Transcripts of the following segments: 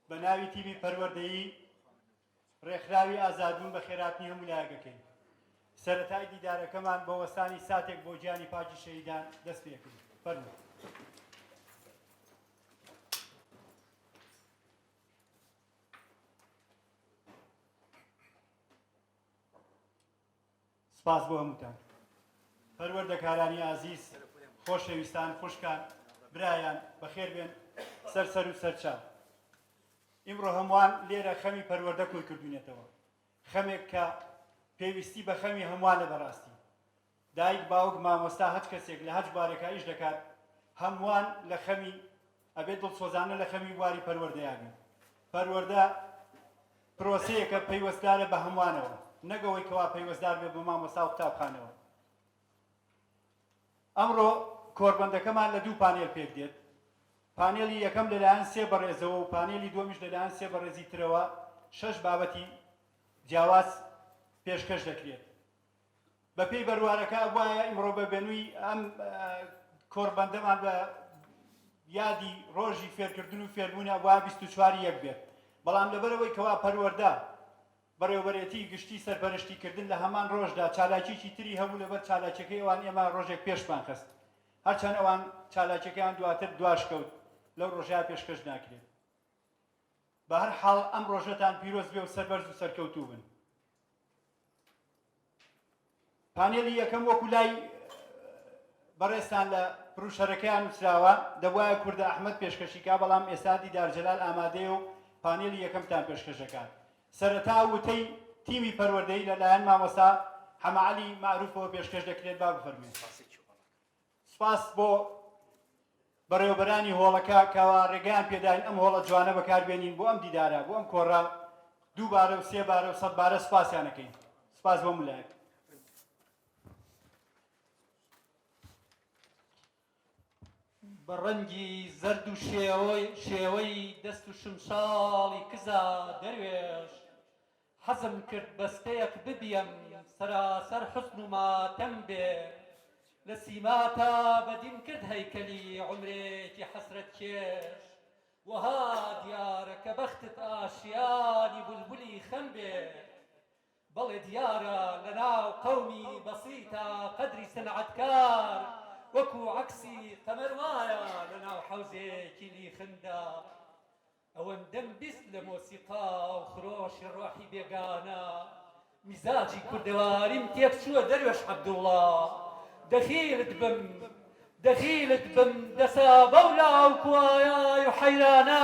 بە ناوی تیمی پەروەردەیی ڕێکخراوی ئازادبوون بەخێرهاتنی هەموو لایەک ئەکەین. سەرەتای دیدارەکەمان بە وەستانی ساتێک بۆ گیانی پاکی شەهیدان دەست پێ ئەکەین. فەرموو. سپاس بۆ هەمووتان. پەروەردەکارانی ئازیز، خۆشەویستان، خوشکان، برایان، بەخێر بێن سەر سەر و سەر چاو. ئیمڕۆ هەمووان لێرە خەمی پەروەردە کۆی کردوینەتەوە. خەمێک کە پێویستی بە خەمی هەمووانە بەڕاستی. دایک، باوک، مامۆستا، هەچ کەسێک لە هەچ بوارێکا ئیش دەکات، هەمووان لە خەمی ئەبێت دڵسۆزانە لە خەمی بواری پەروەردەیا بین. پەروەردە پرۆسەیەکە پەیوەستدارە بە هەمووانەوە، نەک ئەوەی کەوا پەیوەستدار بێت بە مامۆستا و قوتابخانەوە. ئەمڕۆ کۆربەندەکەمان لە دوو پانێل پێک دێت. پانێلی یەکەم لەلایەن سێ بەڕێزەوە و پانێلی دووەمیش لەلایەن سێ بەڕێزی ترەوە شەش بابەتی جیاواز پێشکەش دەکرێت. بەپێی بەروارەکە ئەبوایە ئیمڕۆ بە بێنووی ئەم کۆڕبەندەمان بە یادی ڕۆژی فێرکردن و فێربوون ئەبوایە 24 یەک بێت، بەڵام لەبەرئەوەی کەوا پەروەردە بەڕێوەبەرێتی گشتی سەرپەرشتیکردن لە هەمان ڕۆژدا چالاکیەکی تری هەبوو لەبەر چالاکیەکەی ئەوان ئێمە ڕۆژێک پێشمان خست هەرچەند ئەوان چالاکیەکەیان دواتر دواشکەوت لەو ڕۆژەیا پێشکەش ناکرێت. بەهەر حاڵ ئەم ڕۆژەتان پیرۆز بێ و سەربەرز و سەرکەوتوو بن. پانێلی یەکەم وەکو لای بەڕێزتان لە پروشەرەکەیان نووسراوە دەبوایە کوردە ئەحمەد پێشکەشی کا بەڵام ئێستا دیدار جەلال ئامادەیە و پانێلی یەکەمتان پێشکەش دەکات سەرەتا وتەی تیمی پەروەردەیی لەلایەن مامۆستا حەمەعەلی مەعروفەوە پێشکەش دەکرێت با بفەرموێ. سوپاس بۆ بەڕێوەبەرانی هۆڵەکە کەوا ڕێگەیان پێداین ئەم هۆڵە جوانە بەکاربێنین بۆ ئەم دیدارە، بۆ ئەم کۆڕە، دووبارە و سێ بارە و سەدبارە سوپاسیان ئەکەین. سوپاس بۆ هەموو لایەک. بە ڕەنگی زەرد و شێوەی دەست و شمشاڵی کزا دەروێش حەزم کرد بەستەیەک ببیەم سەراسەر حوزن و ماتەم بێ لە سیماتا بەدیم کرد هەیکەلی عومرێکی حەسرەت کێش وەها دیارە کە بەختت ئاشیانی بولبولی خەم بێ بەڵێ دیارە لە ناو قەومی بەسیتا قەدری سنعەتکار وەکوو عەکسی قەمەر وایە لە ناو حەوزێکی لیخندا. ئەوەندەم 20 لە مۆسیقا و خرۆشی ڕۆحی بێگانە میزاجی کوردەواریم تێکچووە دەروێش عەبدوڵا دەخیلت بم دەخیلت بم دەسا بەو لاو کوایای و حەیرانە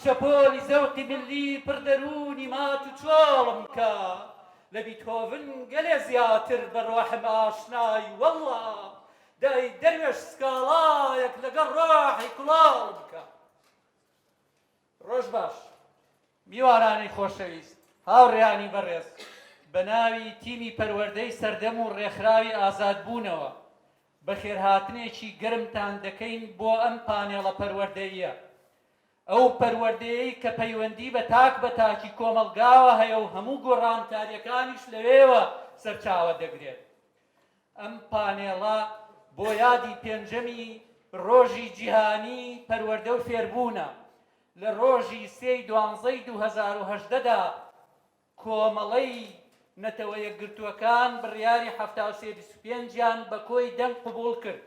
شەپۆلی زەوقی ملی پڕ دەروونی مات و چۆڵم کە لە بیتهۆڤن گەلێ زیاتر بە ڕۆحم ئاشنای وەڵڵا دای دەروێش سکاڵایەک لەگەڵ ڕۆحی کوڵاڵم کە. ڕۆژ باش میوانانی خۆشەویست، هاوڕێیانی بەڕێز، بە ناوی تیمی پەروەردەی سەردەم و ڕێکخراوی ئازادبوونەوە، بەخێرهاتنێکی گەرمتان دەکەین بۆ ئەم پانێڵە پەروەردەییە. ئەو پەروەردەیەی کە پەیوەندی بە تاک بە تاکی کۆمەڵگاوە هەیە و هەموو گۆڕانکارییەکانیش لەوێوە سەرچاوە دەگرێت. ئەم پانێڵە بۆ یادی پێنجەمی ڕۆژی جیهانیی پەروەردە و فێربوونە، لە ڕۆژی سێی دوانزەی 2018 دا کۆمەڵەی نەتەوە یەکگرتووەکان بڕیاری 73 25 یان بە کۆی دەنگ قبوڵ کرد،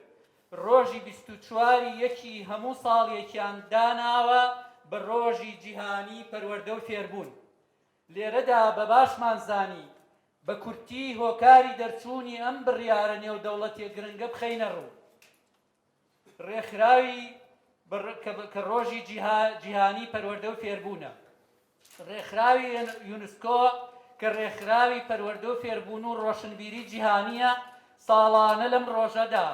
ڕۆژی 24 ی یەکی هەموو ساڵێکیان داناوە بە ڕۆژی جیهانیی پەروەردە و فێربوون. لێرەدا بە باشمان زانی بە کورتی هۆکاری دەرچوونی ئەم بڕیارە نێودەوڵەتیە گرنگە بخەینە ڕوو. ڕێکخراوی کە ڕۆژی جیهانی پەروەردە و فێربوونە. ڕێکخراوی یونسکۆ کە ڕێکخراوی پەروەردە و فێربوون و ڕۆشنبیری جیهانیە ساڵانە لەم ڕۆژەدا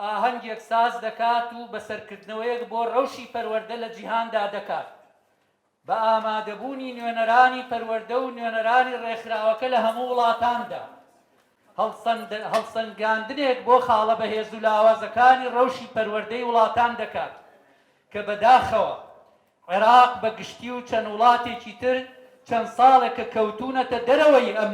ئاهەنگێک ساز دەکات و بەسەرکردنەوەیەک بۆ ڕەوشی پەروەردە لە جیهاندا دەکات. بە ئامادەبوونی نوێنەرانی پەروەردە و نوێنەرانی ڕێکخراوەکە لە هەموو وڵاتاندا، هەڵسەنگاندنێک بۆ خاڵە بەهێز و لاوازەکانی ڕەوشی پەروەردەی وڵاتان دەکات کە بەداخەوە عێراق بە گشتی و چەند وڵاتێکی تر چەند ساڵێکە کەوتوونەتە دەرەوەی ئەم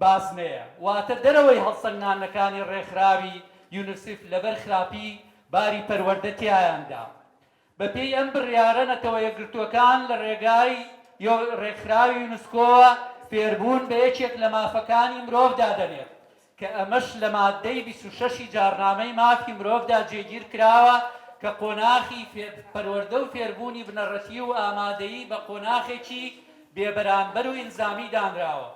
بازنەیە، واتە دەرەوەی هەڵسەنگاندنەکانی ڕێکخراوی یونسیف لەبەر خراپی باری پەروەردە تیایاندا. بەپێی ئەم بڕیارە نەتەوە یەکگرتووەکان لە ڕێگای ڕێکخراوی یونسکۆوە فێربوون بە یەکێک لە مافەکانی مرۆڤ دادەنێت کە ئەمەش لە ماددەی 26 ی جاڕنامەی مافی مرۆڤدا جێگیر کراوە کە قۆناخی پەروەردە و فێربوونی بنەڕەتی و ئامادەیی بە قۆناخێکی بێبەرامبەر و ئیلزامی دانراوە.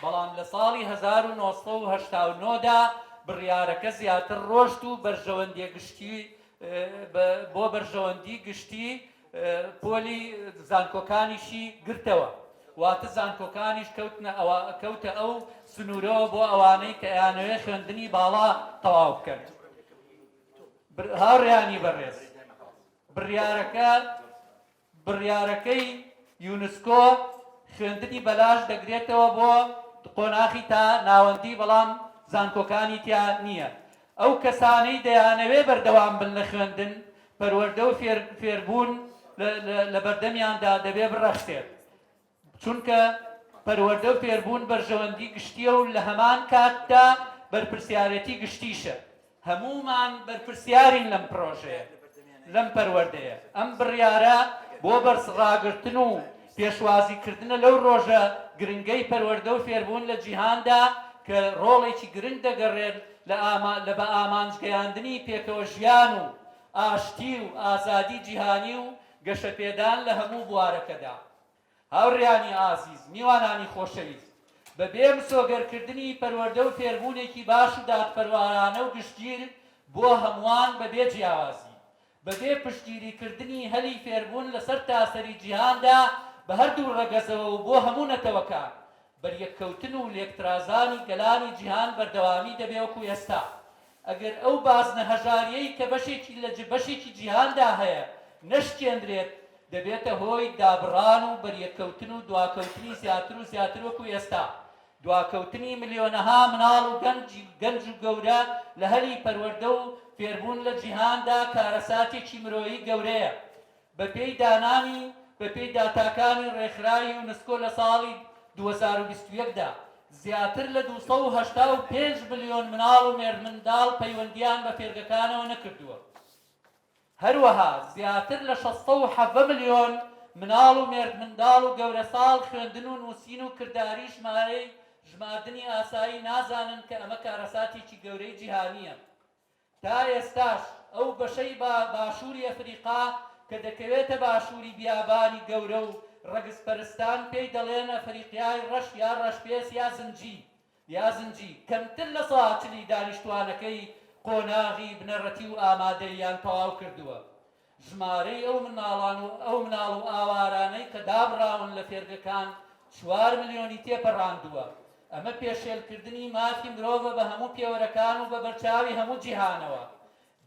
بەڵام لە ساڵی 1989 دا بڕیارەکە زیاتر ڕۆشت و بەرژەوەندیە گشتی بۆ بەرژەوەندی گشتی پۆلی زانکۆکانیشی گرتەوە واتە زانکۆکانیش کەوتنە ئەوە کەوتە ئەو سنوورەوە بۆ ئەوانەی کە ئەیانەوێ خوێندنی باڵا تەواو بکەن. هاوڕێیانی بەڕێز بڕیارەکە بڕیارەکەی یونسکۆ خوێندنی بەلاش دەگرێتەوە بۆ قۆناخی تا ناوەندی بەڵام زانکۆکانی تیا نییە. ئەو کەسانەی دەیانەوێ بەردەوام بن لە خوێندن، پەروەردە و فێربوون لە بەردەمیاندا دەبێ بڕەخسێت. چونکە پەروەردە و فێربوون بەرژەوەندی گشتییە و لە هەمان کاتدا بەرپرسیارێتی گشتیشە. هەموومان بەرپرسیارین لەم پرۆژەیە، لەم پەروەردەیە. ئەم بڕیارە بۆ بەرزڕاگرتن و پێشوازیکردنە لەو ڕۆژە گرنگەی پەروەردە و فێربوون لە جیهاندا کە ڕۆڵێکی گرنگ دەگەڕێت لە لە بە ئامانجگەیاندنی پێکەوەژیان و ئاشتی و ئازادی جیهانی و گەشەپێدان لە هەموو بوارەکەدا. هاوڕێیانی ئازیز، میوانانی خۆشەویست، بە بێ مسۆگەرکردنی پەروەردە و فێربوونێکی باش و دادپەروارانە و گشتگیر بۆ هەمووان بە بێ جیاوازی، بە بێ پشتگیریکردنی هەلی فێربوون لە سەرتاسەری جیهاندا بە هەردوو ڕەگەزەوە و بۆ هەموو نەتەوەکان، بەریەککەوتن و لێکترازانی گەلانی جیهان بەردەوامی دەبێ وەکو ئێستا. ئەگەر ئەو بازنە هەژارییەی کە بەشێکی لە بەشێکی جیهاندا هەیە نەشکێنرێت، دەبێتە هۆی دابڕان و بەریەککەوتن و دواکەوتنی زیاتر و زیاتر وەکو ئێستا دواکەوتنی ملیۆنەها مناڵ و گەنج و گەورە لە هەلی پەروەردە و فێربوون لە جیهاندا کارەساتێکی مرۆیی گەورەیە. بەپێی دانانی بەپێی داتاکانی ڕێکخراوی یونسکۆ لە ساڵی 2021 دا زیاتر لە 285 ملیۆن مناڵ و مێردمنداڵ پەیوەندییان بە فێرگەکانەوە نەکردووە. هەروەها زیاتر لە 617 ملیۆن مناڵ و مێردمنداڵ و گەورەساڵ خوێندن و نووسین و کرداری ژمارەی ژماردنی ئاسایی نازانن کە ئەمە کارەساتێکی گەورەی جیهانییە. تا ئێستاش ئەو بەشەی باشووری ئەفریقا کە دەکەوێتە باشووری بیابانی گەورە و ڕەگزپەرستان پێی دەڵێن ئەفریقیای ڕەش یا ڕەشپێست یا زنجی یا زنجی کەمتر لە سەا چلی دانیشتوانەکەی قۆناغی بنەڕەتی و ئامادەییان تەواو کردووە. ژمارەی ئەو مناڵان و ئەو مناڵ و ئاوارانەی کە دابڕاون لە فێرگەکان چوار ملیۆنی تێپەڕاندووە. ئەمە پێشێلکردنی مافی مرۆڤە بە هەموو پێوەرەکان و بە بەرچاوی هەموو جیهانەوە.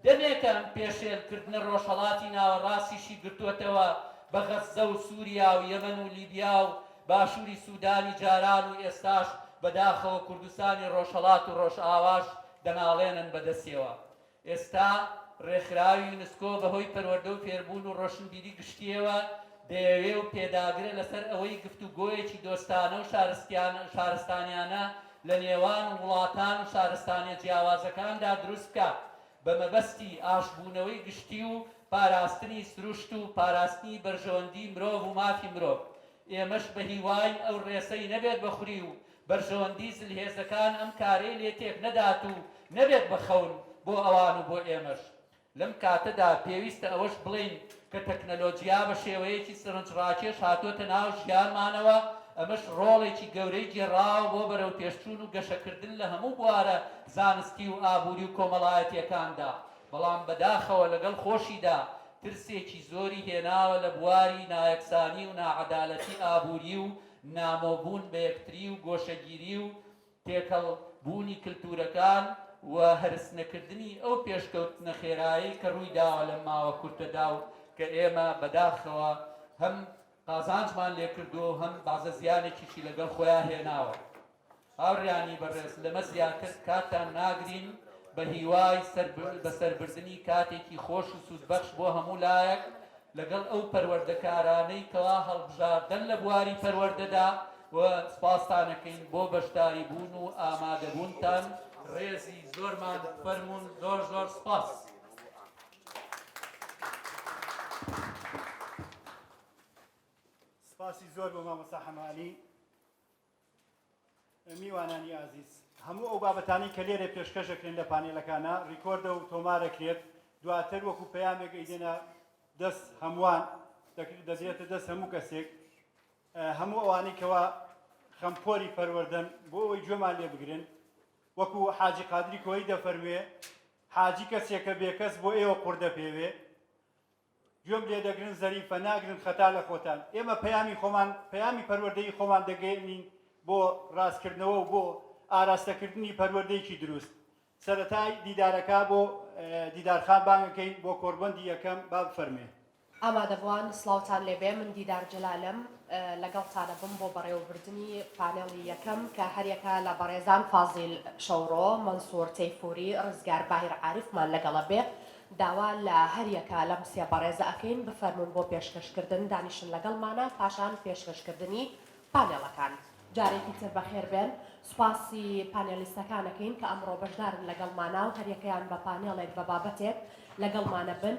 دەمێکە ئەم پێشێلکردنە ڕۆژهەڵاتی ناوەڕاستیشی گرتووەتەوە بە غەززە و سووریا و یەمەن و لیبیا و باشووری سوودانی جاران و ئێستاش بەداخەوە کوردستانی ڕۆژهەڵات و ڕۆژئاواش دەناڵێنن بەدەستیەوە. ئێستا ڕێکخراوی یونسکۆ بەهۆی پەروەردە و فێربوون و ڕۆشنبیری گشتییەوە دەیەوێ و پێداگرە لەسەر ئەوەی گفتوگۆیەکی دۆستانە و شارستانیانە لە نێوان وڵاتان و شارستانیە جیاوازەکاندا دروست بکات بە مەبەستی ئاشبوونەوەی گشتی و پاراستنی سروشت و پاراستنی بەرژەوەندی مرۆڤ و مافی مرۆڤ. ئێمەش بەهیواین ئەو ڕێسەی نەبێت بە خوری و بەرژەوەندی زلهێزەکان ئەم کارەی لێ تێک نەدات و نەبێت بە خەون بۆ ئەوان و بۆ ئێمەش. لەم کاتەدا پێویستە ئەوەش بڵێین کە تەکنەلۆجیا بە شێوەیەکی سەرنجڕاکێش هاتۆتە ناو ژیانمانەوە، ئەمەش ڕۆڵێکی گەورەی گێڕاوە بۆ بەرەوپێشچوون و گەشەکردن لە هەموو بوارە زانستی و ئابووری و کۆمەڵایەتییەکاندا، بەڵام بەداخەوە لەگەڵ خۆشیدا ترسێکی زۆری هێناوە لە بواری نایەکسانی و ناعەدالەتی ئابووری و نامۆ بوون بە یەکتری و گۆشەگیری و تێکەڵ بوونی کلتورەکان و هەرس نەکردنی ئەو پێشکەوتنە خێرایەی کە ڕووی داوە لەم ماوە کورتەدا و کە ئێمە بەداخەوە هەم قازانجمان لێ کردووە و هەم بەعزە زیانێکیشی لەگەڵ خۆیا هێناوە. هاوڕێیانی بەڕێز لەمە زیاتر کاتتان ناگرین بە هیوای بەسەربردنی کاتێکی خۆش و سوودبەخش بۆ هەموو لایەک لەگەڵ ئەو پەروەردەکارانەی کەوا هەڵبژاردەن لە بواری پەروەردەدا و سپاستانەکەین بۆ بەشداری بوون و ئامادەبوونتان ڕێزی زۆرمان فەرموون زۆر زۆر سپاس. سپاسی زۆر بۆ مامۆستا حەمە عەلی. میوانانی ئازیز، هەموو ئەو بابەتانەی کە لێرە پێشکەش ئەکرێن لە پانێلەکانا ڕیکۆردە و تۆمارەکرێت، دواتر وەکو پەیامێک ئەیدەنە دەست هەمووان، دەدرێتە دەست هەموو کەسێک، هەموو ئەوانەی کەوا خەمخۆری پەروەردەن بۆ ئەوەی گوێمان لێ بگرن، وەکو حاجی قادری کۆیی دەفەرموێ، حاجی کەسێکە بێکەس بۆ ئێوە قوڕ دەپێوێ، گوێم لێ دەگرن زەریفە ناگرن خەتا لە خۆتان ئێمە پەیامی خۆمان پەیامی پەروەردەیی خۆمان دەگەیەنین بۆ ڕاستکردنەوە و بۆ ئاراستەکردنی پەروەردەیەکی دروست سەرەتای دیدارەکە بۆ دیدارخان بانگەکەین بۆ کۆڕبەندی یەکەم با بفەرمێ. ئامادەبوان سڵاوتان لێبێ من دیدار جەلالم لەگەڵتانەبم بۆ بەڕێوەبردنی پانێڵی یەکەم کە هەریەکە لە بەڕێزان فازیل شەوڕۆ، مەنسوور تەیفوری، ڕزگار باهیر عارفمان لەگەڵەبێ داوا لە هەریەکە لەم سێ بەڕێزە ئەکەین بفەرموون بۆ پێشکەشکردن دانیشن لەگەڵمانا پاشان پێشکەشکردنی پانێڵەکان. جارێکی تر بەخێربێن. سوپاسی پانێلیستەکان ئەکەین کە ئەمڕۆ بەشدارن لەگەڵمانا و هەریەکەیان بە پانێڵێک بە بابەتێک لەگەڵمانە بن.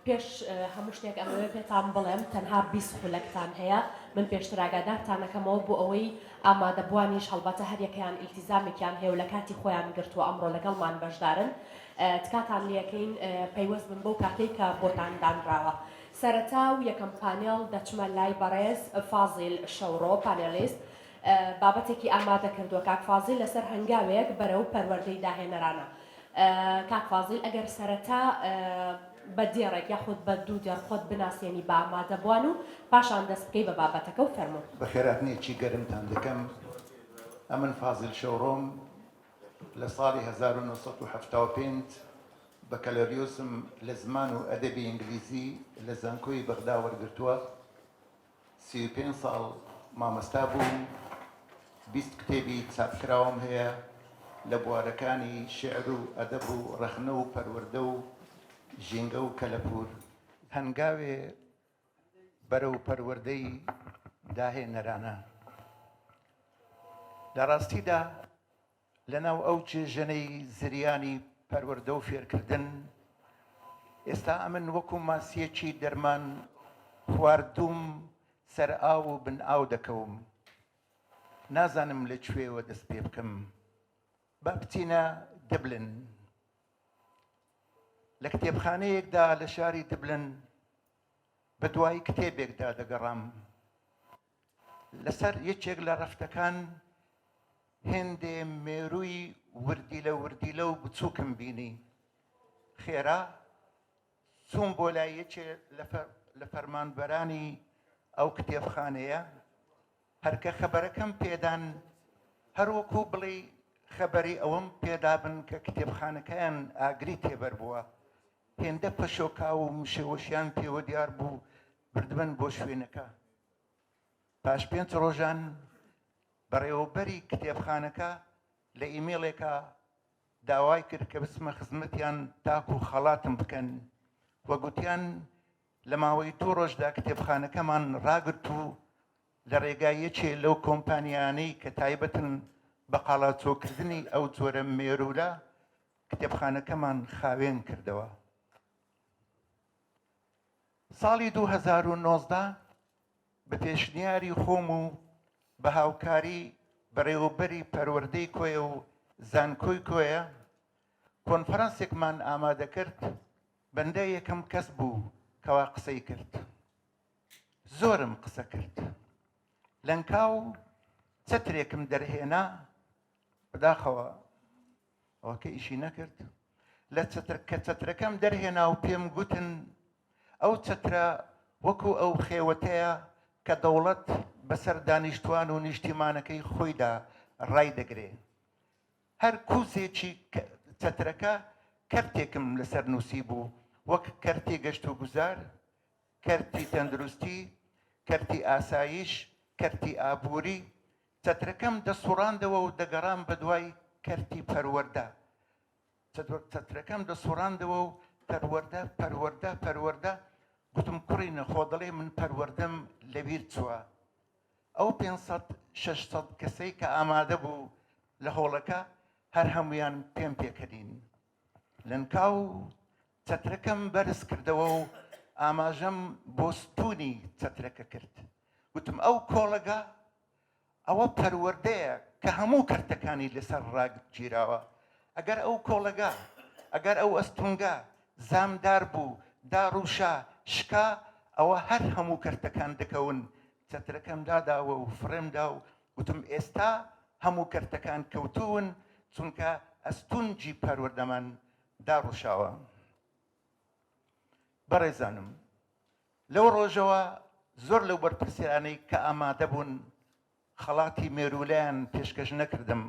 پێش هەموو شتێک ئەمەوێ پێتان بڵێم تەنها 20 خولەکتان هەیە من پێشتر ئاگادارتان ئەکەمەوە بۆ ئەوەی ئامادەبووانیش هەڵبەتە هەریەکەیان ئیلتیزامێکیان هەیە و لە کاتی خۆیان گرتووە ئەمڕۆ لەگەڵمان بەشدارن تکاتان لێکەین پەیوەست بن بەو کاتەی کە بۆتان دانراوە. سەرەتا و یەکەم پانێڵ دەچمە لای بەڕێز فازیل شەوڕۆ پانێلیست بابەتێکی ئامادە کردووە کاک فازیل لەسەر هەنگاوێک بەرەو پەروەردەی داهێنەرانە. کاک فازیل ئەگەر سەرەتا بە دێڕێک یاخود بە دوو دێڕ خۆت بناسێنی بە ئامادەبووان و پاشان دەست بکەی بە بابەتەکە و فەرموو. بەخێرهاتنێکی گەرمتان دەکەم. ئەمن فازیل شەوڕۆم، لە ساڵی 1975 بەکالۆریۆسم لە زمان و ئەدەبی ئینگلیزی لە زانکۆی بەغدا وەرگرتووە. 35 ساڵ مامۆستا بووم، 20 کتێبی چاپکراوم هەیە لە بوارەکانی شیعر و ئەدەب و ڕەخنە و پەروەردە و ژینگە و کەلەپوور. هەنگاوێ بەرەو پەروەردەی داهێنەرانە. لە ڕاستیدا لەناو ئەو چێژەنەی زریانی پەروەردە و فێرکردن، ئێستا ئەمن وەکو ماسییەکی دەرمان خواردووم سەر ئاو و بن ئاو دەکەوم. نازانم لە کوێوە دەست پێ بکەم. با بچینە دبلن. لە کتێبخانەیەکدا لە شاری دبلن بە دوای کتێبێکدا دەگەڕام. لەسەر یەکێک لە ڕەفتەکان هێندێ مێرووی وردیلە وردیلە و بچووکم بینی. خێرا چووم بۆ لای یەکێ لە فەرمانبەرانی ئەو کتێبخانەیە. هەرکە خەبەرەکەم پێدان، هەروەکو بڵێی خەبەری ئەوەم پێدابن کە کتێبخانەکەیان ئاگری تێبەربووە، هێندە پەشۆکاو و مشەوەشیان پێوە دیار بوو بردبن بۆ شوێنەکە. پاش پێنج ڕۆژان بەڕێوەبەری کتێبخانەکە لە ئیمێڵێکا داوای کرد کە بچمە خزمەتیان تاکو خەڵاتم بکەن و گوتیان لە ماوەی دوو ڕۆژدا کتێبخانەکەمان ڕاگرت و لە ڕێگای یەکێ لەو کۆمپانیانەی کە تایبەتن بە قاڵاچۆکردنی ئەو جۆرە مێروولە کتێبخانەکەمان خاوێن کردەوە. ساڵی 2019 بە پێشنیاری خۆم و بە هاوکاری بەڕێوەبەری پەروەردەی کۆیە و زانکۆی کۆیە کۆنفرانسێکمان ئامادە کرد، بەندە یەکەم کەس بوو کەوا قسەی کرد. زۆرم قسە کرد. لەنکاو چەترێکم دەرهێنا، بەداخەوە ئەوەکە ئیشی نەکرد. لە چەتر کە چەترەکەم دەرهێنا و پێم گوتن ئەو چەترە وەکو ئەو خێوەتەیە کە دەوڵەت بەسەر دانیشتوان و نیشتیمانەکەی خۆیدا ڕایدەگرێ. هەر کوزێکی چەترەکە کەرتێکم لەسەر نووسیبوو، وەک کەرتی گەشتوگوزار، کەرتی تەندروستی، کەرتی ئاسایش، کەرتی ئابووری، چەترەکەم دەسوڕاندەوە و دەگەڕام بەدوای کەرتی پەروەردە. چەترەکەم دەسوڕاندەوە و پەروەردە، پەروەردە، پەروەردە، گوتم کوڕینە خۆ دەڵێی من پەروەردەم لەبیر چووە. ئەو 500 600 کەسەی کە ئامادە بوو لە هۆڵەکە هەر هەموویان پێم پێکەنین. لەنکاو چەترەکەم بەرز کردەوە و ئاماژەم بۆ ستوونی چەترەکە کرد. گوتم ئەو کۆڵەگا ئەوە پەروەردەیە کە هەموو کەرتەکانی لەسەر ڕاگیراوە. ئەگەر ئەو کۆڵەگا، ئەگەر ئەو ئەستونگە زامدار بوو، داڕووشا، شکا، ئەوە هەر هەموو کەرتەکان دەکەون. چەترەکەم داداوە و فڕێم دا و گوتم ئێستا هەموو کەرتەکان کەوتوون، چونکە ئەستونجی پەروەردەمان داڕووشاوە. بەڕێزانم، لەو ڕۆژەوە زۆر لەو بەرپرسیارانەی کە ئامادە بوون خەڵاتی مێروولەیان پێشکەش نەکردم،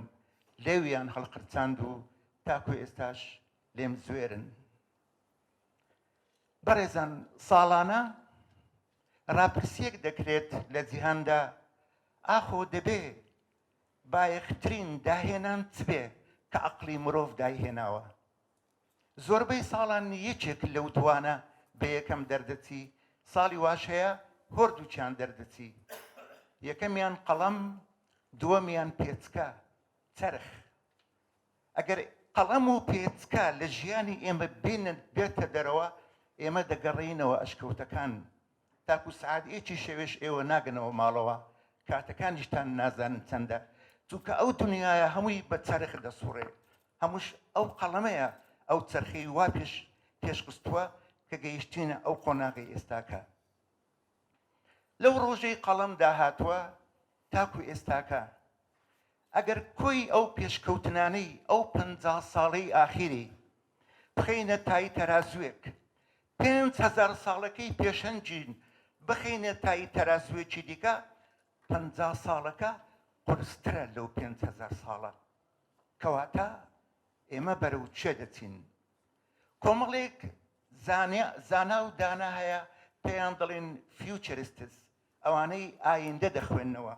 لێویان هەڵقرچاند و تاکو ئێستاش لێم زوێرن. بەڕێزان ساڵانە ڕاپرسییەک دەکرێت لە جیهاندا ئاخۆ دەبێ بایەخترین داهێنان چ بێ کە عەقڵی مرۆڤ دایهێناوە؟ زۆربەی ساڵان یەکێک لەو دوانە بە یەکەم دەردەچی، ساڵی واش هەیە هۆردووکیان دەردەچی. یەکەمیان قەڵەم، دووەمیان پێچکە، چەرخ. ئەگەر قەڵەم و پێچکە لە ژیانی ئێمە بێنە بێتە دەرەوە، ئێمە دەگەڕێینەوە ئەشکەوتەکان. تاکو سەعات یەکی شەوێش ئێوە ناگەنەوە ماڵەوە، کاتەکانیشتان نازانن چەندە، چونکە ئەو دنیایە هەمووی بە چەرخ دەسوڕێ، هەمووش ئەو قەڵەمەیە ئەو چەرخەی وا پێش پێشخستووە کە گەیشتینە ئەو قۆناغەی ئێستاکە. لەو ڕۆژەی قەڵەم داهاتووە تاکو ئێستاکە ئەگەر کۆی ئەو پێشکەوتنانەی ئەو 50 ساڵەی ئاخیری بخەینە تای تەرازوێک، 5000 ساڵەکەی پێشەنگین بخەینە تای تەرازوێکی دیکە، 50 ساڵەکە قورسترە لەو 5000 ساڵە. کەواتە ئێمە بەرەو کوێ دەچین؟ کۆمەڵێک زانا و دانا هەیە پێیان دەڵێن futurists، ئەوانەی ئایندە دەخوێننەوە.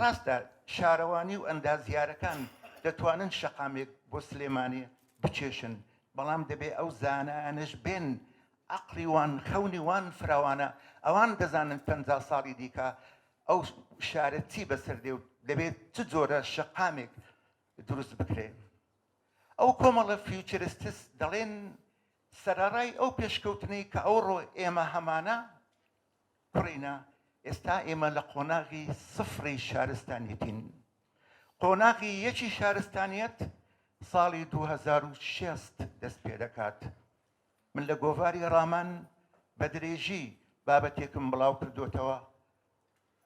ڕاستە شارەوانی و ئەندازیارەکان دەتوانن شەقامێک بۆ سلێمانی بکێشن، بەڵام دەبێ ئەو زانایانەش بێن عەقڵی وان خەونی وان فراوانە، ئەوان دەزانن 50 ساڵی دیکە ئەو شارە چی بەسەر دێ و دەبێت چ جۆرە شەقامێک دروست بکرێ. ئەو کۆمەڵە futurists دەڵێن سەرەڕای ئەو پێشکەوتنەی کە ئەوڕۆ ئێمە هەمانە، کوڕینە ئێستا ئێمە لە قۆناغی سفری شارستانیەتین. قۆناغی یەکی شارستانیەت ساڵی 2060 دەست پێ دەکات. من لە گۆڤاری ڕامان بە درێژی بابەتێکم بڵاو کردوتەوە.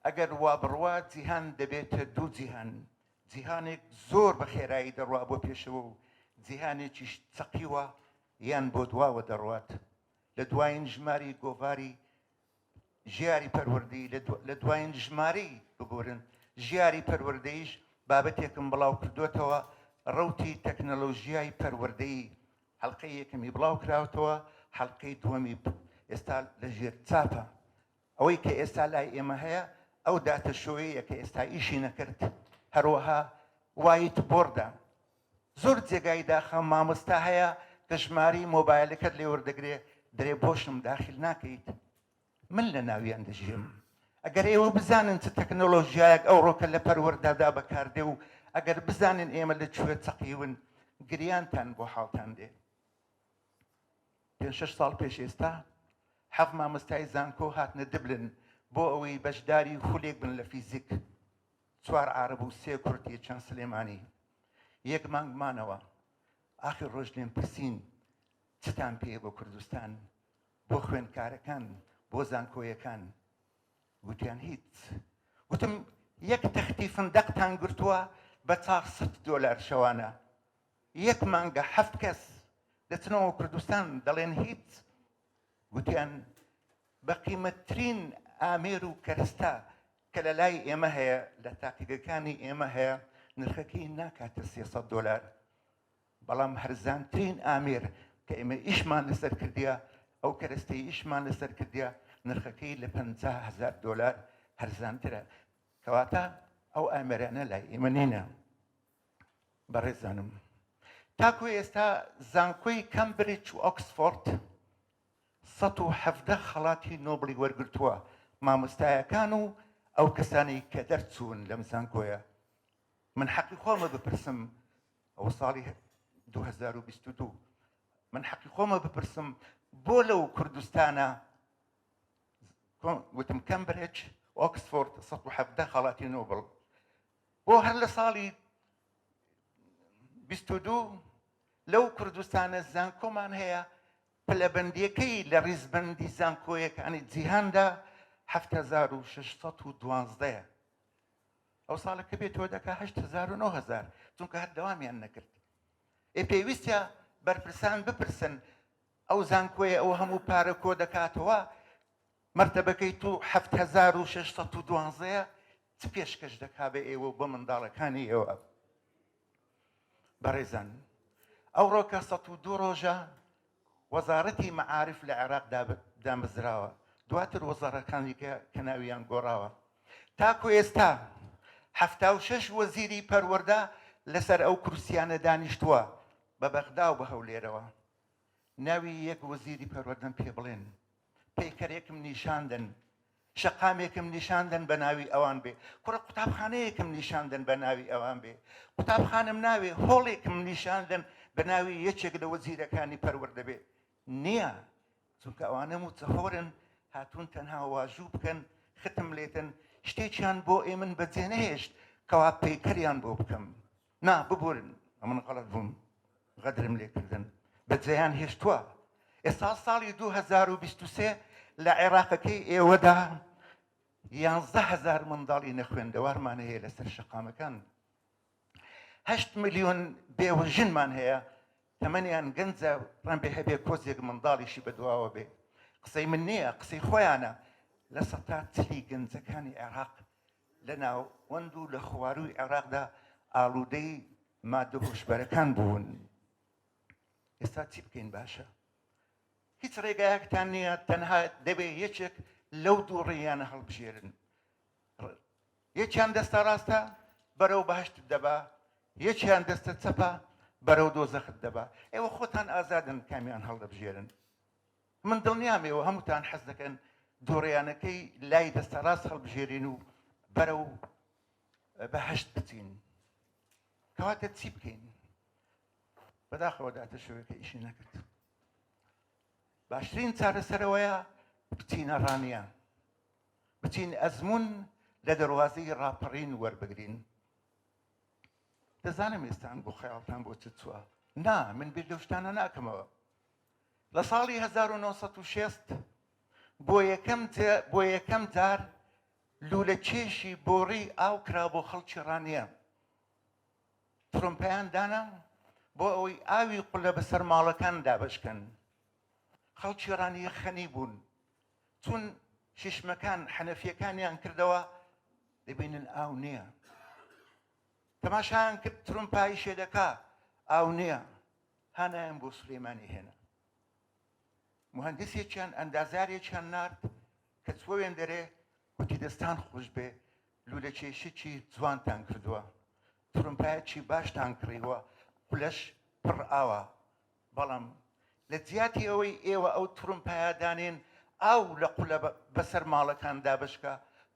ئەگەر وا بڕوا جیهان دەبێتە دوو جیهان، جیهانێک زۆر بە خێرایی دەڕوا بۆ پێشەوە و جیهانێکیش چەقیوە یان بۆ دواوە دەڕوات. لە دوایین ژماری گۆڤاری ژیاری پەروەردەیی لە دوایین ژمارەی ببورن ژیاری پەروەردەیش بابەتێکم بڵاو کردوێتەوە ڕەوتی تەکنەلۆژیای پەروەردەیی حەڵقەی یەکەمی بڵاو کراوەتەوە حەڵقەی دووەمی ئێستا لە ژێر چاپە ئەوەی کە ئێستا لای ئێمە هەیە ئەو data show یەیە کە ئێستا ئیشی نەکرد هەروەها whiteboard ە زۆر جێگای داخە مامۆستا هەیە کە ژمارەی مۆبایلەکەت لێ وەردەگرێ دەرێ بۆشم داخل ناکەیت من لە ناویان دەژیم ئەگەر ئێوە بزانن چ تەکنۆلۆژیایەک ئەوڕۆکە لە پەروەردەدا بەکاردێ و ئەگەر بزانن ئێمە لە کوێ چەقیون گریانتان بۆ حاڵتان دێ پێ شەش ساڵ پێش ئێستا حەف مامۆستای زانکۆ هاتنە دبلن بۆ ئەوەی بەشداری خولێک بن لە فیزیک چوار عارەب و سێ کورد یەکیان سلێمانی یەک مانگ مانەوە ئاخر ڕۆژ لێم پرسین چتان پێیە بۆ کوردستان بۆ خوێندکارەکان بۆ زانکۆیەکان گوتیان هیچ گوتم یەک تەختی فندەقتان گرتووە بە 400 دۆلار شەوانە یەک مانگە حەفت کەس دەچنەوە کوردستان دەڵێن هیچ گوتیان بە قیمەتترین ئامێر و کەرەستە کە لە لای ئێمە هەیە لە تاقیگەکانی ئێمە هەیە نرخەکەی ناکاتە 300 دۆلار بەڵام هەرزانترین ئامێر کە ئێمە ئیشمان لەسەر کردیە ئەو کەرەستەی ئیشمان لەسەر کردیە نرخەکەی لە 50 هزار دۆلار هەرزانترە کەواتە ئەو ئامێرانە لای ئێمە نینە بەڕێزانم تاکو ئێستا زانکۆی کەمبریج و ئۆکسفۆرد 117 خەڵاتی نۆبڵی وەرگرتووە مامۆستایەکان و ئەو کەسانەی کە دەرچوون لەم زانکۆیە من حەقی خۆمە بپرسم ئەوە ساڵی 2022 من حەقی خۆمە بپرسم بۆ لەو کوردستانە وتم کەمبرێج ئۆکسفۆرد 117 خەڵاتی نۆبڵ. بۆ هەر لە ساڵی 22 لەو کوردستانە زانکۆمان هەیە پلەبەندیەکەی لە ڕیزبەندی زانکۆیەکانی جیهاندا 7612 یە. ئەو ساڵە کە بێتەوە دەکا 8000 و 9000 چونکە هەر دەوامیان نەکرد. ئێ پێویستە بەرپرسان بپرسن ئەو زانکۆیە ئەو هەموو پارە کۆ دەکاتەوە مەرتەبەکەی تو 7612 یە چ پێشکەش دەکا بە ئێوە و بە منداڵەکانی ئێوە؟ بەڕێزان ئەوڕۆکە 102 ڕۆژە وەزارەتی مەعارف لە عێراق دامەزراوە، دواتر وەزارەکانی کە کە ناویان گۆڕاوە. تاکو ئێستا 76 وەزیری پەروەردە لەسەر ئەو کورسیانە دانیشتووە بە بەغدا و بە هەولێرەوە. ناوی یەک وەزیری پەروەردەم پێ بڵێن، پەیکەرێکم نیشان دەن، شەقامێکم نیشان دەن بە ناوی ئەوان بێ، کوڕە قوتابخانەیەکم نیشان دەن بە ناوی ئەوان بێ، قوتابخانەم ناوێ، هۆڵێکم نیشان دەن بە ناوی یەکێک لە وەزیرەکانی پەروەردە بێ. نییە، چونکە ئەوانە مووچەخۆرن، هاتوون تەنها واژوو بکەن، ختم لێتن، شتێکیان بۆ ئێمن بەجێ نەهێشت کەوا پەیکەریان بۆ بکەم. نا ببورن ئەمن غەڵەت بووم غەدرم لێ کردن بەجێیان هێشتووە ئێستا ساڵی 2023 لە عێراقەکەی ئێوەدا یانزە هەزار منداڵی نەخوێندەوارمان هەیە لەسەر شەقامەکان هەشت ملیۆن بێوەژنمان هەیە تەمەنیان گەنجە ڕەنبێ هەبێ کۆزێک منداڵیشی بەدواوە بێ قسەی من نییە قسەی خۆیانە لە سەتا چلی گەنجەکانی عێراق لە ناوەند و لە خوارووی عێراقدا ئاڵوودەی مادە هۆشبەرەکان بوون. ئێستا چی بکەین باشە؟ هیچ ڕێگایەکتان نییە، تەنها دەبێ یەکێک لەو دوو ڕێیانە هەڵبژێرن. یەکیان دەستە ڕاستە بەرەو بەهەشتت دەبا، یەکیان دەستە چەپە بەرەو دۆزەخت دەبا. ئێوە خۆتان ئازادن کامیان هەڵدەبژێرن. من دڵنیام ئێوە هەمووتان حەز دەکەن دووڕیانەکەی لای دەستە ڕاست هەڵبژێرین و بەرەو بەهەشت بچین. کەواتە چی بکەین؟ بەداخەوە داتە شەوێکە ئیشی نەکرد. باشترین چارەسەرەوەیە بچینە ڕانیە، بچین ئەزمون لە دەروازەی ڕاپەڕین وەربگرین. دەزانم ئێستان بۆ خەیاڵتان بۆ چ چووە. نا، من بیر لەو شتانە ناکەمەوە. لە ساڵی 1960 بۆ یەکەم بۆ یەکەم جار لوولە کێشی بۆڕی ئاو کرا بۆ خەڵکی ڕانیە. ترۆمپیان دانا بۆ ئەوەی ئاوی قولە بەسەر ماڵەکان دابەشکەن. خەڵکی ڕانیە خەنی بوون. چون شیشمەکان حەنەفیەکانیان کردەوە دەبینن ئاو نییە. تەماشایان کرد ترۆمپایی شێدەکا ئاو نییە. هانایان بۆ سولەیمانی هێنا. موهەندیسێکیان ئەندازیارێکیان نارد کە چووە وێندەرێ وتی دەستان خۆش بێ لوولەکێشێکی جوانتان کردووە ترومپایەکی باشتان کڕیوە قولەش پڕ ئاوە بەڵام لە جیاتی ئەوەی ئێوە ئەو ترومپایە دانێن ئاو لە قولە بەسەر ماڵەکان دابشکە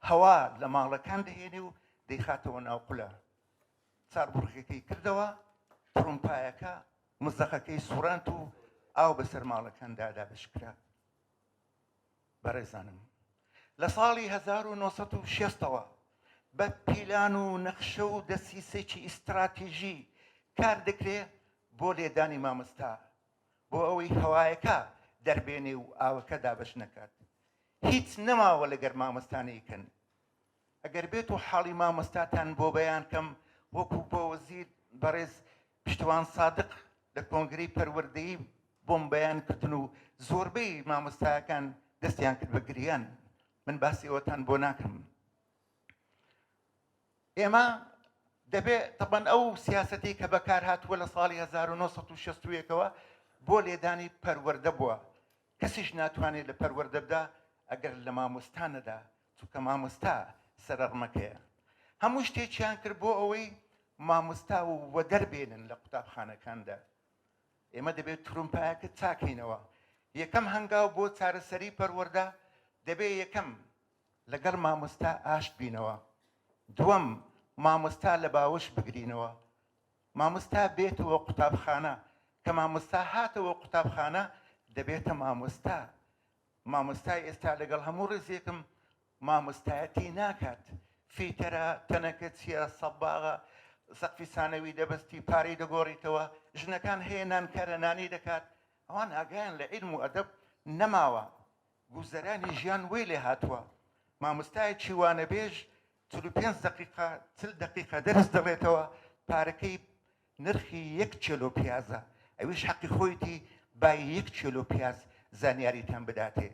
هەوا لە ماڵەکان دەهێنێ و دەیخاتەوە ناو قولە چاربڕگەکەی کردەوە، تڕومپایەکە مزەقەکەی سوڕاند و ئاو بەسەر ماڵەکاندا دابەشکرا. بەڕێزانم لە ساڵی 1960ەوە بە پیلان و نەخشە و دەسیسێکی ئیستراتیژی کار دەکرێ بۆ لێدانی مامۆستا بۆ ئەوەی هەوایەکە دەربێنێ و ئاوەکە دابەش نەکات. هیچ نەماوە لەگەر مامۆستا نەیکەن. ئەگەر بێت و حاڵی مامۆستاتان بۆ بەیان کەم وەکو بۆ وەزیر بەڕێز پشتوان سادق لە کۆنگرەی پەروەردەیی بۆم بەیان کردن و زۆربەی مامۆستایەکان دەستیان کرد بە گریان من باسی ئەوەتان بۆ ناکەم ئێمە دەبێ تەبەن ئەو سیاسەتی کە بەکار هاتووە لە ساڵی 1960ەوە بۆ لێدانی پەروەردە بووە کەسیش ناتوانێت لە پەروەردە بدا ئەگەر لە مامۆستا نەدا چونکە مامۆستا سەرەڕمەکەیە. هەموو شتێکیان کرد بۆ ئەوەی مامۆستا و وەدەر بێنن لە قوتابخانەکاندا. ئێمە دەبێت ترومپایەکە چاکەینەوە. یەکەم هەنگاو بۆ چارەسەری پەروەردە دەبێت یەکەم لەگەڵ مامۆستا ئاشت بینەوە. دووەم مامۆستا لە باوەش بگرینەوە. مامۆستا بێتەوە قوتابخانە، کە مامۆستا هاتەوە قوتابخانە دەبێتە مامۆستا. مامۆستای ئێستا لەگەڵ هەموو ڕێزێکم. مامۆستایەتی ناکات، فیتەرە، تەنەکەچییە، سەباغە، سەقفی سانەوی دەبەستی، پارەی دەگۆڕیتەوە، ژنەکان هەیە نانکەرە نانی دەکات، ئەوان ئاگایان لە عیلم و ئەدەب نەماوە، گوزەرانی ژیان وەی لێ هاتووە، مامۆستایەکی وانەبێژ 45 دەقیقە 40 دەقیقە دەرس دەڵێتەوە، پارەکەی نرخی یەک کێلۆ پیازە، ئەویش حەقی خۆیتی بای یەک کێلۆ پیاز زانیاریتان بداتێ،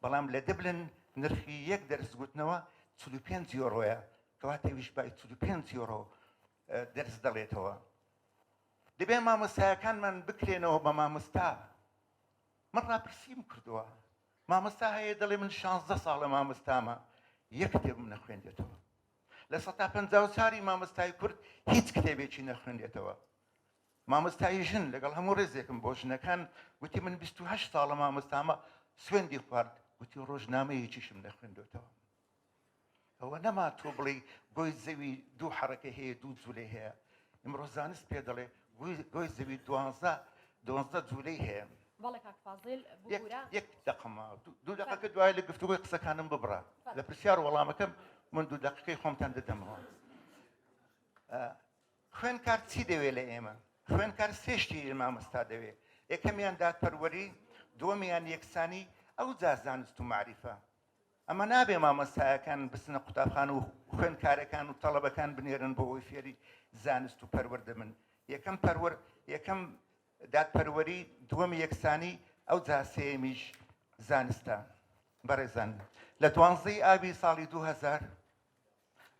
بەڵام لە دبلن نرخی یەک دەرس گوتنەوە 45 یۆرۆیە، کەواتە ئەویش بای 45 یۆرۆ دەرس دەڵێتەوە. دەبێ مامۆستایەکانمان بکرێنەوە بە مامۆستا. من ڕاپرسیم کردووە، مامۆستا هەیە دەڵێ من 16 ساڵە مامۆستامە یەک کتێبم نەخوێندێتەوە. 54% ی مامۆستای کورد هیچ کتێبێکی نەخوێندێتەوە. مامۆستای ژن لەگەڵ هەموو ڕێزێکم بۆ ژنەکان گوتی من 28 ساڵە مامۆستامە سوێندی خوارد گوتی ڕۆژنامەیەکیشم نەخوێندێتەوە. ئەوە نەما تۆ بڵێی گۆی زەوی دوو حەڕەکەی هەیە دوو جولەی هەیە ئیمڕۆ زانست پێ دەڵێ گۆی زەوی دوانزە دوانزە جولەی هەیە. بەڵێ کاک فازیل ببورە. یەک دەقە ماوە دوو دەقەکە دوای لە گفتوگۆی قسەکانم ببڕە لە پرسیار وەڵامەکەم من دوو دەقەکەی خۆمتان دەدەمەوە. خوێندکار چی دەوێ لە ئێمە؟ خوێندکار سێ شتی لە مامۆستا دەوێ، یەکەمیان دادپەروەری، دووەمیان یەکسانی، ئەوجا زانست و مەعریفە. ئەمە نابێ مامۆستایەکان بچنە قوتابخانە و خوێندکارەکان و تەڵەبەکان بنێرن بۆ ئەوەی فێری زانست و پەروەردە بن. یەکەم پەروەر یەکەم دادپەروەری، دووەم یەکسانی، ئەوجا سێیەمیش زانستە. بەڕێزان لە دوانزەی ئابی ساڵی 2000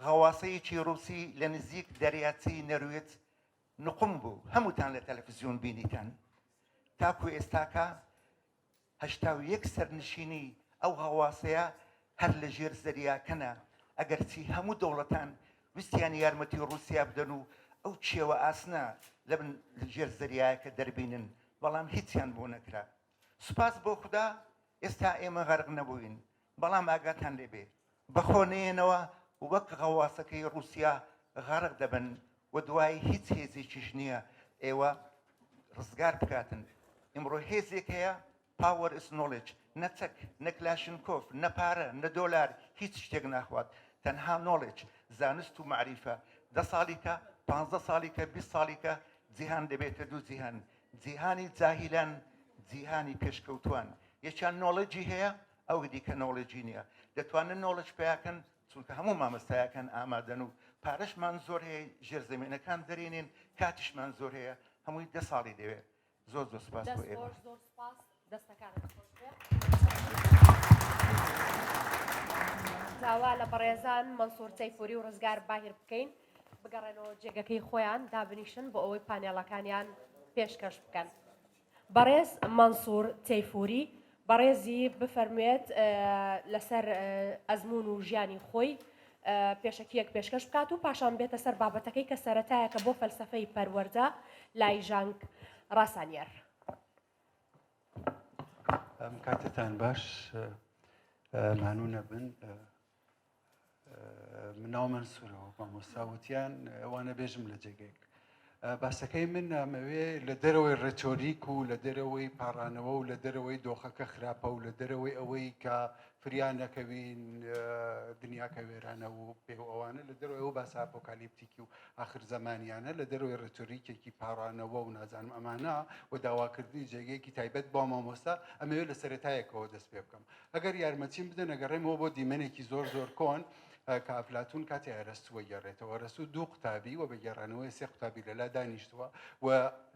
غەواسەیەکی ڕووسی لە نزیک دەریاچەی نەروێج نقوم بوو، هەمووتان لە تەلەفزیۆن بینیتان. تاکو ئێستاکە 81 سەرنشینی ئەو غەواسەیە هەر لە ژێر زەریاکەنە، ئەگەرچی هەموو دەوڵەتان ویستیان یارمەتی ڕووسیا بدەن و ئەو کێوە ئاسنە لە بن ژێر زەریایەکە دەربینن، بەڵام هیچیان بۆ نەکرا. سوپاس بۆ خودا ئێستا ئێمە غەرق نەبووین، بەڵام ئاگاتان لێ بێ بەخۆ نەیەنەوە وەک غەواسەکەی ڕووسیا غەرق دەبن و دوایی هیچ هێزێکیش نییە ئێوە ڕزگار بکاتن. ئیمڕۆ هێزێک هەیە Power is knowledge نە چەک، نە کلاشنکۆف، نە پارە، نە دۆلار هیچ شتێک ناخوات تەنها knowledge زانست و مەعریفە. دە ساڵیکە، پانزە ساڵیکە، 20 ساڵیکە جیهان دەبێتە دوو جیهان جیهانی جاهیلان جیهانی پێشکەوتوان یەکیان knowledge ی هەیە ئەوی دیکە knowledge ی نییە دەتوانن knowledge پیاکەن چونکە هەموو مامۆستایەکان ئامادەن و پارەشمان زۆر هەیە ژێرزەمینەکان دەرێنین کاتیشمان زۆر هەیە هەمووی دە ساڵی دەوێت زۆر زۆر سپاس بۆ ئێوە. زۆر سپاس دەستەکانت خۆش بێ. داوا لە بەڕێزان مەنسوور تەیفوری و ڕزگار باهیر بکەین بگەڕێنەوە جێگەکەی خۆیان دابنیشن بۆ ئەوەی پانێڵەکانیان پێشکەش بکەن. بەڕێز مەنسوور تەیفوری بەڕێزی بفەرموێت لەسەر ئەزموون و ژیانی خۆی پێشەکییەک پێشکەش بکات و پاشان بێتە سەر بابەتەکەی کە سەرەتایەکە بۆ فەلسەفەی پەروەردە لای ژانگ ڕاسانیەر. ئەم کاتتان باش مانوو نەبن. من ناو مەنسوورەوە مامۆستا وتیان وانە بێژم لە جێگەیەک باسەکەی من نامەوێ لە دەرەوەی ڕێتۆریک و لە دەرەوەی پاڕانەوە و لە دەرەوەی دۆخەکە خراپە و لە دەرەوەی ئەوەی کە فریا نەکەوین دنیاکە وێرانە و پێ و ئەوانە لە دەرەوەی ئەو باسە ئاپۆکالیپتیکی و ئاخر زەمانیانە لە دەرەوەی ڕێتۆریکێکی پاڕانەوە و نازانم ئەمانە و داواکردنی جێگەیەکی تایبەت بۆ مامۆستا ئەمەوێت لە سەرەتایەکەوە دەست پێ بکەم ئەگەر یارمەتیم بدەن ئەگەڕێمەوە بۆ دیمەنێکی زۆر زۆر کۆن کە ئەفلاتون کاتێ ئەرەستووە گەڕێتەوە ئەرەستوو دوو قوتابی و بە گێڕانەوەی سێ قوتابی لەلا دانیشتووە و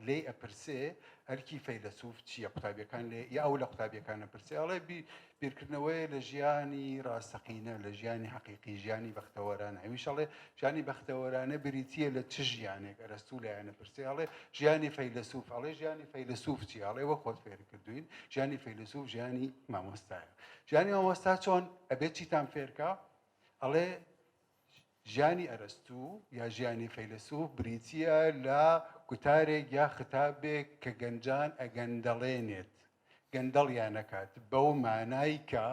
لێی ئەپرسێ ئەرکی فەیلەسوف چییە قوتابیەکان لێ یا ئەو لە قوتابیەکان ئەپرسێ ئەڵێ بیرکردنەوەیە لە ژیانی ڕاستەقینە لە ژیانی حەقیقی ژیانی بەختەوەرانە ئەویش ئەڵێ ژیانی بەختەوەرانە بریتییە لە چ ژیانێک ئەرەستوو لایەنە پرسێ ئەڵێ ژیانی فەیلەسوف ئەڵێ ژیانی فەیلەسوف چییە ئەڵێ وەک خۆت فێر کردوین ژیانی فەیلەسوف ژیانی مامۆستایە ژیانی مامۆستا چۆن ئەبێت چیتان فێرکا ئەڵێ ژیانی ئەرەستوو یا ژیانی فەیلەسوف بریتییە لە گوتارێک یا ختابێک کە گەنجان ئەگەندەڵێنێت گەندەڵیان نەکات بەو مانای کە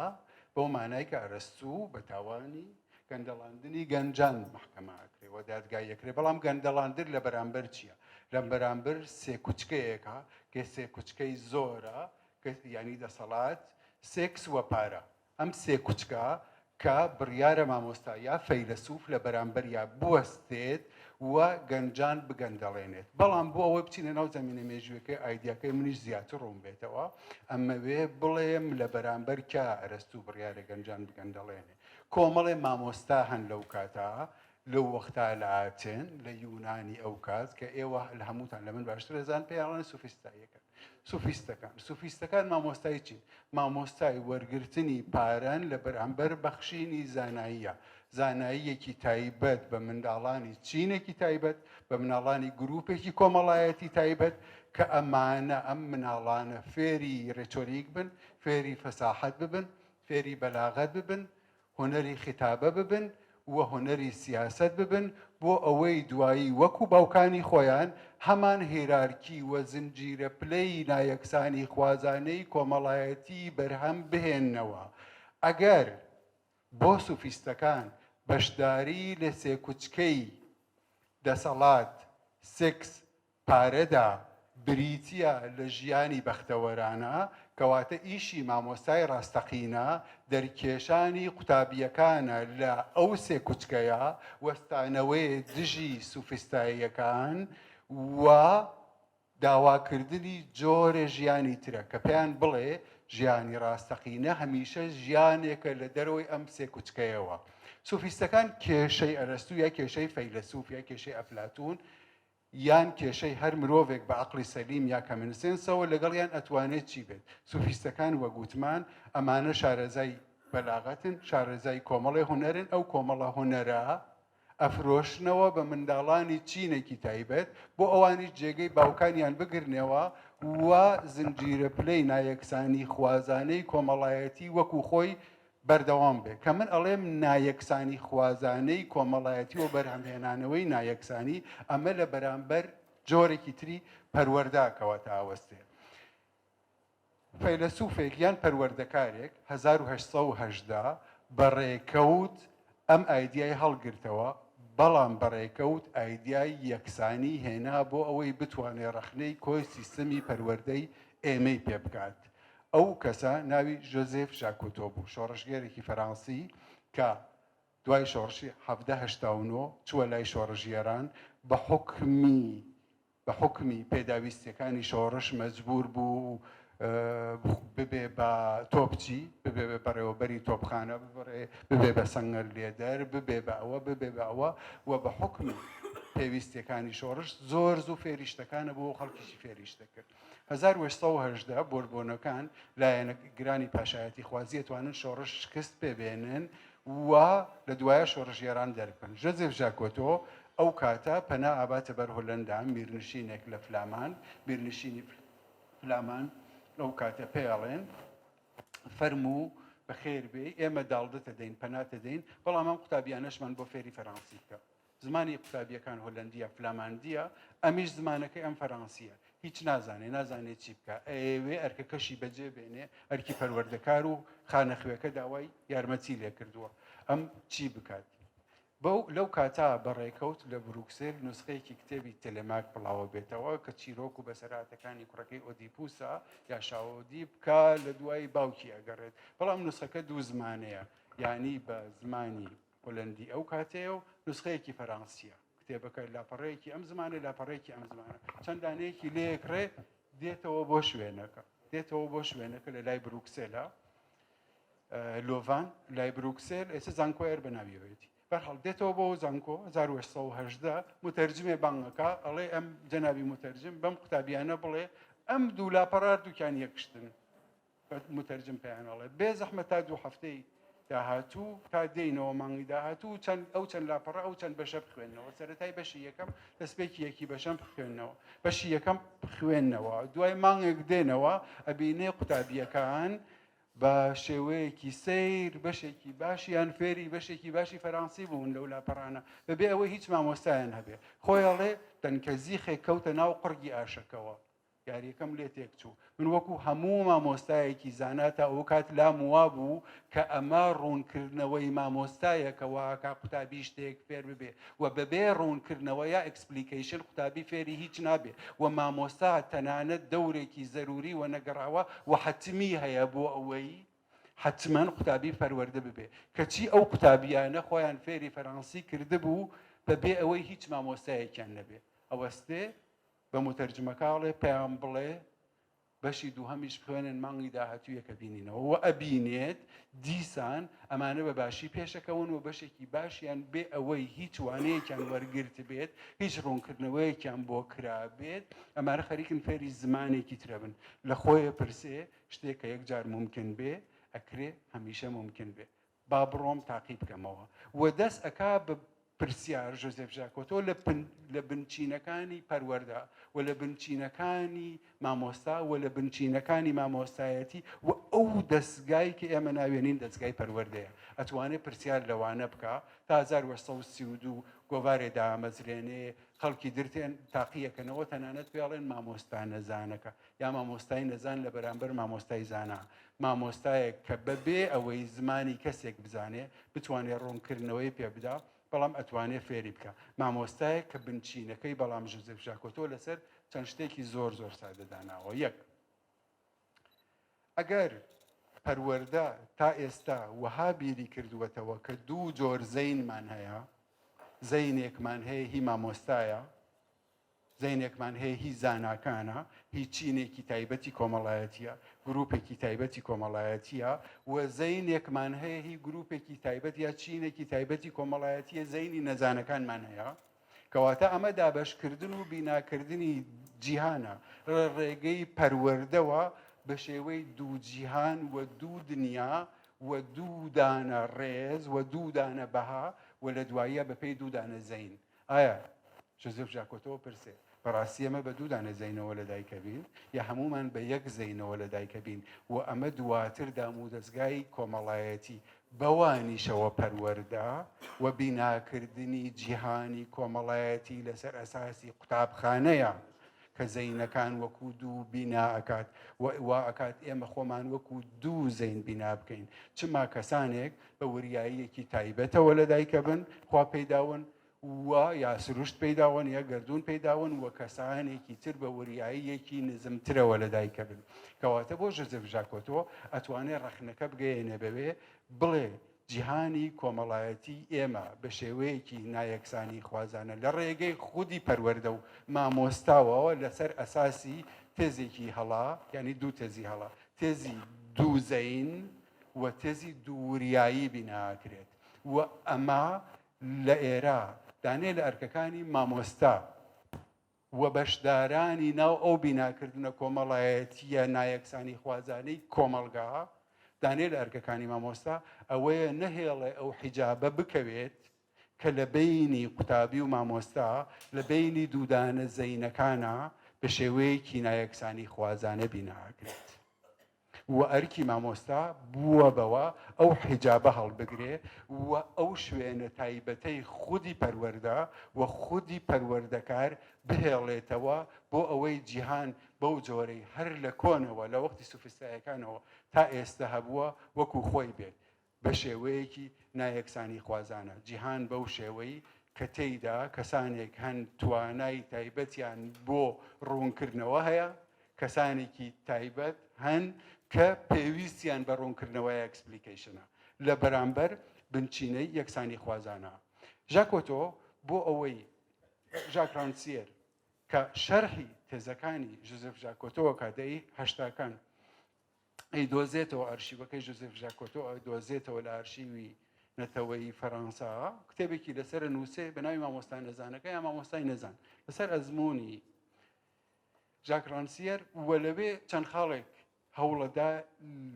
بەو مانای کە ئەرەستوو بە تاوانی گەندەڵاندنی گەنجان مەحکەمە ئەکرێ و دادگای ئەکرێ بەڵام گەندەڵاندن لە بەرامبەر چییە لە بەرامبەر سێکوچکەیەکە کە سێکوچکەی زۆرە کە یانی دەسەڵات سێکس وە پارە ئەم سێکوچکە. کە بڕیارە مامۆستا یا فەیلەسوف لە بەرامبەریا بوەستێت و گەنجان بگەندەڵێنێت. بەڵام بۆ ئەوەی بچینە ناو زەمینە مێژوویەکەی ئایدیاکەی منیش زیاتر ڕوون بێتەوە، ئەمەوێ بڵێم لە بەرامبەر کیا ئەرەستوو بڕیارە گەنجان بگەندەڵێنێ. کۆمەڵێ مامۆستا هەن لەو کاتە، لەو وەختە لە ئاتێن، لە یونانی ئەو کات، کە ئێوە لە هەمووتان لە من باشتر ئەزانن پێیان ئەڵێن سوفیستاییەکان. سوفیستەکان. سوفیستەکان مامۆستای چین؟ مامۆستای وەرگرتنی پارەن لە بەرامبەر بەخشینی زاناییە. زاناییەکی تایبەت بە منداڵانی چینێکی تایبەت، بە مناڵانی گروپێکی کۆمەڵایەتی تایبەت کە ئەمانە، ئەم مناڵانە فێری رێتۆریک بن، فێری فەساحەت ببن، فێری بەلاغەت ببن، هونەری خیتابە ببن و هونەری سیاسەت ببن بۆ ئەوەی دوایی وەکو باوکانی خۆیان هەمان هیرارکی و زنجیرە پلەی نایەکسانی خوازانەی کۆمەڵایەتی بەرهەم بهێننەوە. ئەگەر بۆ سوفیستەکان بەشداری لە سێکوچکەی دەسەڵات، سێکس، پارەدا بریتییە لە ژیانی بەختەوەرانە، کەواتە ئیشی مامۆستای ڕاستەقینە دەرکێشانی قوتابییەکانە لە ئەو سێکوچکەیە، وەستانەوەیە دژی سوفستاییەکان و داواکردنی جۆرێ ژیانی ترە کە پێیان بڵێ ژیانی ڕاستەقینە هەمیشە ژیانێکە لە دەرەوەی ئەم سێکوچکەیەوە. سوفیستەکان کێشەی ئەرەستوو یا کێشەی فەیلەسوف یا کێشەی ئەفلاتوون یان کێشەی هەر مرۆڤێک بە عەقڵی سەلیم یا common sense ەوە لەگەڵیان ئەتوانێت چی بێت؟ سوفیستەکان وەک وتمان ئەمانە شارەزای بەلاغەتن، شارەزای کۆمەڵێ هونەرن، ئەو کۆمەڵە هونەرە ئەفرۆشنەوە بە منداڵانی چینێکی تایبەت بۆ ئەوانیش جێگەی باوکانیان بگرنەوە و زنجیرە پلەی نایەکسانی خوازانەی کۆمەڵایەتی وەکو خۆی بەردەوام بێ. کە من ئەڵێم نایەکسانی خوازانەی کۆمەڵایەتی و بەرهەمهێنانەوەی نایەکسانی، ئەمە لە بەرامبەر جۆرێکی تری پەروەردە کەواتە ئەوەستێ. فەیلەسوفێک یان پەروەردەکارێک 1818 بە ڕێکەوت ئەم ئایدیای هەڵگرتەوە، بەڵام بە ڕێکەوت ئایدیای یەکسانی هێنا بۆ ئەوەی بتوانێ ڕەخنەی کۆی سیستەمی پەروەردەی ئێمەی پێ بکات. ئەو کەسە ناوی ژۆزێف ژاکوتۆ بوو، شۆڕشگێرێکی فەرانسی کە دوای شۆڕشی 1789 چووە لای شۆڕشگێران، بە حوکمی بە حوکمی پێداویستیەکانی شۆڕش مەجبوور بوو ببێ بە تۆپچی، ببێ بە بەڕێوەبەری تۆپخانە، ببێ بە سەنگەر لێدەر، ببێ بە ئەوە، ببێ بە ئەوە و بە حوکمی پێویستیەکانی شۆڕش زۆر زوو فێری شتەکانە بوو و خەڵکیشی فێری شتە کرد. 1818 بۆربۆنەکان لایەنگرانی پاشایەتیخوازی ئەتوانن شۆڕش شکست پێ بێنن و لە دوایە شۆڕشگێران دەربکەن. ژۆزێف ژاکۆتۆ ئەو کاتە پەنا ئاباتە بەر هۆلەندا، میرنشینێک لە فلامان، میرنشینی فلامان ئەو کاتە پێی ئەڵێن فەرموو بەخێر بێی ئێمە داڵدەتە دەین پەناتە دەین بەڵام ئەم قوتابیانەشمان بۆ فێری فەرانسی بکە. زمانی قوتابیەکان هۆلەندیە فلاماندیە ئەمیش زمانەکەی ئەم فەرانسیە هیچ نازانێ نازانێ چی بکە ئەیەوێ ئەرکەکەشی بەجێ بێنێ ئەرکی پەروەردەکار و خانەخوێکە داوای یارمەتی لێ کردووە ئەم چی بکات بەو لەو کاتا بەڕێکەوت لە بروکسێل نوسخەیەکی کتێبی تەلەماک بڵاوە بێتەوە کە چیرۆک و بەسەرهاتەکانی کوڕەکەی ئۆدیپوسە یا شاوەدیب کە لە دوای باوکی ئەگەڕێت بەڵام نوسخەکە دوو زمانەیە یانی بە زمانی هۆلەندی ئەو کاتەیە و نوسخەیەکی فەرانسیە کتێبەکە لاپەڕەیەکی ئەم زمانە لاپەڕێکی ئەم زمانە چەند دانەیەکی لێکڕێ دێتەوە بۆ شوێنەکە دێتەوە بۆ شوێنەکە لە لای بروکسێلە لۆڤان لای بروکسێل ئێستا زانکۆ هەر بە ناویەوەیەتی بەرحاڵ دێتەوە بۆ زانکۆ 1970 متەرجمێ بانگەکە ئەڵێ ئەم جەنابی متەرجم بەم قوتابیانە بڵێ ئەم دوو لاپەڕار دووکیان یەکشتن متەرجم پێیان ئەڵێ بێ زەحمەت تا دوو هەفتەی داهاتوو تا دێینەوە مانگی داهاتوو چەند ئەو چەند لاپەڕە ئەو چەند بەشە بخوێنەوە سەرەتای بەشی یەکەم دەستپێکی یەکی بەشەم بخوێنەوە بەشی یەکەم بخوێنەوە دوای مانگێک دێنەوە ئەبینێ قوتابیەکان بە شێوەیەکی سەیر بەشێکی باشیان فێری بەشێکی باشی فەرانسی بوون لەو لاپەڕانە بەبێ ئەوەی هیچ مامۆستایان هەبێ خۆیڵێ دەنکە زیخێک کەوتە ناو قڕگی ئاشەکەوە یاریەکەم لێ تێکچوو. من وەکو هەموو مامۆستایەکی زانا تا ئەوکات لام وابوو کە ئەمە ڕوونکردنەوەی مامۆستایە کە واکا قوتابی شتێک فێر ببێ و بەبێ ڕوونکردنەوە یا explication قوتابی فێری هیچ نابێ و مامۆستا تەنانەت دەورێکی زەروری و نەگەڕاوە و حەتمی هەیە بۆ ئەوەی. حەتمەن قوتابی پەروەردە ببێ. کەچی ئەو قوتابییانە خۆیان فێری فەرەنسی کردبوو بە بێ ئەوەی هیچ مامۆستایەکیان نەبێ. ئەوەستێ بە موتەرجمەکە ئەڵێ پێیان بڵێ بەشی دووهەمیش بخوێنن مانگی داهاتوویە کە بینینەوە و ئەبینێت دیسان ئەمانە بە باشی پێشەکەون و بەشێکی باشیان بێ ئەوەی هیچ وانەیەکیان وەرگرتبێت هیچ ڕوونکردنەوەیەکیان بۆ کرابێت ئەمانە خەریکن فێری زمانێکی ترەبن لە خۆیە پرسێ شتێک کە یەکجار مومکن بێ ئەکرێ هەمیشە مومکن بێ با بڕۆم تاقی بکەمەوە و دەست ئەکا بە پرسیار ژۆزێف ژاکۆتۆ لە لە بنچینەکانی پەروەردە و لە بنچینەکانی مامۆستا و لە بنچینەکانی مامۆستایەتی و ئەو دەستگای کە ئێمە ناوێنین دەستگای پەروەردەیە ئەتوانێ پرسیار لەوانە بکا تا 1932 گۆڤارێ دامەزرێنێ خەڵکی درتێن تاقیەکەنەوە تەنانەت پێڵێن مامۆستا نەزانەکە یا مامۆستای نەزان لە بەرامبەر مامۆستای زانا، مامۆستایەک کە بەبێ ئەوەی زمانی کەسێک بزانێ بتوانێ ڕوونکردنەوەی پێ بدا بەڵام ئەتوانێ فێری بکا، مامۆستایەک کە بنچینەکەی بەڵام ژوزێف ژاکۆتۆ لەسەر چەند شتێکی زۆر زۆر سادە داناوە، یەک، ئەگەر پەروەردە تا ئێستا وەها بیری کردووەتەوە کە دوو جۆر زەینمان هەیە، زەینێکمان هەیە هی مامۆستایە، زەینێکمان هەیە هی زاناکانە، هی چینێکی تایبەتی کۆمەڵایەتییە، گروپێکی تایبەتی کۆمەڵایەتییە و زەینێکمان هەیە هی گروپێکی تایبەت یا چینێکی تایبەتی کۆمەڵایەتییە، زەینی نەزانەکانمان هەیە. کەواتە ئەمە دابەشکردن و بیناکردنی جیهانە لە ڕێگەی پەروەردەوە بە شێوەی دوو جیهان و دوو دنیا و دوو دانە ڕێز و دوو دانە بەها و لە دواییە بەپێی دوو دانە زەین. ئایا جۆزێف ژاکۆتۆ پرسێ، بەڕاستی ئێمە بە دوو دانە زەینەوە لەدایکەبین یا هەموومان بە یەک زەینەوە لەدایکەبین و ئەمە دواتر دامودەزگای کۆمەڵایەتی بەوانیشەوە پەروەردە و بیناکردنی جیهانی کۆمەڵایەتی لەسەر ئەساسی قوتابخانەیە کە زەینەکان وەکو دوو بینا ئەکات و وا ئەکات ئێمە خۆمان وەکو دوو زەین بینا بکەین چما کەسانێک بە وریاییەکی تایبەتەوە لەدایکەبن خوا پێیداون و یا سروشت پێیداون یا گەردوون پێیداون و کەسانێکی تر بە وریاییەکی نزمترەوە لەدایکەبن کەواتە بۆ ژۆزێف ژاکۆتۆ ئەتوانێ ڕەخنەکە بگەیەنێ بەوێ بڵێ جیهانی کۆمەڵایەتی ئێمە بە شێوەیەکی نایەکسانی خوازانە لە ڕێگەی خودی پەروەردە و مامۆستاوە لەسەر ئەساسی تێزێکی هەڵە یعنی دوو تێزی هەڵە تێزی دوو زەین و تێزی دوو وریایی بیناکرێت و ئەمە لە ئێرە دانێ لە ئەرکەکانی مامۆستا و بەشدارانی ناو ئەو بیناکردنە کۆمەڵایەتییە نایەکسانیخوازانەی کۆمەڵگا، دانێ لە ئەرکەکانی مامۆستا ئەوەیە نەهێڵێ ئەو حیجابە بکەوێت کە لە بەینی قوتابی و مامۆستا، لە بەینی دوودانە زەینەکانا بە شێوەیەکی نایەکسانیخوازانە بینا ئەکرێت. و ئەرکی مامۆستا بووە بەوە ئەو حیجابە هەڵبگرێ و ئەو شوێنە تایبەتەی خودی پەروەردە و خودی پەروەردەکار بهێڵێتەوە بۆ ئەوەی جیهان بەو جۆرەی هەر لە کۆنەوە لە وەختی سوفستایەکانەوە تا ئێستە هەبووە وەکو خۆی بێت بە شێوەیەکی نایەکسانیخوازانە، جیهان بەو شێوەی کە تێیدا کەسانێک هەن توانای تایبەتیان بۆ ڕوونکردنەوە هەیە، کەسانێکی تایبەت هەن کە پێویستیان بە ڕوونکردنەوەیە explication ە لە بەرامبەر بنچینەی یەکسانیخوازانە. ژاکۆتۆ بۆ ئەوەی ژاک ڕانسیێر کە شەرحی تێزەکانی ژوزێف ژاکۆتۆ کە دەی هەشتاکان ئەیدۆزێتەوە ئەرشیوەکەی ژوزێف ژاکۆتۆ ئەیدۆزێتەوە لە ئەرشیوی نەتەوەیی فەرەنسا کتێبێکی لەسەر نووسێ بە ناوی مامۆستا نەزانەکە یا مامۆستای نەزان لەسەر ئەزمموونی ژاک ڕانسیەر و لەوێ چەند خاڵێک هەوڵەدا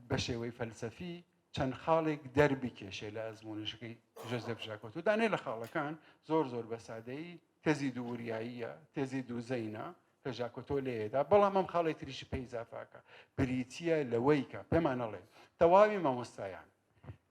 بە شێوەی فەلسەفی چەند خاڵێک دەربکێشێ لە ئەزمونشەکەی ژۆزێف ژاکۆتۆ دانێ لە خاڵەکان زۆر زۆر بە سادەیی تێزی دوو وریاییە تێزی دوو زەینە کە ژاکۆتۆ لێیەدا، بەڵام ئەم خاڵی تریشی پێ ئیزافاکە بریتییە لەوەی کە پێمان ئەڵێ تەواوی مامۆستایان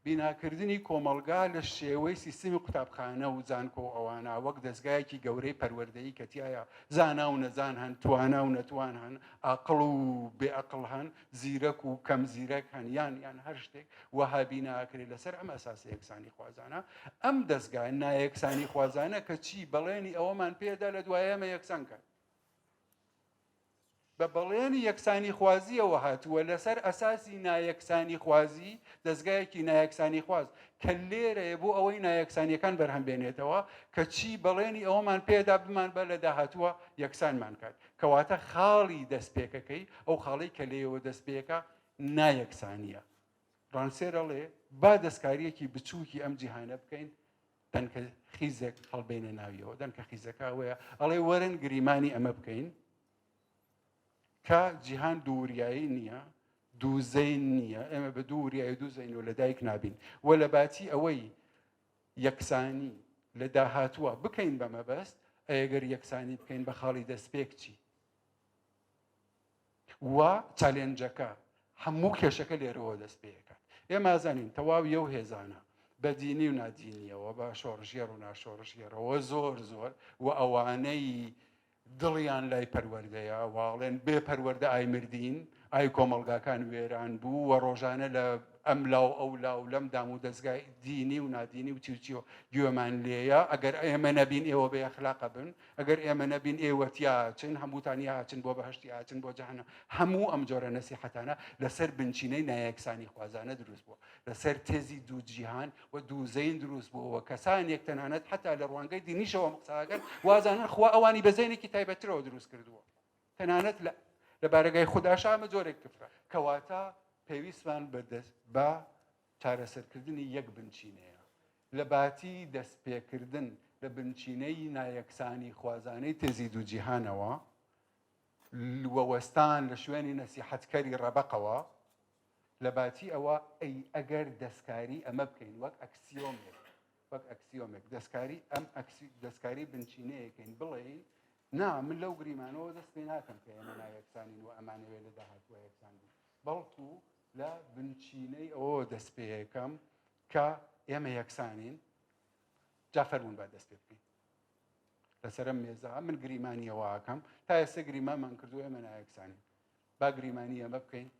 بیناکردنی کۆمەڵگا لە شێوەی سیستمی قوتابخانە و زانکۆ و ئەوانە وەک دەزگایەکی گەورەی پەروەردەیی کە تیایا زانا و نەزان هەن، توانا و نەتوان هەن، ئاقڵ و بێ ئەقڵ هەن، زیرەک و کەم زیرەک هەن یان یان هەر شتێک وەها بینا ئەکرێت لەسەر ئەم ئەساسە یەکسانیخوازانە ئەم دەزگا نایەکسانیخوازانە کە چی بەڵێنی ئەوەمان پێدا لە دوای ئێمە یەکسان کات. بە بەڵێنی یەکسانیخوازییەوە هاتووە لەسەر ئەساسی نایەکسانیخوازی، دەزگایەکی نایەکسانیخواز کە لێرەیە بۆ ئەوەی نایەکسانییەکان بەرهەم بێنێتەوە، کەچی بەڵێنی ئەوەمان پێدا بمانبا لە داهاتووە یەکسانمان کات. کەواتە خاڵی دەستپێکەکەی، ئەو خاڵەی کە لێیەوە دەستپێکا نایەکسانییە. ڕانسێر ئەڵێ با دەستکارییەکی بچووکی ئەم جیهانە بکەین، دەنکە خیزێک هەڵبێنە ناویەوە. دەنکە خیزەکە ئەوەیە ئەڵێ وەرن گریمانی ئەمە بکەین کە جیهان دووریایی نییە، دوو زەین نییە، ئێمە بە دوو وریایی دوو زەین و لەدایک نابین و لە باتی ئەوەی یەکسانی لە داهاتووە بکەین بە مەبەست، ئەگەر یەکسانی بکەین بە خاڵی دەستپێک چی؟ و challenge ەکە هەموو کێشەکە لێرەوە دەست پێکات. ئێمە ئەزانین تەواوی ئەو هێزانە بە دینی و نادینیەوە، بە شۆڕشگێڕ و ناشۆڕشگێڕەوە زۆر زۆر و ئەوانەی دڵیان لای پەروەردەیە واڵێن بێ پەروەردە ئای مردین، ئای کۆمەڵگاکان وێران بوو و ڕۆژانە لە ئەم لاو ئەو لاو لەم دام و دەزگای دینی و نادینی و چی و چیەوە گوێمان لێیە، ئەگەر ئێمە نەبین ئێوە بێ ئەخلاقە بن، ئەگەر ئێمە نەبین ئێوە تیا ئەچن، هەمووتان یا ئەچن بۆ بەهەشت یا ئەچن بۆ جەهەنەم. هەموو ئەم جۆرە نەسیحەتانە لەسەر بنچینەی نایەکسانی خوازانە دروست بووە، لەسەر تێزی دوو جیهان و دوو زەین دروست بووە و کەسانێک تەنانەت حەتا لە ڕوانگەی دینیشەوە ئەم قسە ئەکەن، وازانن خوا ئەوانی بە زەینێکی تایبەتترەوە دروست کردووە. تەنانەت لە لە بارەگای خوداشا ئەمە جۆرێک کفرە. کەواتە پێویستمان بە دەست بە چارەسەرکردنی یەک بنچینەیە. لە باتی دەستپێکردن لە بنچینەی نایەکسانیخوازانەی تێزی دوو جیهانەوە و وەستان لە شوێنی نەسیحەتکەری ڕەبەقەوە، لە باتی ئەوە ئەی ئەگەر دەستکاری ئەمە بکەین وەک ئەکسیۆمێک، وەک ئەکسیۆمێک دەستکاری ئەم دەستکاری بنچینەیەکەین بڵێین نا من لەو گریمانەوە دەست پێ ناکەم کە ئێمە نایەکسانین و ئەمانەوێ لە داهاتووە یەکسان بین، بەڵکو لە بنچینەی ئەوەوە دەست پێ ئەکەم کە ئێمە یەکسانین، جا فەرموون با دەست پێ بکەین. لەسەر ئەم مێزە من گریمانی ئەوە ئەکەم، تا ئێستا گریمانمان کردووە ئێمە نایەکسانین، با گریمانی ئەمە بکەین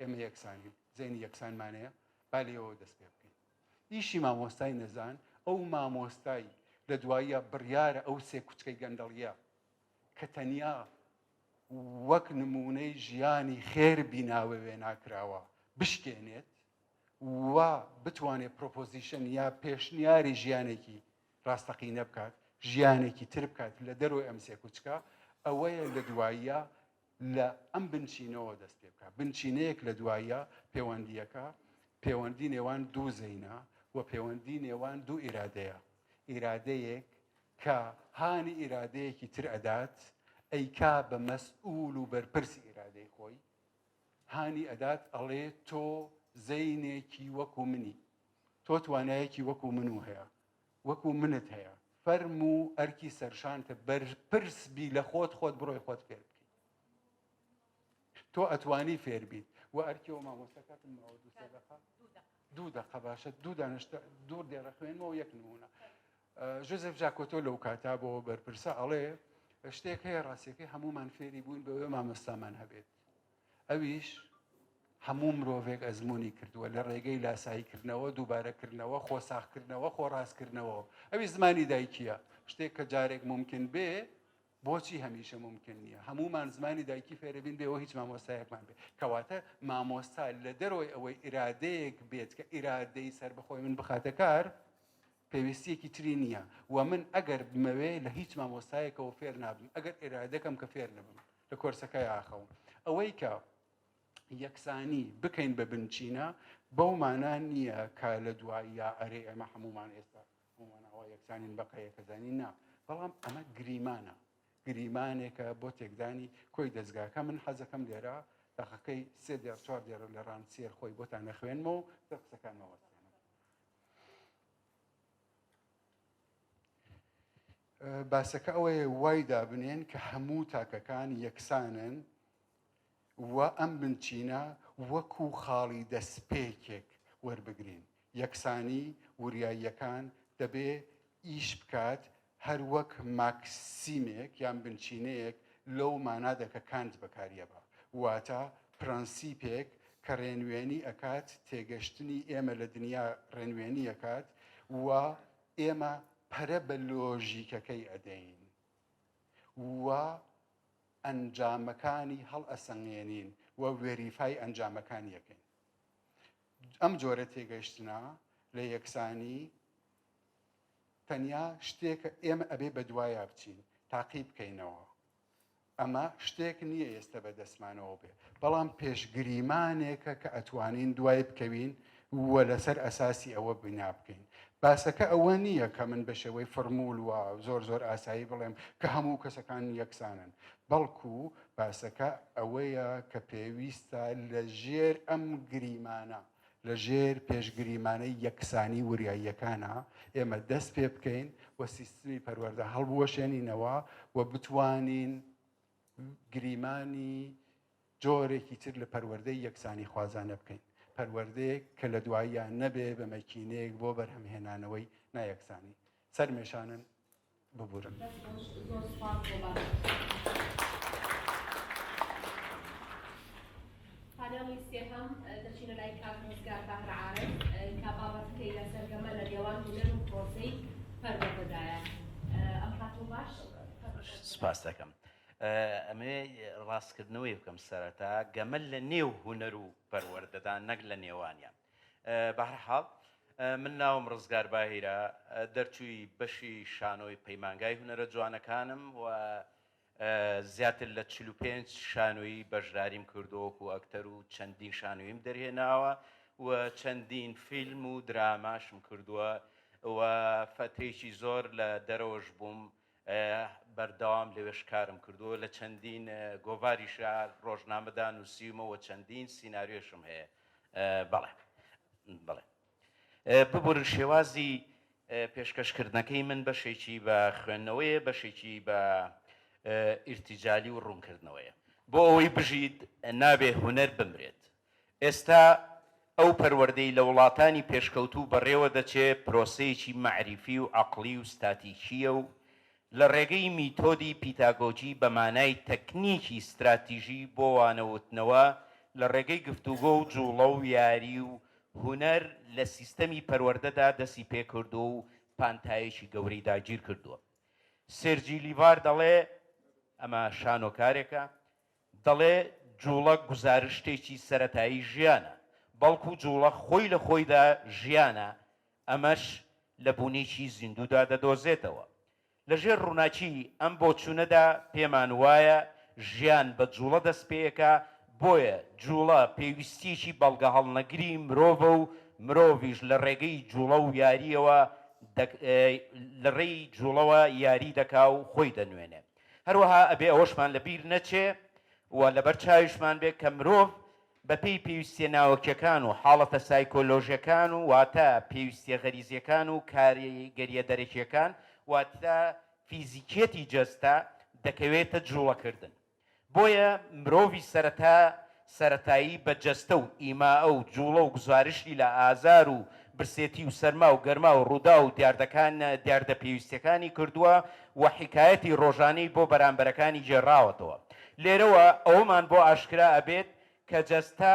ئێمە یەکسانین، زەینی یەکسانمان هەیە، با لێوە دەست پێ بکەین. ئیشی مامۆستای نەزان، ئەو مامۆستای لە دواییە بڕیارە ئەو سێ کوچکەی گەندەڵیە کە تەنیا وەک نمونەی ژیانی خێر بیناوە وێناکراوە بشکێنێت و بتوانێت proposition یا پێشنیاری ژیانێکی ڕاستەقینە بکات، ژیانێکی تر بکات لە دەرەوەی ئەم سێکوچکە، ئەوەیە لە دواییە لە ئەم بنچینەوە دەست پێ بکات. بنچینەیەک لە دواییە پەیوەندییەکە پەیوەندی نێوان دوو زەینە و پەیوەندی نێوان دوو ئیرادەیە، ئیرادەیەک کە هانی ئیرادەیەکی تر ئەدات، ئەیکا بە مەسئول و بەرپرسی ئیرادەی خۆی، هانی ئەدات ئەڵێ تۆ زەینێکی وەکو منی، تۆ توانایەکی وەکو منو هەیە، وەکو منت هەیە، فەرموو ئەرکی سەرشانتە بەرپرس بی لە خۆت، خۆت بڕۆی خۆت فێر بکەی. تۆ ئەتوانی فێر بیت و ئەرکی ئەو مامۆستا کاتم ماوە دوو سێ دەقە دوو دەقە باشە دوو دانشتە دوو دێڕە خوێنمەوە یەک نمونە ژۆزێف ژاکۆتۆ لەو کاتا بۆ بەرپرسە ئەڵێ شتێک هەیە ڕاستیەکەی هەمومان فێری بووین بەوێ مامۆستامان هەبێت ئەویش هەموو مرۆڤێک ئەزمموی کردووە لە ڕێگەی لاساییکردنەوە دووبارەکردنەوە خۆساخکردنەوە خۆڕاستکردنەوە ئەوی زمانی دایکیە شتێک کە جارێک ممکن بێ بۆچی هەمیشە ممکن نییە هەمومان زمانی دایکی فێرەبین بێەوە هیچ مامۆستایەکمان بێ کەواتە مامۆستا لە دەرەوەی ئەوەی ئیرادەیەک بێت کە ئیرادەی سەربەخۆی من بخاتە کار پێویستیەکی تری نییە و من ئەگەر بمەوێ لە هیچ مامۆستایەکەوە فێر نابم ئەگەر ئیرادەکەم کە فێر نەبم لە کۆرسەکەی ئاخەوم ئەوەی کە یەکسانی بکەین بە بنچینە بەو مانا نییە کە لە دواییە ئەرێ ئێمە هەمومان ئێستا هەمومان ئەوە یەکسانین بەقەیەکەزانی نا بەڵام ئەمە گریمانە گریمانێکە بۆ تێکدانی کۆی دەستگاکە من حەزەکەم لێرە دەقەکەی سێ دێڕ چوار دێڕ لە ڕانسیەر خۆی بۆتان نەخوێنمەوە و قسەکانمەوە باسەکە ئەوەیە وای دابنێن کە هەموو تاکەکان یەکسانن و ئەم بنچینە وەکو خاڵی دەستپێکێک وەربگرین. یەکسانی وریاییەکان دەبێ ئیش بکات هەر وەک ماکسیمێک یان بنچینەیەک لەو مانادا کە کانت بەکاریەبا، واتە پرەنسیپێک کە ڕێنوێنی ئەکات تێگەشتنی ئێمە لە دنیا ڕێنوێنی ئەکات و ئێمە پەرە بە لۆژیکەکەی ئەدەین و. ئەنجامەکانی هەڵئەسەنگێنین و verify ئەنجامەکانی ئەکەین. ئەم جۆرە تێگەشتنە لە یەکسانی تەنیا شتێکە ئێمە ئەبێ بەدوایا بچین تاقی بکەینەوە. ئەمە شتێک نییە ئێستە بە دەستمانەوە بێ، بەڵام پێشگریمانێکە کە ئەتوانین دوای بکەوین و لەسەر ئەساسی ئەوە بینا بکەین. باسەکە ئەوە نییە کە من بە شێوەی فڕموول و زۆر زۆر ئاسایی بڵێم کە هەموو کەسەکان یەکسانن، بەڵکو باسەکە ئەوەیە کە پێویستە لە ژێر ئەم گریمانە، لە ژێر پێشگریمانەی یەکسانی وریاییەکانا ئێمە دەست پێ بکەین و سیستمی پەروەردە هەڵبوەشێنینەوە و بتوانین گریمانی جۆرێکی تر لە پەروەردەی یەکسانی خوازانە بکەین، پەروەردەیەک کە لە دواییا نەبێ بە مەکینەیەک بۆ بەرهەمهێنانەوەی نایەکسانی. سەرمێشانن. ببورن. دەست خۆش زۆر سوپاس بۆ بابەتەکەت. پانێڵی سێهەم دەچینە لای کاک ڕزگار باهر عارف کە بابەتەکەی لەسەر گەمە لە نێوان هونەر و پرۆسەی پەروەردەدایە. ئەم کاتەو باش. سپاس دەکەم. ئەمەوێ ڕاستکردنەوەی بکەم سەرەتا گەمە لە نێو هونەر و پەروەردەدا نەک لە نێوانیان. بەهەرحاڵ من ناوم ڕزگار باهیرە، دەرچووی بەشی شانۆی پەیمانگای هونەرە جوانەکانم و زیاتر لە 45 شانۆیی بەشداریم کردووە وەکو ئەکتەر و چەندین شانۆییم دەرهێناوە و چەندین فیلم و دراماشم کردووە و فەترێکی زۆر لە دەرەوەش بووم بەردەوام لەوێش کارم کردووە لە چەندین گۆڤاریشا ڕۆژنامەدا نووسیومە و چەندین سیناریۆشم هەیە بەڵێ بەڵێ ببورن شێوازی پێشکەشکردنەکەی من بەشێکی بە خوێندنەوەیە بەشێکی بە ئیرتیجالی و ڕوونکردنەوەیە بۆ ئەوەی بژیت نابێ هونەر بمرێت ئێستا ئەو پەروەردەی لە وڵاتانی پێشکەوتوو بەڕێوە دەچێ پرۆسەیەکی مەعریفی و عەقڵی و ستاتیکییە و لە ڕێگەی میتۆدی پیتاگۆجی بە مانای تەکنیکی ستراتیژی بۆ وانەوتنەوە لە ڕێگەی گفتوگۆ و جوڵە و یاری و هونەر لە سیستەمی پەروەردەدا دەستی پێکردووە و پانتایەکی گەورەی داگیرکردووە. سێرجی لیڤار دەڵێ، ئەمە شانۆکارێکە، دەڵێ جوڵە گوزارشتێکی سەرەتایی ژیانە، بەڵکو جوڵە خۆی لە خۆیدا ژیانە، ئەمەش لە بوونێکی زیندوودا دەدۆزێتەوە. لە ژێر ڕووناکی ئەم بۆچوونەدا پێمان وایە ژیان بە جوڵە دەست پێیەکا، بۆیە جوڵە پێویستییەکی بەڵگەهەڵنەگری مرۆڤە و مرۆڤیش لە ڕێگەی جوڵە و یارییەوە لە ڕێی جوڵەوە یاری دەکا و خۆی دەنوێنێ. هەروەها ئەبێ ئەوەشمان لە بیر نەچێ و لەبەر چاویشمان بێ کە مرۆڤ بە پێی پێویستیە ناوەکیەکان و حاڵەتە سایکۆلۆژیەکان و واتە پێویستیە غەریزیەکان و کاریگەریە دەرەکیەکان واتە فیزیکیەتی جەستە دەکەوێتە جوڵەکردن. بۆیە مرۆڤی سەرەتا سەرەتایی بە جەستە و ئیمائە و جوڵە و گوزارشتی لە ئازار و برسێتی و سەرما و گەرما و ڕووداو و دیاردەکان دیاردە پێویستیەکانی کردووە و حیکایەتی ڕۆژانەی بۆ بەرامبەرەکانی گێڕاوەتەوە. لێرەوە ئەوەمان بۆ ئاشکرا ئەبێت کە جەستە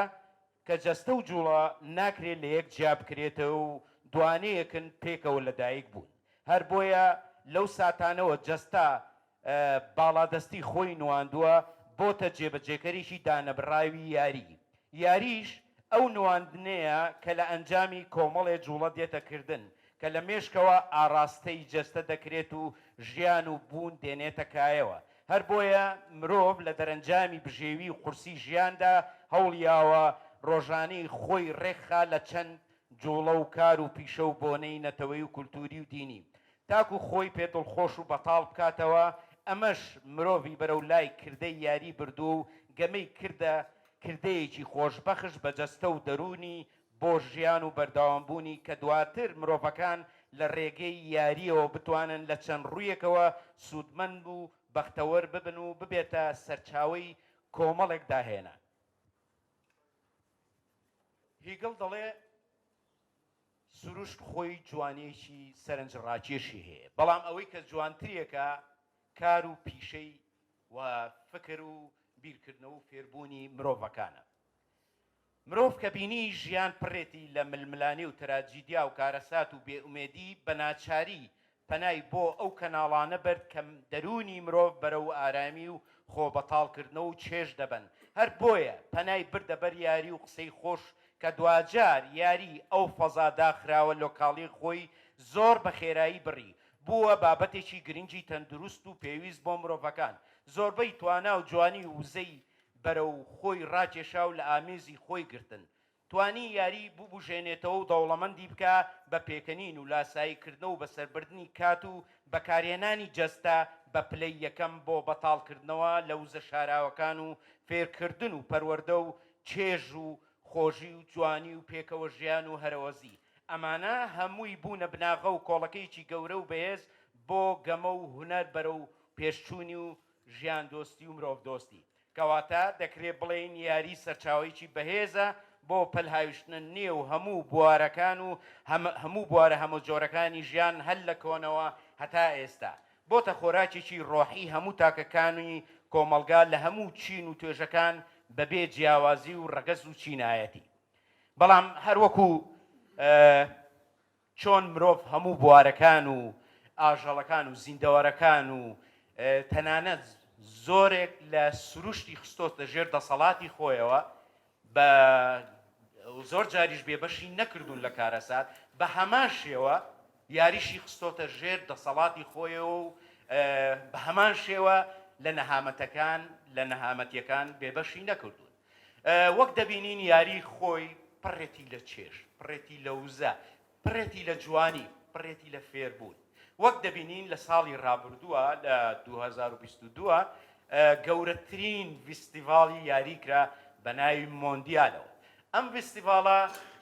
کە جەستە و جوڵە ناکرێت لەیەک جیا بکرێتەوە و دوانەیەکن پێکەوە لەدایک بوون. هەر بۆیە لەو ساتانەوە جەستە باڵادەستی خۆی نواندووە، بۆتە جێبەجێکەرێکی دانەبڕاوی یاری. یاریش ئەو نواندنەیە کە لە ئەنجامی کۆمەڵێ جوڵە دێتە کردن، کە لە مێشکەوە ئاڕاستەی جەستە دەکرێت و ژیان و بوون دێنێتە کایەوە. هەر بۆیە مرۆڤ لە دەرەنجامی بژێوی و قورسی ژیاندا هەوڵیاوە ڕۆژانەی خۆی ڕێکخا لە چەند جوڵە و کار و پیشە و بۆنەی نەتەوەی و کولتووری و دینی تاکو خۆی پێ دڵخۆش و بەتاڵ بکاتەوە، ئەمەش مرۆڤی بەرەو لای کردەی یاری بردووە و گەمەی کردە کردەیەکی خۆشبەخش بە جەستە و دەروونی بۆ ژیان و بەردەوامبوونی کە دواتر مرۆڤەکان لە رێگەی یارییەوە بتوانن لە چەند روویەکەوە سوودمەند و بەختەوەر ببن و ببێتە سەرچاوەی کۆمەڵێک داهێنان. هیگڵ دەڵێ، سروشت خۆی جوانییەکی سەرنجڕاکێشی هەیە، بەڵام ئەوەی کە جوانتریەکە کار و پیشەی و فکر و بیرکردنەوە و فێربوونی مرۆڤەکانە. مرۆڤ کە بینی ژیان پڕێتی لە ململانێ و تراجیدیا و کارەسات و بێئومێدی بە ناچاری. پەنای بۆ ئەو کەناڵانە برد کە دەروونی مرۆڤ بەرەو ئارامی و خۆ بەتاڵکردنەوە و چێژ دەبەن، هەر بۆیە پەنای بردە بەر یاری و قسەی خۆش کە دواجار یاری ئەو فەزا داخراوە لۆکاڵیە خۆی زۆر بە خێرایی بڕی، بووە بابەتێکی گرنگی تەندروست و پێویست بۆ مرۆڤەکان، زۆربەی توانا و جوانی و وزەی بەرەو خۆی ڕاکێشا و لە ئامێزی خۆی گرتن. توانی یاری ببوژێنێتەوە و دەوڵەمەندی بکا بە پێکەنین و لاسایی کردنەوە و بەسەربردنی کات و بەکارهێنانی جەستە بە پلەی یەکەم بۆ بەتاڵکردنەوە لە وزە شاراوەکان و فێرکردن و پەروەردە و چێژ و خۆشی و جوانی و پێکەوە ژیان و هەرەوەزی. ئەمانە هەمووی بوونە بناغە و کۆڵەکەیەکی گەورە و بەهێز بۆ گەمە و هونەر بەرەو پێشچوونی و ژیاندۆستی و مرۆڤدۆستی. کەواتە دەکرێ بڵێین یاری سەرچاوەیەکی بەهێزە بۆ پەلهاویشتنە نێو هەموو بوارەکان و هەموو بوارە هەمەجۆرەکانی ژیان هەر لە کۆنەوە هەتا ئێستا بۆتە خۆراکێکی ڕۆحی هەموو تاکەکانی کۆمەڵگا لە هەموو چین و توێژەکان بەبێ جیاوازی و ڕەگەز و چینایەتی بەڵام هەروەکو چۆن مرۆڤ هەموو بوارەکان و ئاژەڵەکان و زیندەوەرەکان و تەنانەت زۆرێک لە سروشتی خستۆتە ژێر دەسەڵاتی خۆیەوە بە زۆر جاریش بێبەشی نەکردوون لە کارەسات بە هەمان شێوە یاریشی خستۆتە ژێر دەسەڵاتی خۆیەوە و بە هەمان شێوە لە نەهامەتەکان لە نەهامەتیەکان بێبەشی نەکردوون. وەک دەبینین یاری خۆی پڕێتی لە چێژ، پڕێتی لە وزە، پڕێتی لە جوانی، پڕێتی لە فێربوون. وەک دەبینین لە ساڵی ڕابردووە لە 2022 گەورەترین ڤیستیڤاڵی یاری کرا بە ناوی مۆندیالەوە. ئەم ڤیستیڤاڵە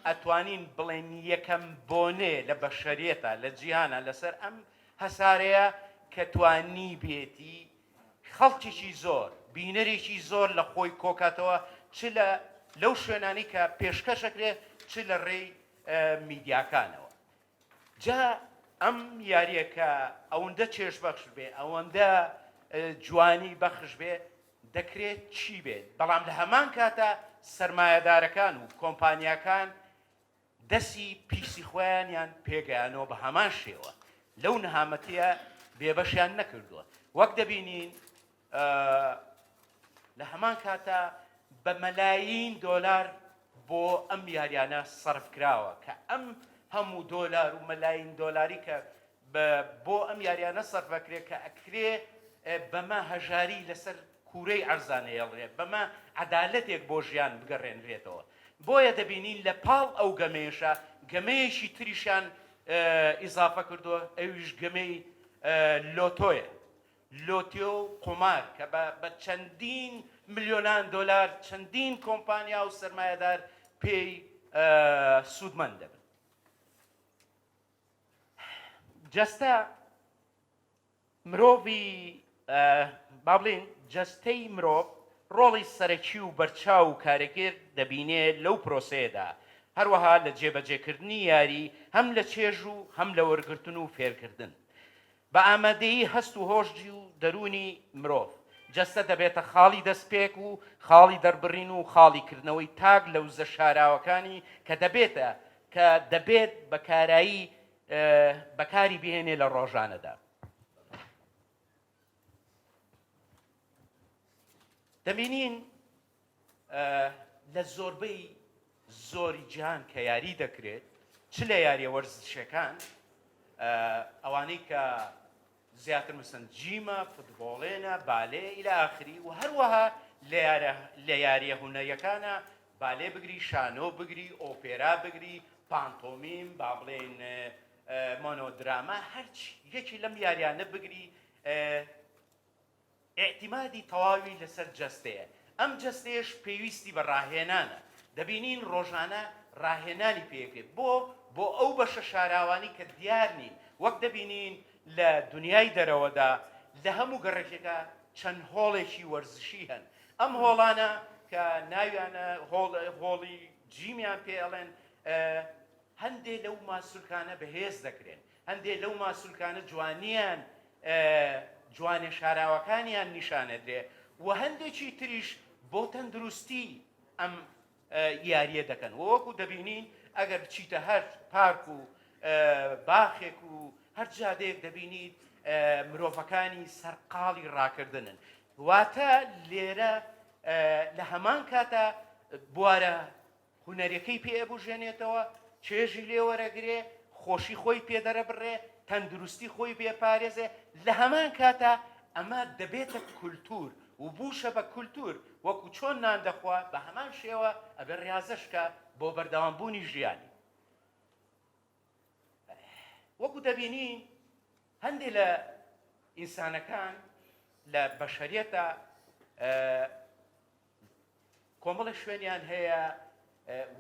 ئەتوانین بڵێین یەکەم بۆنەیە لە بەشەریەتە لە جیهانە لەسەر ئەم هەسارەیە کە توانیبێتی خەڵکێکی زۆر، بینەرێکی زۆر لە خۆی کۆکاتەوە چ لە لەو شوێنانەی کە پێشکەش ئەکرێ چ لە ڕێی میدیاکانەوە. جا ئەم یارییە کە ئەوەندە چێژبەخش بێ، ئەوەندە جوانی بەخش بێ، دەکرێت چی بێت؟ بەڵام لە هەمان کاتا سەرمایەدارەکان و کۆمپانیاکان دەسی پیسی خۆیانیان پێگەیانەوە بە هەمان شێوە لەو نەهامەتیە بێبەشیان نەکردووە وەک دەبینین لە هەمان کاتا بە مەلایین دۆلار بۆ ئەم یاریانە سەرف کراوە کە ئەم هەموو دۆلار و مەلایین دۆلاری کە بۆ ئەم یاریانە سەرف ئەکرێ کە ئەکرێ بەمە هەژاری لەسەر کورەی عەرزا نەیەڵرێ بەمە عەدالەتێک بۆ ژیان بگەڕێنرێتەوە بۆیە دەبینین لە پاڵ ئەو گەمەیەشا گەمەیەکی تریشیان ئیزافە کردووە ئەویش گەمەی لۆتۆیە لۆتۆ و قومار کە بە چەندین ملیۆنان دۆلار چەندین کۆمپانیا و سەرمایەدار پێی سوودمەند دەبن. جەستە مرۆڤی با بڵێین جەستەی مرۆڤ ڕۆڵی سەرەکی و بەرچاو و کارەگێر دەبینێ لەو پرۆسەیەدا، هەروەها لە جێبەجێکردنی یاری هەم لە چێژ و هەم لە وەرگرتن و فێرکردن. بە ئامادەیی هەست و هۆشی و دەروونی مرۆڤ، جەستە دەبێتە خاڵی دەستپێک و خاڵی دەربڕین و خاڵی کردنەوەی تاک لە وزە شاراوەکانی کە دەبێتە کە دەبێت بە کارایی بەکاری بهێنێ لە ڕۆژانەدا. دەبینین لە زۆربەی زۆری جیهان کە یاری دەکرێت چ لە یاریە وەرزشەکان ئەوانەی کە زیاتر مەسەن جیمە فوتبۆڵێنە بالێ ئیلە ئاخری و هەروەها لە یاریە هونەریەکانە بالێ بگری شانۆ بگری ئۆپێرا بگری پانتۆمیم با بڵێین مۆنۆدراما هەرچ یەکی لەم یاریانە بگری ئیعتیمادی تەواوی لەسەر جەستەیە، ئەم جەستەیەش پێویستی بە ڕاهێنانە، دەبینین ڕۆژانە ڕاهێنانی پێکرێت، بۆ؟ بۆ ئەو بەشە شاراوانەی کە دیار نین، وەک دەبینین لە دونیای دەرەوەدا لە هەموو گەڕەکێکا چەند هۆڵێکی وەرزشی هەن، ئەم هۆڵانە کە ناویانە هۆڵ هۆڵی جیمیان پێ ئەڵێن، هەندێ لەو ماسولکانە بەهێز دەکرێن، هەندێ لەو ماسولکانە جوانیان جوانێ شاراوەکانیان نیشانەدرێ و هەندێکی تریش بۆ تەندروستی ئەم یاریە دەکەن وەکو دەبینین ئەگەر بچیتە هەر پارک و باخێک و هەر. هەر جادەیەک دەبینیت مرۆڤەکانی سەرقاڵی ڕاکردنن. واتە لێرە لە هەمان کاتا بوارە هونەریەکەی پێ ئەبوژێنێتەوە، چێژی لێ وەرەگرێ، خۆشی خۆی پێ دەرەبڕێ، تەندروستی خۆی پێ پارێزێ، لە هەمان کاتا ئەمە دەبێتە کولتوور و بووشە بە کولتوور، وەکو چۆن نان دەخوا بە هەمان شێوە ئەبێ ڕیازەش کا بۆ بەردەوام بوونی ژیانی. وەکو دەبینین هەندێ لە ئینسانەکان لە بەشەریەتە کۆمەڵێک شوێنیان هەیە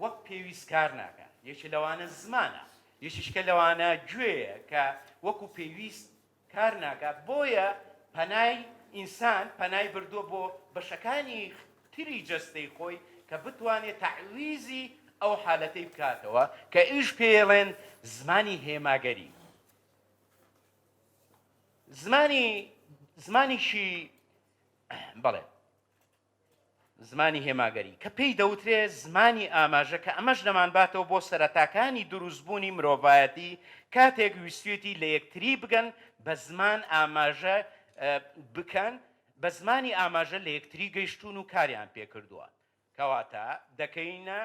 وەک پێویست کار ناکە یەکی لەوانە زمانە یەکیشکە لەوانە گوێیە کە وەکو پێویست کار ناکە بۆیە پەنای ئینسان پەنای بردووە بۆ بەشەکانی تری جەستەی خۆی کە بتوانێت تەعویزی ئەو حالەتەی بکاتەوە کە ئیش پێڵێن زمانی هێماگەری زمانی زمانیشی بەڵێ زمانی هێماگەری، کە پێی دەوترێ زمانی ئاماژە کە ئەمەش دەمانباتەوە بۆ سەرەتاکانی دروستبوونی مرۆڤایەتی کاتێک ویستویەتی لە یەکتری بگەن بە زمان ئاماژە بکەن بە زمانی ئاماژە لە یەکتری گەیشتوون و کاریان پێکردووە. کەواتە دەکەینە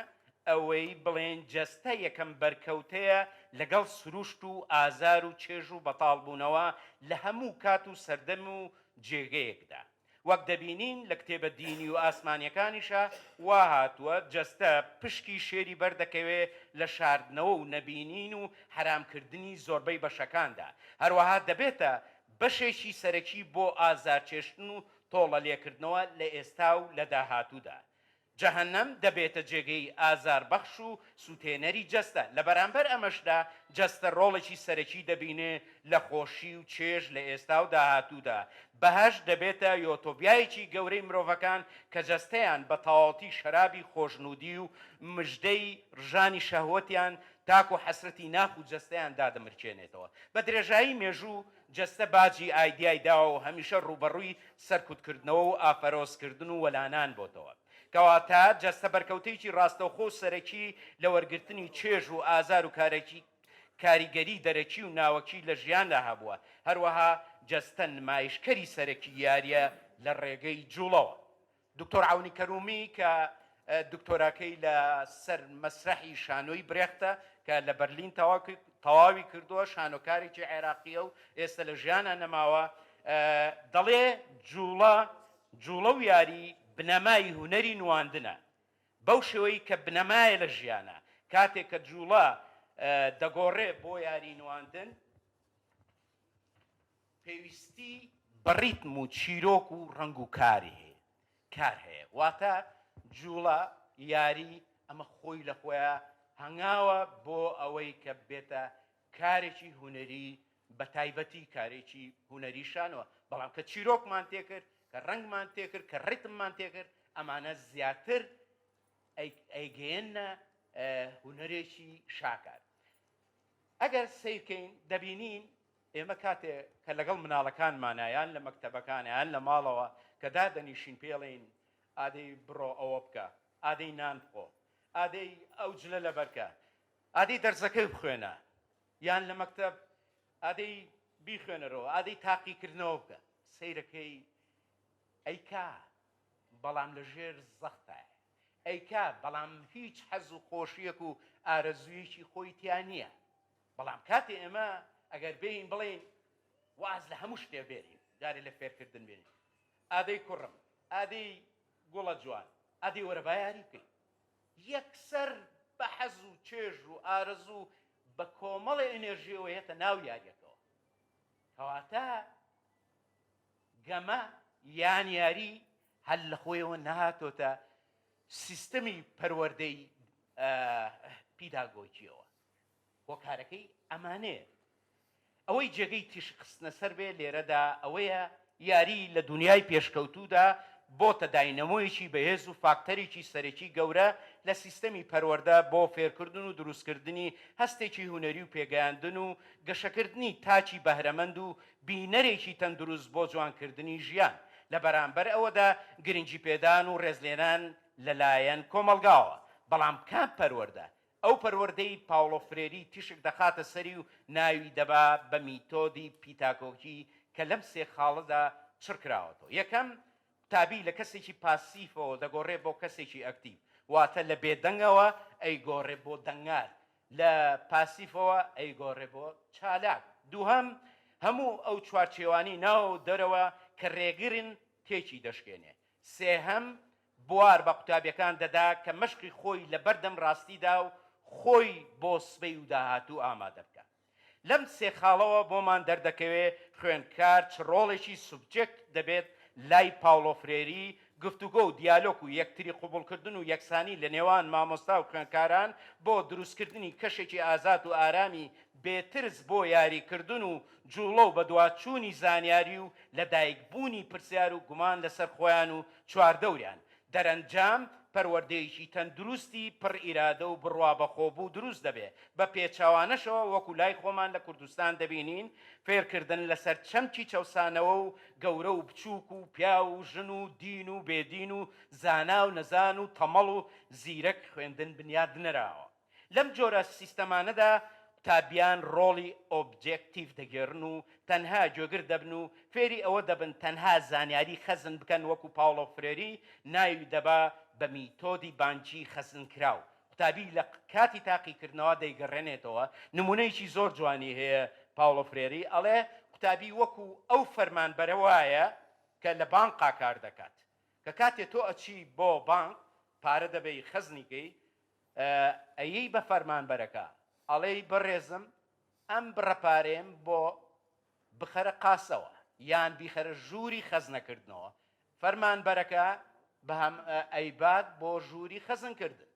ئەوەی بڵێین جەستە یەکەم بەرکەوتەیە لەگەڵ سروشت و ئازار و چێژ و بەتاڵبوونەوە لە هەموو کات و سەردەم و جێگەیەکدا. وەک دەبینین لە کتێبە دینی و ئاسمانیەکانیشا وا هاتووە جەستە پشکی شێری بەردەکەوێ لە شاردنەوە و نەبینین و حەرامکردنی زۆربەی بەشەکاندا، هەروەها دەبێتە بەشێکی سەرەکی بۆ ئازارچێشتن و تۆڵە لێکردنەوە لە ئێستا و لە داهاتوودا. جەهەنەم دەبێتە جێگەی ئازاربەخش و سوتێنەری جەستە، لە بەرامبەر ئەمەشدا جەستە ڕۆڵێکی سەرەکی دەبینێ لە خۆشی و چێژ لە ئێستا و داهاتوودا، بەهەشت دەبێتە یۆتۆبیایەکی گەورەی مرۆڤەکان کە جەستەیان بە تەواوەتی شەرابی خۆشنوودی و مژدەی ڕژانی شەهوەتیان تاکو حەسرەتی ناخ و جەستەیان دادەمرکێنێتەوە. بە درێژایی مێژوو جەستە باجی ئایدیای داوە و هەمیشە ڕووبەڕووی سەرکوتکردنەوە و ئافەرۆزکردن و وەلانان بۆتەوە. کەواتە جەستە بەرکەوتەیەکی ڕاستەوخۆ و سەرەکی لە وەرگرتنی چێژ و ئازار و کاریگەری دەرەکی و ناوەکی لە ژیاندا هەبووە. هەروەها جەستە نمایشکەری سەرەکی یارییە لە ڕێگەی جووڵەوە. دکتۆر عەونی کەرومی کە دکتۆراکەی لە سەر مەسرەحی شانۆی برێختە کە لە بەرلین تەواوی کردووە، شانۆکارێکی عێراقییە و ئێستا لە ژیانا نەماوە، دەڵێ جوڵە جوڵە و یاری بنەمای هونەری نواندنە، بەو شێوەی کە بنەمایە لە ژیانا، کاتێک کە جوڵە دەگۆڕێ بۆ یاری نواندن، پێویستی بە ڕیتم و چیرۆک و ڕەنگ و کاری هەیە کار هەیە واتە جوڵە یاری ئەمە خۆی لە خۆیا هەنگاوە بۆ ئەوەی کە بێتە کارێکی هونەری بە تایبەتی کارێکی هونەری شانۆ بەڵام کە چیرۆکمان تێکرد کە ڕەنگمان تێکرد کە ڕیتممان تێکرد ئەمانە زیاتر ئەیگەیەنە هونەرێکی شاکار ئەگەر سەیرکەین دەبینین ئێمە کاتێ کە لەگەڵ مناڵەکانمانا یان لە مەکتەبەکانا یان لە ماڵەوە کە دادەنیشین پێڵێین ئادەی بڕۆ ئەوە بکە، ئادەی نان بخۆ، ئادەی ئەو جلە لەبەرکە، ئادەی دەرسەکەی بخوێنە، یان لە مەکتەب ئادەی بیخوێنەرەوە، ئادەی تاقیکردنەوە بکە، سەیرەکەی ئەیکا بەڵام لە ژێر زەختایە، ئەیکا بەڵام هیچ حەز و خۆشییەک و ئارەزوویەکی خۆی تیا نییە. بەڵام کاتێ ئێمە ئەگەر بێین بڵێین واز لە هەموو شتێ بێنین جارێ لە فێرکردن بێنین ئادەی کوڕم ئادەی گوڵە جوان ئادەی وەرە با یاری بکەین یەکسەر بە حەز و چێژ و ئارەزوو بە کۆمەڵێ ئەنێرژیەوە یەتە ناو یاریەکەوە کەواتە گەمە یان یاری هەر لە خۆیەوە نەهاتۆتە سیستەمی پەروەردەی پیداگۆجیەوە هۆکارەکەی ئەمانەیە. ئەوەی جێگەی تیشک خستنە سەر بێ لێرەدا ئەوەیە یاری لە دونیای پێشکەوتوودا بۆتە داینەمۆیەکی بەهێز و فاکتەرێکی سەرەکی گەورە لە سیستەمی پەروەردە بۆ فێرکردن و دروستکردنی هەستێکی هونەری و پێگەیاندن و گەشەکردنی تاکی بەهرەمەند و بینەرێکی تەندروست بۆ جوانکردنی ژیان لە بەرامبەر ئەوەدا گرنگیپێدان و ڕێزلێنان لەلایەن کۆمەڵگاوە بەڵام کام پەروەردە؟ ئەو پەروەردەی پاوڵۆ فرێری تیشک دەخاتە سەری و ناوی دەبا بە میتۆدی پیتاگۆگی کە لەم سێ خاڵەدا چڕ کراوەتەوە. یەکەم، قوتابی لە کەسێکی پاسیفەوە دەگۆڕێ بۆ کەسێکی ئەکتیڤ، واتە لە بێدەنگەوە ئەیگۆڕێ بۆ دەنگار، لە پاسیفەوە ئەیگۆڕێ بۆ چالاک. دووهەم، هەموو ئەو چوارچێوانەی ناوە و دەرەوە کە رێگرن تێکی دەشکێنێ. سێهەم، بوار بە قوتابیەکان دەدا کە مەشقی خۆی لە بەردەم ڕاستیدا و خۆی بۆ سبەی و داهاتوو ئامادە بکا. لەم سێ خاڵەوە بۆمان دەردەکەوێ خوێندکار چ ڕۆڵێکی سوبجێکت دەبێت لای پاوڵۆ فرێری، گفتوگۆ و دیالۆک و یەکتری قبوڵکردن و یەکسانی لە نێوان مامۆستا و خوێندکاران بۆ دروستکردنی کەشێکی ئازاد و ئارامی بێ ترس بۆ یاریکردن و جوڵە و بەدواچوونی زانیاری و لەدایکبوونی پرسیار و گومان لەسەر خۆیان و چواردەوریان، دەرەنجام پەروەردەیەکی تەندروستی پڕ ئیرادە و بڕوابەخۆبوو دروست دەبێ، بە پێچەوانەشەوە وەکو لای خۆمان لە کوردستان دەبینین فێرکردن لەسەر چەمکی چەوسانەوە و گەورە و بچووک و پیاو و ژن و دین و بێدین و زانا و نەزان و تەمەڵ و زیرەک خوێندن بنیادنراوە. لەم جۆرە سیستەمانەدا قوتابیان ڕۆڵی ئۆبجێکتیڤ دەگێڕن و تەنها گوێگر دەبن و فێری ئەوە دەبن تەنها زانیاری خەزن بکەن وەکو پاوڵۆ فرێری ناوی دەبا بە میتۆدی بانکی خەزنکراو قوتابی لە کاتی تاقیکردنەوە دەیگەڕێنێتەوە نمونەیەکی زۆر جوانی هەیە پاوڵۆ فرێری ئەڵێ قوتابی وەکو ئەو فەرمانبەرە وایە کە لە بانقا کار دەکات کە کاتێ تۆ ئەچی بۆ بانق پارە دەبەی خەزنی کەی ئەیەی بە فەرمانبەرەکە ئەڵێی بەڕێزم ئەم بڕە پارەیەم بۆ بخەرە قاسەوە یان بیخەرە ژووری خەزنەکردنەوە فەرمانبەرەکە بەهەم ئەیبات بۆ ژووری خەزنکردن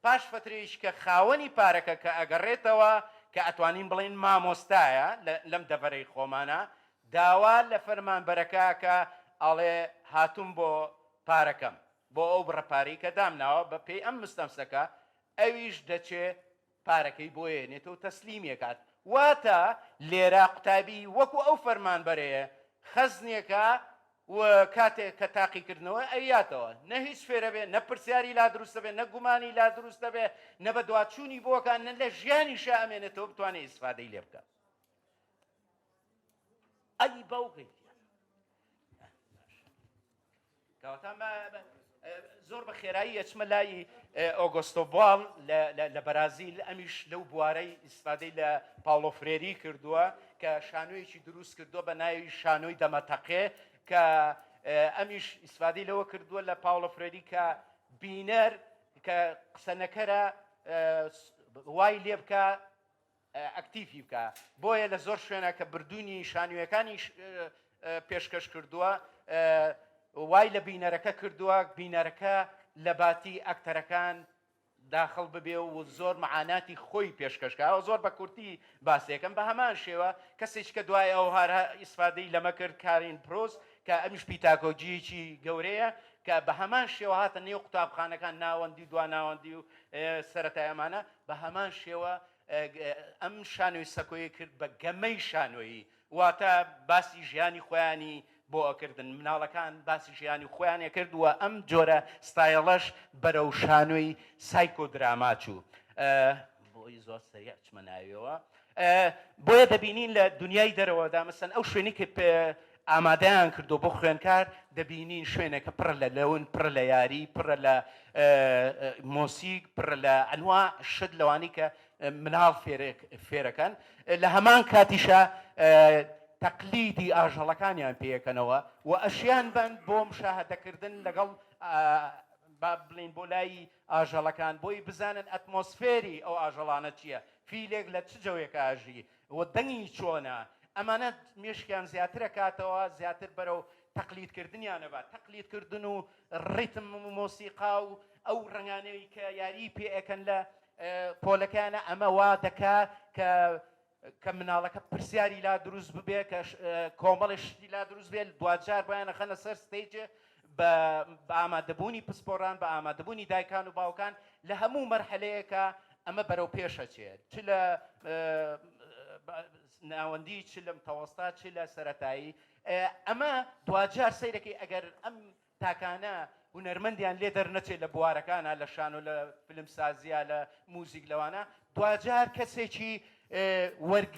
پاش فترەیەکی کە خاوەنی پارەکە کە ئەگەڕێتەوە کە ئەتوانین بڵێین مامۆستایە لەم دەڤەرەی خۆمانە داوا لە فەرمانبەرەکە کە ئەڵێ هاتووم بۆ پارەکەم بۆ ئەو بڕە پارەی کە دامناوە بە پێی ئەم مستەمسەکە ئەویش دەچێ پارەکەی بۆ یەنێتەوە تەسلیمی ئەکات واتە لێرە قوتابی وەکو ئەو فەرمانبەرەیە خەزنێکە و کاتێک کە تاقیکردنەوە ئەیاتەوە نە هیچ فێرەبێ نە پرسیاری لا دروستە بێ نە گومانی لا دروستە بێ نە بە دواچوونی بۆکە نە لە ژیانیشا ئەمێنێتەوە بتوانێت ئیسفادەی لێ بکە ئەی باوکەی کەواتە زۆر بە خێرایی ئەچمە لای ئۆگۆستۆ بواڵ لە بەرازیل ئەمیش لەو بوارەی ئیسفادەی لە پاوڵۆ فرێری کردووە کە شانۆیەکی دروست کردووە بە ناوی شانۆی دەمەتەقێ کە ئەمیش ئیسفادەی لەوە کردووە لە پاوڵۆ فرێری کە بینەر کە قسەنەکەرە وای لێ بکە ئەکتیفی بکا بۆیە لە زۆر شوێنە کە بردوونی شانویەکانی پێشکەش کردووە وای لە بینەرەکە کردووە بینەرەکە لە باتی ئەکتەرەکان داخڵ ببێ و زۆر معاناتی خۆی پێشکەشکەوە زۆر بە کورتی باسێکم بە هەمان شێوە کەسێک کە دوای ئەو هەر ئیسفادەی لەمە کرد کارین پرۆس کە ئەمیش پیتاگۆجیەکی گەورەیە کە بە هەمان شێوە هاتە نێو قوتابخانەکان ناوەندی دوا ناوەندی و سەرەتای ئەمانە بە هەمان شێوە ئەم شانۆی سەکۆی کرد بە گەمەی شانۆیی واتە باسی ژیانی خۆیانی بۆ ئەکردن مناڵەکان باسی ژیانی خۆیان کرد و ئەم جۆرە ستایڵەش بەرەو شانۆی سایکۆدراما چوو بۆی زۆر سەریع چمە ناویەوە بۆیە دەبینین لە دنیای دەرەوەدا مەسەن ئەو شوێنی کە ئامادەیان کردو بۆ خوێنکار دەبینین شوێنێکە پڕە لە لەون پڕە لە یاری پڕە لە مۆسیک پڕە لە ئەنوا شت لەوانی کە مناڵ فێرەکەن لە هەمان کاتیشە تەقلیدی ئاژەڵەکانیان پێیەکەنەوە و ئەشیان بن بۆ مشاهدەکردن لەگەڵ با بڵین بۆ لای ئاژەڵەکان بۆی بزانن ئەتمۆسفێری ئەو ئاژەڵانە چییە، فیلێک لە چ جەوێکا ئەژی و دەنگی چۆنە، ئەمانە مێشکیان زیاتر ئەکاتەوە، زیاتر بەرەو تەقلید کردنیان ئەبات، تەقلید کردن و ڕیتم و مۆسیقا و ئەو ڕەنگانەی کە یاریی پێ ئەکەن لە پۆلەکەیانا، ئەمە وا دەکا کە کە مناڵەکە پرسیاری لا دروست ببێ کە کۆمەڵی شتی لا دروست بێت دواجار بۆیان ئەخەنە سەر stage بە ئامادەبوونی پسپۆران بە ئامادەبوونی دایکان و باوکان لە هەموو مەرحەلەیەکە ئەمە بەرەو پێشەچێت چ لە ناوەندی چ لەم تەوەستا چ لە سەتایی ئەمە دواجار سەیرەکەی ئەگەر ئەم تاکانە هونەرمەندیان لێ دەرنەچێت لە بوارەکانا لە شانۆ لە فلمسازیا لە موزیک لەوانە دواجار کەسێکی وەرگ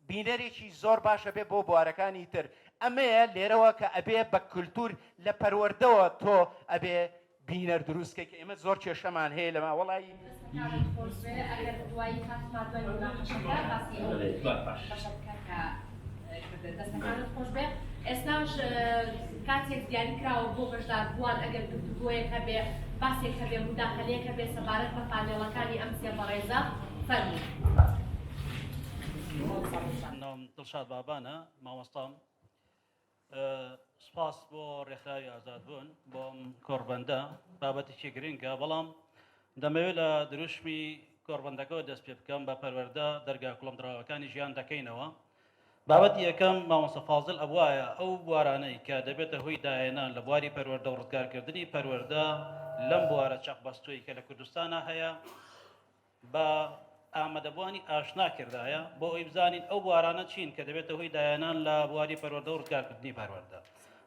بینەرێکی زۆر باشە بێ بۆ بوارەکانی تر ئەمەیە لێرەوە کە ئەبێ بە کولتور لە پەروەردەوە تۆ ئەبێ بینەر دروست کەی کە ئێمە زۆر کێشەمان هەیە لەما وەڵایی. دەستەکانت خۆش بێ ئەگەر دوایی کاتمان دوای موناقەشەکە باسی ئەو بەشە بکە کە کردت دەستەکانت خۆش بێ ئێستاش کاتێک دیاری کراوە بۆ بەشداربووان ئەگەر گفتوگۆیەک هەبێ باسێک هەبێ موداخەلەیەک هەبێ سەبارەت بە پانێڵەکانی ئەم سێ بەڕێزە فەرموو. ناوم دڵشاد بابانە مامۆستام سپاس بۆ ڕێکخراوی ئازادبوون بۆ ئەم کۆڕبەندە بابەتێکی گرنگە بەڵام دەمەوێت لە دروشمی کۆڕبەندەکەەوە دەست پێ بکەم بە پەروەردە دەرگا کوڵمدراوەکانی ژیان دەکەینەوە بابەتی یەکەم مامۆستا فازل ئەبوایە ئەو بوارانەی کە دەبێتە هۆی داهێنان لە بواری پەروەردە و ڕزگارکردنی پەروەردە لەم بوارە چەقبەستووی کە لە کوردستانە هەیە بە ئامادەبووانی ئاشنا کردایە بۆ ئەوی بزانین ئەو بوارانە چین کە دەبێتە هۆی داهێنان لە بواری پەروەردە و ڕزگارکردنی پەروەردە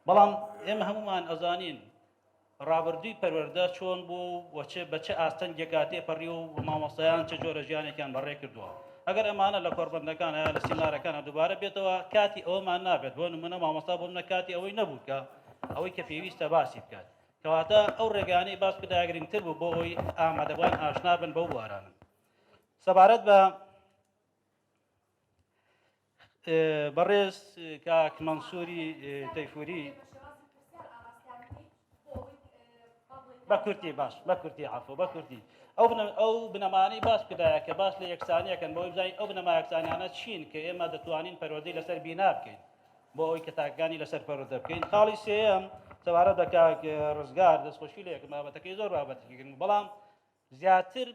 بەڵام ئێمە هەمومان ئەزانین ڕابردووی پەروەردە چۆن بوو و چ بە چ ئاستەنگێکا تێپەڕی و مامۆستایان چ جۆرە ژیانێکیان بەڕێ کردووە. ئەگەر ئەمانە لە کۆڕبەندەکان یا لە سیمنارەکانە دووبارە بێتەوە کاتی ئەوەمان نابێت بۆ نمونە مامۆستا بۆ منە کاتی ئەوەی نەبوو کە ئەوەی کە پێویستە باسی بکات کەواتە ئەو ڕێگانەی باس کرا گرنگتر بوو بۆ ئەوەی ئامادەبووان ئاشنا بن بەو بوارانە سەبارەت بە بەڕێز کاک مەنسووری تەیفوری بە کورتی باش بە کورتی عفو بە کورتی ئەو ئەو بنەمانەی باس کردایە کە باس لە یەکسانیەکەن بۆی بزانین ئەو بنەما یەکسانیانە چین کە ئێمە دەتوانین پەروەردەی لەسەر بینا بکەین بۆ ئەوەی کە تاکەکانی لەسەر پەروەردە بکەین خاڵی سێیەم سەبارەت بە کاک ڕزگار دەستخۆشی لە یەکەم بابەتەکەی زۆر بابەتێکی گرنگ بەڵام زیاتر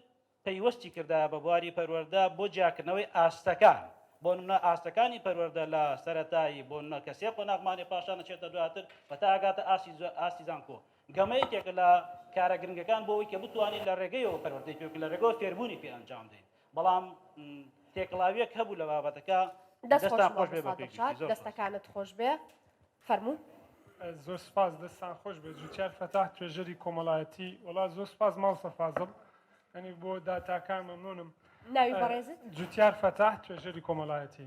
پەیوەستی کردایە بە بواری پەروەردە بۆ جیاکردنەوەی ئاستەکان، بۆ نمونە ئاستەکانی پەروەردە لە سەرەتایی بۆ نمونە کە سێ قۆناغمان هەیە پاشان ئەچێتە دواتر و تا ئەگاتە ئاستی ئاستی زانکۆ گەمە یەکێکە لە کارە گرنگەکان بۆ ئەوەی کە بتوانین لە ڕێگەیەوە پەروەردەی پێ بکەین لە ڕێگەوە فێربوونی پێ ئەنجام دەین بەڵام تێکەڵاویەک هەبوو لە بابەتەکە دەست خۆش دەستان خۆش بێ مامۆستا بە پێی دڵشاد گشتی زۆر سپاس. دەستەکانت خۆش بێ فەرموو. زۆر سوپاس دەستان خۆش بێت جوتیار فەتاح توێژەری کۆمەڵایەتی وەڵا زۆر سوپاس مامۆستا فازڵ یانی بۆ داتاکان مەمنونم ناوی بەڕێزت؟ جوتیار فەتاح توێژەری کۆمەڵایەتی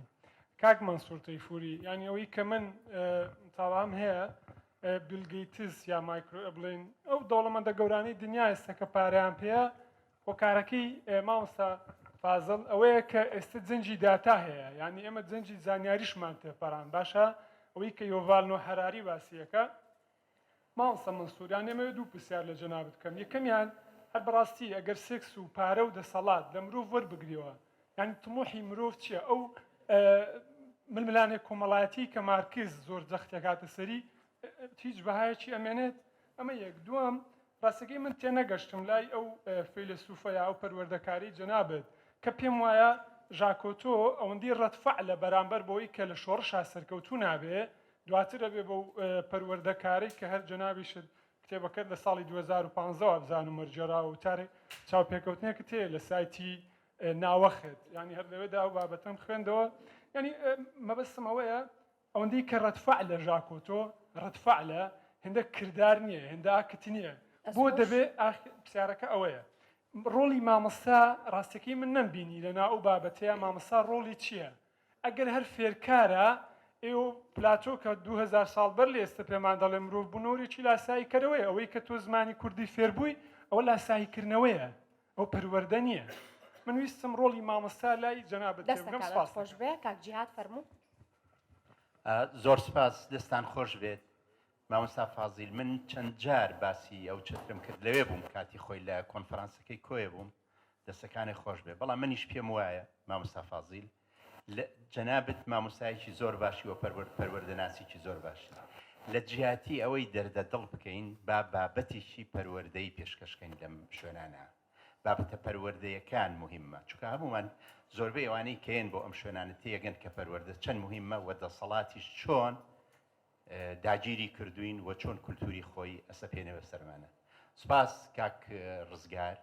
کاک مەنسوور تەیفوری یانی ئەوەی کە من تاڵام هەیە بیل گەیتس یا مایکرۆ بڵێن ئەو دەوڵەمەندە گەورانەی دنیا ئێستا کە پارەیان پێیە هۆکارەکەی مامۆستا فازڵ ئەوەیە کە ئێستا جەنگی داتا هەیە یعنی ئێمە جەنگی زانیاریشمان تێپەڕان باشە ئەوەی کە یۆڤال نۆ هەراری باسیەکە مامۆستا مەنسوور یان ئێمەوێ دوو پرسیار لە جەنابت بکەم یەکەمیان هەر بەڕاستی ئەگەر سێکس و پارە و دەسەڵات لە مرۆڤ وەربگریەوە یعنی تموحی مرۆڤ چییە ئەو ململانێ کۆمەڵایەتی کە مارکس زۆر جەختەکاتە سەری هیچ بەهایەکی ئەمێنێت ئەمە یەک دووەم ڕاستەکەی من تێنەگەشتم لای ئەو فەیلەسوفە یا ئەو پەروەردەکارەی جەنابت کە پێم وایە ژاکۆتۆ ئەوەندەی ڕەدفەعلە بەرامبەر بەوەی کە لە شۆڕشا سەرکەوتوو نابێ دواتر ئەبێ بەو پەروەردەکارەی کە هەر جەنابیشت کتێبەکەت لە ساڵی 2015 وابزانم وەرگێڕاوە وتارێک چاوپێکەوتنێکت هەیە لە سایتی ناوەخت یانی هەر لەوێدا ئەو بابەتەم خوێندەوە یانی مەبەستم ئەوەیە ئەوەندەی کە ڕەدفەعلە ژاکۆتۆ ڕەدفەعلە هێندە کردار نییە هێندە ئاکت نییە بۆ دەبێ پرسیارەکە ئەوەیە ڕۆڵی مامۆستا ڕاستەکەی من نەمبینی لەنا ئەو بابەتەیە مامۆستا ڕۆڵی چییە ئەگەر هەر فێرکارە ئێوە پلاتۆ کە 2000 ساڵ بەر لە ئێستا پێمان دەڵێ مرۆڤ بوونەوەرێکی لاسایی کەرەوەیە ئەوەی کە تۆ زمانی کوردی فێربووی ئەوە لاساییکردنەوەیە ئەو پەروەردە نییە من ویستم ڕۆڵی مامۆستا لای جەنابت تێبگەم دەستەکانت سپاس خۆش دەکەم. بێ کاک جیهاد فەرموو. زۆر سپاس دەستان خۆش بێت مامۆستا فازیل من چەند جار باسی ئەو چەترم کرد لەوێ بووم کاتی خۆی لە کۆنفرانسەکەی کۆیە بووم دەستەکانی خۆش بێ بەڵام منیش پێم وایە مامۆستا فازیل لە جەنابت مامۆستایەکی زۆر باشی وە پەروەردەناسێکی زۆر باشی لە جیاتی ئەوەی دەردە دڵ بکەین با بابەتێکی پەروەردەیی پێشکەش کەین لەم شوێنانە بابەتە پەروەردەیەکان موهیمە چونکە هەموومان زۆربەی ئەوانەی کە یەن بۆ ئەم شوێنانە تێگەن کە پەروەردە چەند موهیمە وە دەسەڵاتیش چۆن داگیری کردوین و چۆن کولتوری خۆی ئەسەپێنێ بەسەرمانە سپاس کاک ڕزگار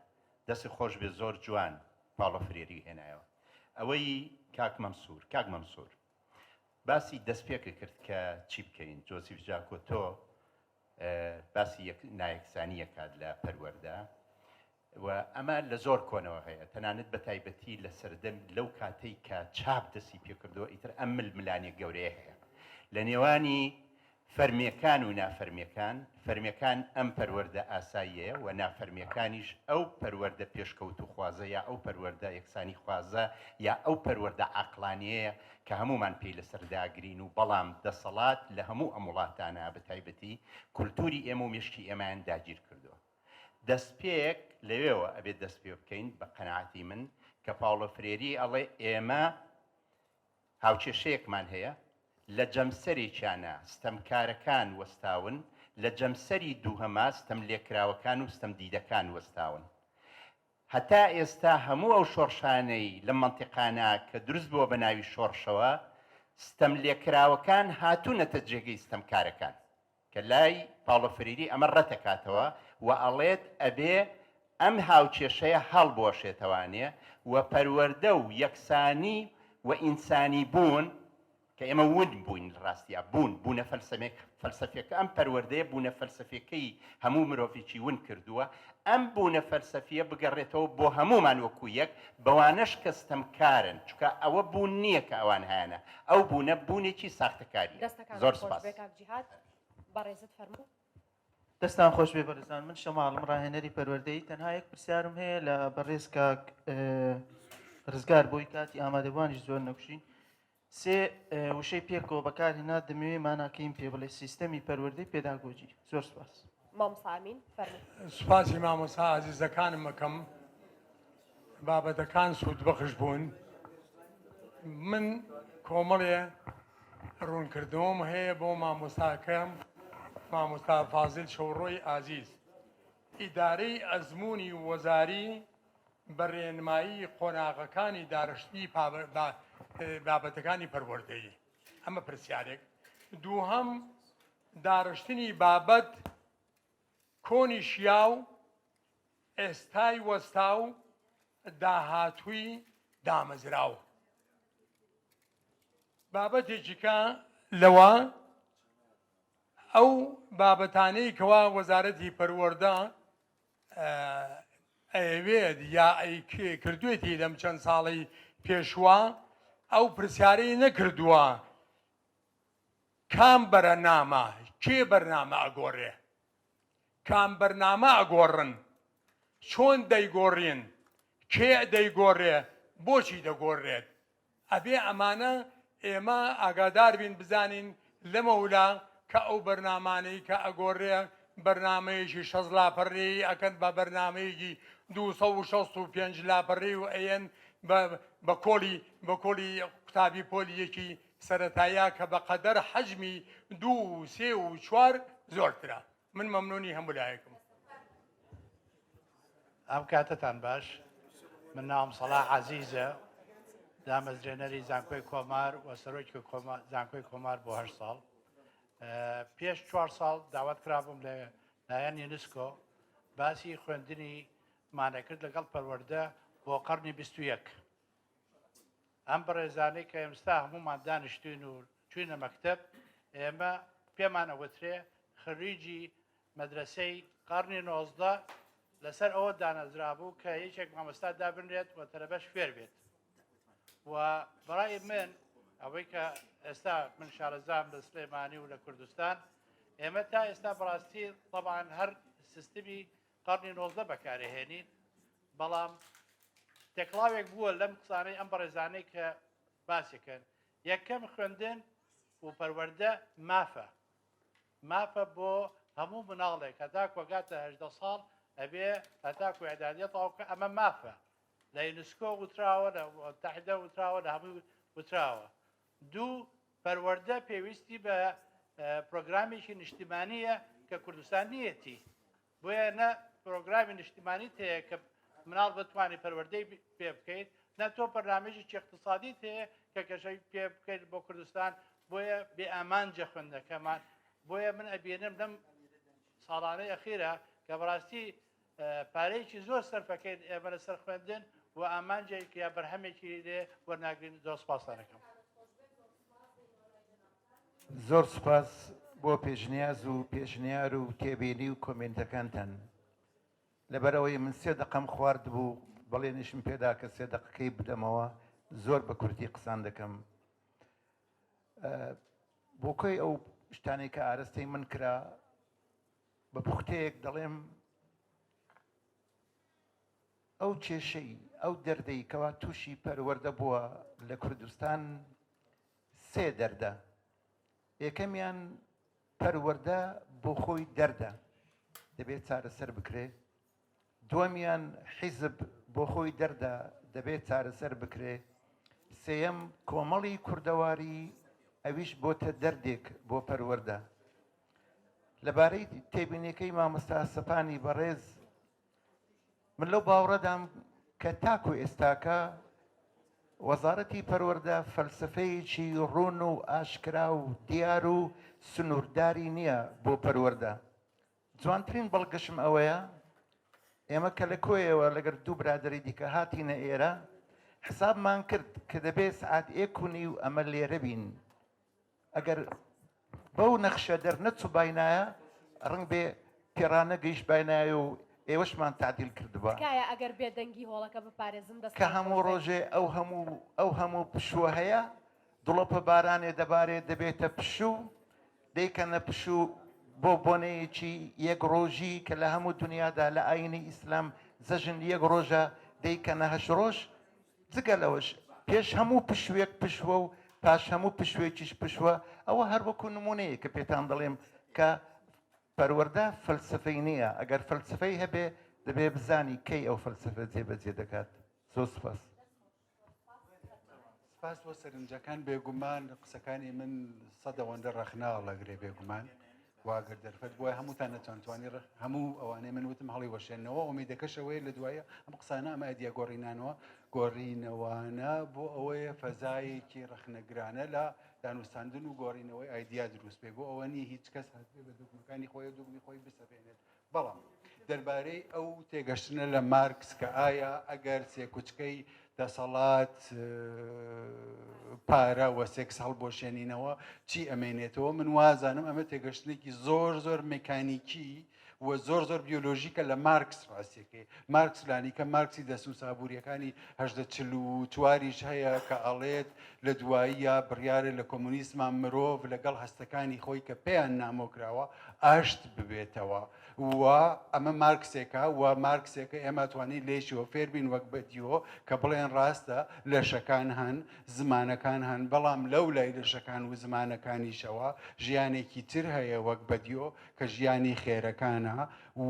دەست خۆش بێ زۆر جوان پاڵۆ فرێری هێنایەوە ئەوەی کاک مەنسوور کاک مەنسوور باسی دەستپێکە کرد کە چی بکەین جۆزیف جاکۆتۆ. باسی نایەکسانی ئەکات لە پەروەردە و ئەمە لە زۆر کۆنەوە هەیە تەنانەت بە تایبەتی لە سەردەم لەو کاتەی کە چاپ دەستی پێکردەوە ئیتر ئەم ململانێ گەورەیە هەیە لە نێوانی فەرمیەکان و نافەرمیەکان، فەرمیەکان ئەم پەروەردە ئاساییەیە و نافەرمیەکانیش ئەو پەروەردە پێشکەوتووخوازە یا ئەو پەروەردە یەکسانیخوازە یا ئەو پەروەردە عەقڵانیەیە کە هەموومان پێی لەسەر داگرین و بەڵام دەسەڵات لە هەموو ئەم وڵاتانە بە تایبەتی کولتوری ئێمە و مێشکی ئێمەیان داگیر کردووە. دەستپێک لەوێوە ئەبێت دەست پێ بکەین بە قەناعەتی من کە پاوڵۆ فرێری ئەڵێ ئێمە هاوکێشەیەکمان هەیە، لە جەمسەرێکیانا ستەمکارەکان وەستاون، لە جەمسەری دووهەما ستەملێکراوەکان و ستەمدیدەکان وەستاون. هەتا ئێستا هەموو ئەو شۆڕشانەی لەم مەنتیقانە کە دروست بووە بە ناوی شۆڕشەوە، ستەملێکراوەکان هاتوونەتە جێگەی ستەمکارەکان. کە لای پاڵۆ فریری ئەمە ڕەتەکاتەوە و ئەڵێت ئەبێ ئەم هاوکێشەیە هەڵبوەشێتەوانێ و پەروەردە و یەکسانی و ئینسانی بوون کە ئێمە ون بووین لە ڕاستیا بوون بوونە فەلسەمێک فەلسەفیەکە ئەم پەروەردەیە بوونە فەلسەفیەکەی هەموو مرۆڤێکی ون کردووە ئەم بوونە فەلسەفیە بگەڕێتەوە بۆ هەموومان وەکو یەک بەوانەش کە ستەمکارن چونکە ئەوە بوون نییە کە ئەوان هەیانە ئەو بوونە بوونێکی ساختەکاریە دەستەکانت زۆر خۆش سوپاس. بێ کاک جیهاد بەڕێزت فەرموو. دەستان خۆش بێ بەڕێزان من شەماڵم ڕاهێنەری پەروەردەیی تەنها یەک پرسیارم هەیە لە بەڕێز کاک ڕزگار بۆی کاتی ئامادەبوانیش زۆر نەکوشین سێ وشەی پێکەوە بەکارهێنا دەمەوێ ماناکەیم پێ بڵێ سیستەمی پەروەردەی پێداگۆجی زۆر سپاس. مامۆستا ئەمین فەرموو. سوپاسی مامۆستا ئازیزەکانم ئەکەم بابەتەکان سوودبەخش بوون من کۆمەڵێ ڕوونکردنەوەم هەیە بۆ مامۆستاکەم مامۆستا فازیل شەوڕۆی ئازیز ئیدارەی ئەزموونی وەزاری بە رێنمایی قۆناغەکانی دارشتنی بابەتەکانی پەروەردەیی؟ ئەمە پرسیارێک. دووهەم، دارشتنی بابەت کۆنی شیاو، ئێستای وەستاو، داهاتووی دامەزراو. بابەتێکی کە لەوە ئەو بابەتانەی کەوا وەزارەتی پەروەردە ئەیەوێت یا کردوێتی لەم چەند ساڵەی پێشوە ئەو پرسیارەی نەکردووە کام بەرەنامە کێ بەرنامە ئەگۆڕێ کام بەرنامە ئەگۆڕن چۆن دەیگۆڕین کێ دەیگۆڕێ بۆچی دەگۆڕێت ئەبێ ئەمانە ئێمە ئاگادار بین بزانین لەمەولا کە ئەو بەرنامانەی کە ئەگۆرێ بەرنامەیەکی 6 لاپەڕەیی ئەکەن بە بەرنامەیەکی 265 لاپەڕەی و ئەیەن بە کۆڵی بە کۆڵی قوتابی پۆلی یەکی سەرەتایە کە بە قەدەر حەجمی دوو و سێ و چوار زۆرترە. من مەمنونی هەموو لایەکم. ئەم کاتەتان باش من ناوم سەڵاح عەزیزە دامەزرێنەری زانکۆی کۆمار و سەرۆکی زانکۆی کۆمار بۆ هەشت ساڵ پێش چوار ساڵ داوات کرابووم لە لایەن یونسکۆ باسی خوێندنی مانەکرد لەگەڵ پەروەردە بۆ قەرنی 21 ئەم بەڕێزانەی کە ئێمستا هەموومان دانیشتوین و چوینە مەکتەب ئێمە پێمان ئەوترێ خریجی مەدرەسەی قەڕنی 19 لەسەر ئەوە دانەزرابوو کە یەکێک مامۆستا دابنرێت و تەلەبەش فێر بێت و بەڕای من ئەوەی کە ئێستا من شارەزام لە سلێمانی و لە کوردستان ئێمە تا ئێستا بەڕاستی طبعا هەر سیستمی قەڕنی 19 بەکارهێنین بەڵام تێکڵاوێک بووە لەم قسانەی ئەم بەڕێزانەی کە باسیکەن یەکەم خوێندن و پەروەردە مافە مافە بۆ هەموو مناڵێک هەتاکو ئەگاتە 18 ساڵ ئەبێ هەتاکو ئەدادیە تەواو کە ئەمە مافە لە یونسکۆ وتراوە لە متحدە وتراوە لە هەموو وتراوە دوو پەروەردە پێویستی بە پرۆگرامێکی نیشتیمانیە کە کوردستان نیەتی بۆیە نە پرۆگرامی نیشتیمانیت هەیە کە مناڵ بتوانێت پەروەردەی پێ بکەیت نە تۆ پەرنامەیەکی اقتصادیت هەیە کە گەشەی پێ بکەیت بۆ کوردستان بۆیە بێ ئامانجە خوێندنەکەمان بۆیە من ئەبینم لەم ساڵانەی ئەخیرە کە بەڕاستی پارەیەکی زۆر سەرفەکەین ئێمە لەسەر خوێندن و ئامانجێک یا بەرهەمێکی لێ وەرناگرین زۆر سپاستان ئەکەم. زۆر سوپاس بۆ. بۆ پێشنیاز و پێشنیار و تێبینی و کۆمێنتەکانتان. لەبەرئەوەی من سێ دەقەم خواردبوو، بەڵێنیشم پێدا کە سێ دەقەکەی بدەمەوە، زۆر بە کورتی قسان دەکەم. بۆ کۆی ئەو شتانەی کە ئارەستەی من کرا، بە پوختەیەک دەڵێم ئەو کێشەی، ئەو دەردەی کەوا تووشی پەروەردە بووە لە کوردستان سێ دەردە. یەکەمیان پەروەردە بۆ خۆی دەردە دەبێت چارەسەر بکرێ. دووەمیان حیزب بۆ خۆی دەردە دەبێت چارەسەر بکرێ. سێیەم کۆمەڵی کوردەواری ئەویش بۆتە دەردێک بۆ پەروەردە. لەبارەی تێبینیەکەی مامۆستا سەپانی بەڕێز من لەو باوەڕەدام کە تاکو ئێستاکە وەزارەتی پەروەردە فەلسەفەیەکی ڕوون و ئاشکرا و دیار و سنوورداری نییە بۆ پەروەردە. جوانترین بەڵگەشم ئەوەیە ئێمە کە لە کۆیەوە لەگەر دوو برادەری دیکە هاتینە ئێرە حسابمان کرد کە دەبێ سعات ئێک و نیو ئەمە لێرە بین. ئەگەر بەو نەخشە دەرنەچووباینایە ڕەنگبێ پێڕانەگەیشتباینایە و ئێوەشمان تەعدیل کردبا. تکایە ئەگەر بێدەنگی هۆڵەکە بپارێزن کە دەستتان هەموو خۆش بێت. ڕۆژێ ئەو هەموو ئەو هەموو پشووە هەیە، دڵۆپە بارانێ دەبارێ دەبێتە پشوو، دەیکەنە پشوو بۆ بۆنەیەکی یەک ڕۆژی کە لە هەموو دونیادا لە ئایینی ئیسلام جەژن یەک ڕۆژە دەیکەنە هەشت ڕۆژ، جگە لەوەش پێش هەموو پشووێک پشووە و پاش هەموو پشووێکیش پشووە، ئەوە هەر وەکو نموونەیەک کە پێتان دەڵێم کە پەروەردە فەلسەفەی نییە، ئەگەر فەلسەفەی هەبێ دەبێ بزانی کەی ئەو فەلسەفە جێبەجێ دەکات. زۆر سوپاس. سپاس بۆ سەرنجەکان بێگومان قسەکانی من سەدەوەندە ڕەخنە هەڵەگرێ بێگومان واگەر دەرفەت بۆیە هەمووتان نەتوانتوانی ڕخ هەموو ئەوانەی من وتم هەڵی وەشێنەوە ئومیدەکەش ئەوەیە لە دوایە ئەم قسانە ئەمە ئایدیا گۆڕینانەوە گۆڕینەوانە بۆ ئەوەیە فەزایەکی ڕەخنەگرانە لە دانوستاندن و گۆڕینەوەی ئایدیا دروست بێ بۆ ئەوە نییە هیچ کەس هاتبێ بە دوگمەکانی خۆی و دوگمی خۆی بسەپێنێت بەڵام دەربارەی ئەو تێگەشتنە لە مارکس کە ئایا ئەگەر سێکوچکەی دەسەڵات، پارە و سێکس هەڵبوەشێنینەوە چی ئەمێنێتەوە، من وازانم ئەمە تێگەشتنێکی زۆر زۆر مێکانیکی و زۆر زۆر بیۆلۆژیکە لە مارکس ڕاستیەکەی مارکس لانیکە مارکسی دەستنووسە ئابووریەکانی هەژدە چل و چواریش هەیە کە ئەڵێت لە دواییە بڕیارە لە کۆمۆنیزما مرۆڤ لەگەڵ هەستەکانی خۆی کە پێیان نامۆ کراوە ئاشت ببێتەوە و ئەمە مارکسێکە و مارکسێکە ئێمە توانین لێیشەوە فێربین وەک بەدیۆ کە بڵێن ڕاستە لەشەکان هەن زمانەکان هەن بەڵام لەو لای لەشەکان و زمانەکانیشەوە ژیانێکی تر هەیە وەک بەدیۆ کە ژیانی خێرەکانە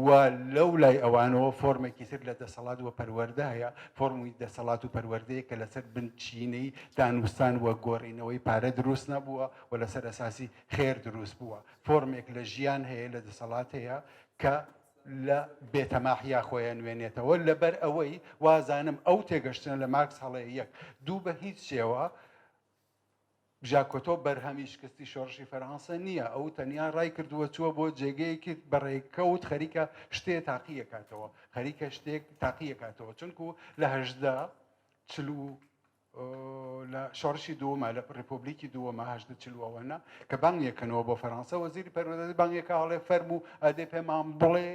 و لەو لای ئەوانەوە فۆرمێکی تر لە دەسەڵات و پەروەردە هەیە، فۆرمی دەسەڵات و پەروەردەیە کە لەسەر بنچینەی دانوستان و گۆڕینەوەی پارە دروست نەبووە و لەسەر ئەساسی خێر دروست بووە. فۆرمێک لە ژیان هەیە، لە دەسەڵات هەیە کە لە بێتەماحیا خۆی ئەنوێنێتەوە. لەبەر ئەوەی وازانم ئەو تێگەشتنە لە مارکس هەڵەیە یەک. دوو بە هیچ شێوە ژاکۆتۆ بەرهەمی شکستی شۆڕشی فەرانسە نییە، ئەو تەنیا ڕای کردووە چووە بۆ جێگەیەکی بەڕێکەوت خەریکە شتێ تاقیەکاتەوە، خەریکە شتێک تاقیەکاتەوە، چونکو لە 18 چل و لە شۆڕشی دووەمە لە ڕیپۆبلیکی دووەمە هەشدە چل و ئەوەنە کە بانگیەکەنەوە بۆ فەرانسە وەزیری پەروەردە بانگێکە هەڵێ فەرموو ئەدێ پێمان بڵێ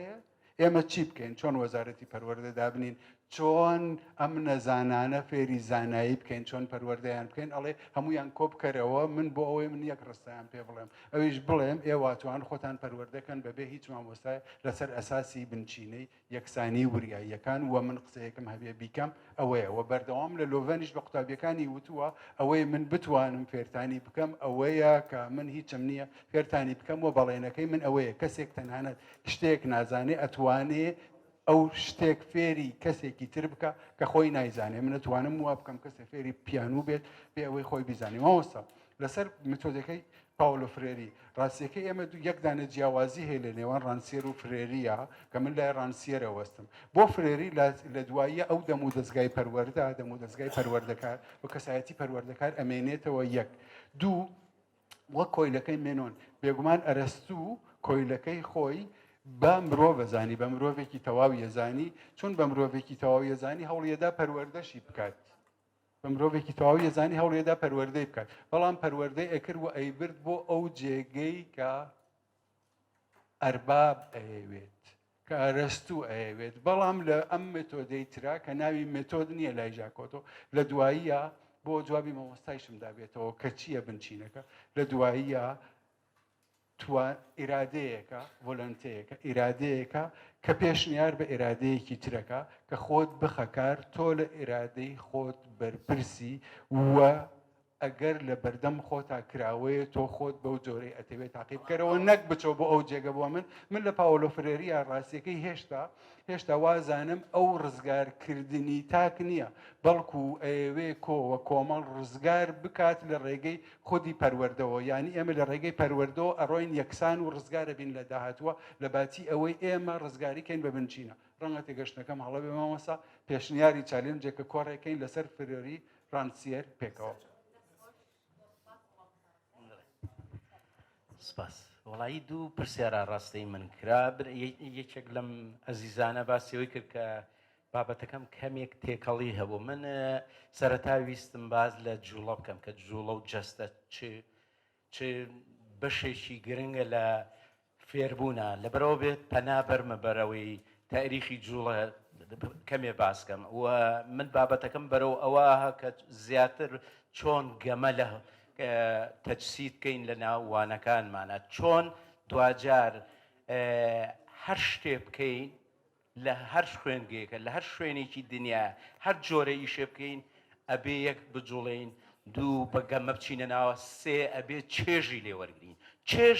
ئێمە چی بکەین؟ چۆن وەزارەتی پەروەردە دابنین؟ چۆن ئەم نەزانانە فێری زانایی بکەین؟ چۆن پەروەردەیان بکەین؟ ئەڵێ هەمویان کۆ بکەرەوە من بۆ ئەوەی من یەک ڕستایان پێ بڵێم ئەویش بڵێم ئێوە توان خۆتان پەروەردەکەن بەبێ هیچ مامۆستای لەسەر ئەساسی بنچینەی یەکسانی وریاییەکان و من قسەیەکم هەبێ بیکەم ئەوەیە و بەردەوام لە لۆڤەنیش بە قوتابیەکانی وتووە ئەوەی من بتوانم فێرتانی بکەم ئەوەیە کە من هیچم نییە فێرتانی بکەم و بەڵێنەکەی من ئەوەیە کەسێک تەنانەت شتێک نازانێ ئەتوانێ ئەو شتێک فێری کەسێکی تر بکە کە خۆی نایزانێ من ئەتوانم وا بکەم کەسێ فێری پیانو بێت بێ ئەوەی خۆی بیزانێ مامۆستا لەسەر متۆدەکەی پاولۆ فرێری ڕاستیەکەی ئێمە دوو یەک دانە جیاوازی هەیە لە نێوان ڕانسیەر و فرێریە کە من لای ڕانسیەرە وەستم بۆ فرێری لە دواییە ئەو دەم و دەستگای پەروەردە دەم و دەستگای پەروەردەکار و کەسایەتی پەروەردەکار ئەمێنێتەوە یەک دوو وەک کۆیلەکەی مێنۆن بێگومان ئەرەستوو کۆیلەکەی خۆی بە مرۆڤ ئەزانی بە مرۆڤێکی تەواو یەزانی چون بە مرۆڤێکی تەواو یەزانی هەوڵیەدا پەروەردەشی بکات بە مرۆڤێکی تەواو یەزانی هەوڵیەدا پەروەردەی بکات بەڵام پەروەردەی ئەکرد و ئەیبرد بۆ ئەو جێگەی کە. ئەرباب ئەیەوێت، کە ئەرەستوو ئەیەوێت، بەڵام لە ئەم مێتۆدەی ترا کە ناوی مێتۆد نییە لای ژاکۆتۆ، لە دواییە بۆ جوابی مامۆستایشم دابێتەوە کە چییە بنچینەکە، لە دواییە توا ئیرادەیەکە، volonté یەکە، ئیرادەیەکە کە پێشنیار بە ئیرادەیەکی ترەکە کە خۆت بخە کار، تۆ لە ئیرادەی خۆت بەرپرسی و ئەگەر لە بەردەم خۆتا کراوەیە تۆ خۆت بەو جۆرەی ئەتەوێ تاقی بکەرەوە نەک بچۆ بۆ ئەو جێگە بۆ من من لە پاوەلۆ فرێریا ڕاستیەکەی هێشتا هێشتا وازانم ئەو ڕزگارکردنی تاک نییە بەڵکو ئەیەوێ کۆوە کۆمەڵ ڕزگار بکات لە ڕێگەی خودی پەروەردەوە یانی ئێمە لە ڕێگەی پەروەردەوە ئەڕۆین یەکسان و ڕزگارە بین لە داهاتووە لە باتی ئەوەی ئێمە ڕزگاری کەین بە بنچینە ڕەنگە تێگەشتنەکەم هەڵە بێ مامۆستا پێشنیاری challenge ێکە کۆڕێکەین لەسەر فرێری ڕانسیەر پێکەوە. سپاس. وەڵایی دوو پرسیار ئاڕاستەی من کرا یەکێک لەم ئەزیزانە باسی ئەوەی کرد کە بابەتەکەم کەمێک تێکەڵی هەبوو من سەرەتا ویستم باز لە جوڵە بکەم کە جوڵە و جەستە چ چ بەشێکی گرنگە لە فێربوونە لەبەرەوە بێت پەنا بەرمە بەرەوەی تاریخی جوڵە کەمێ باسکەم و من بابەتەکەم بەرەو ئەوە کە زیاتر چۆن گەمە لە تەجسید بکەین لە ناو وانەکانمانە چۆن دواجار هەر شتێ بکەین لە هەر خوێندگەیەکە لە هەر شوێنێکی دنیا هەر جۆرە ئیشێ بکەین ئەبێ یەک بجوڵێین دوو بە گەمە بچینە ناوە سێ ئەبێ چێژی لێ وەرگین چێژ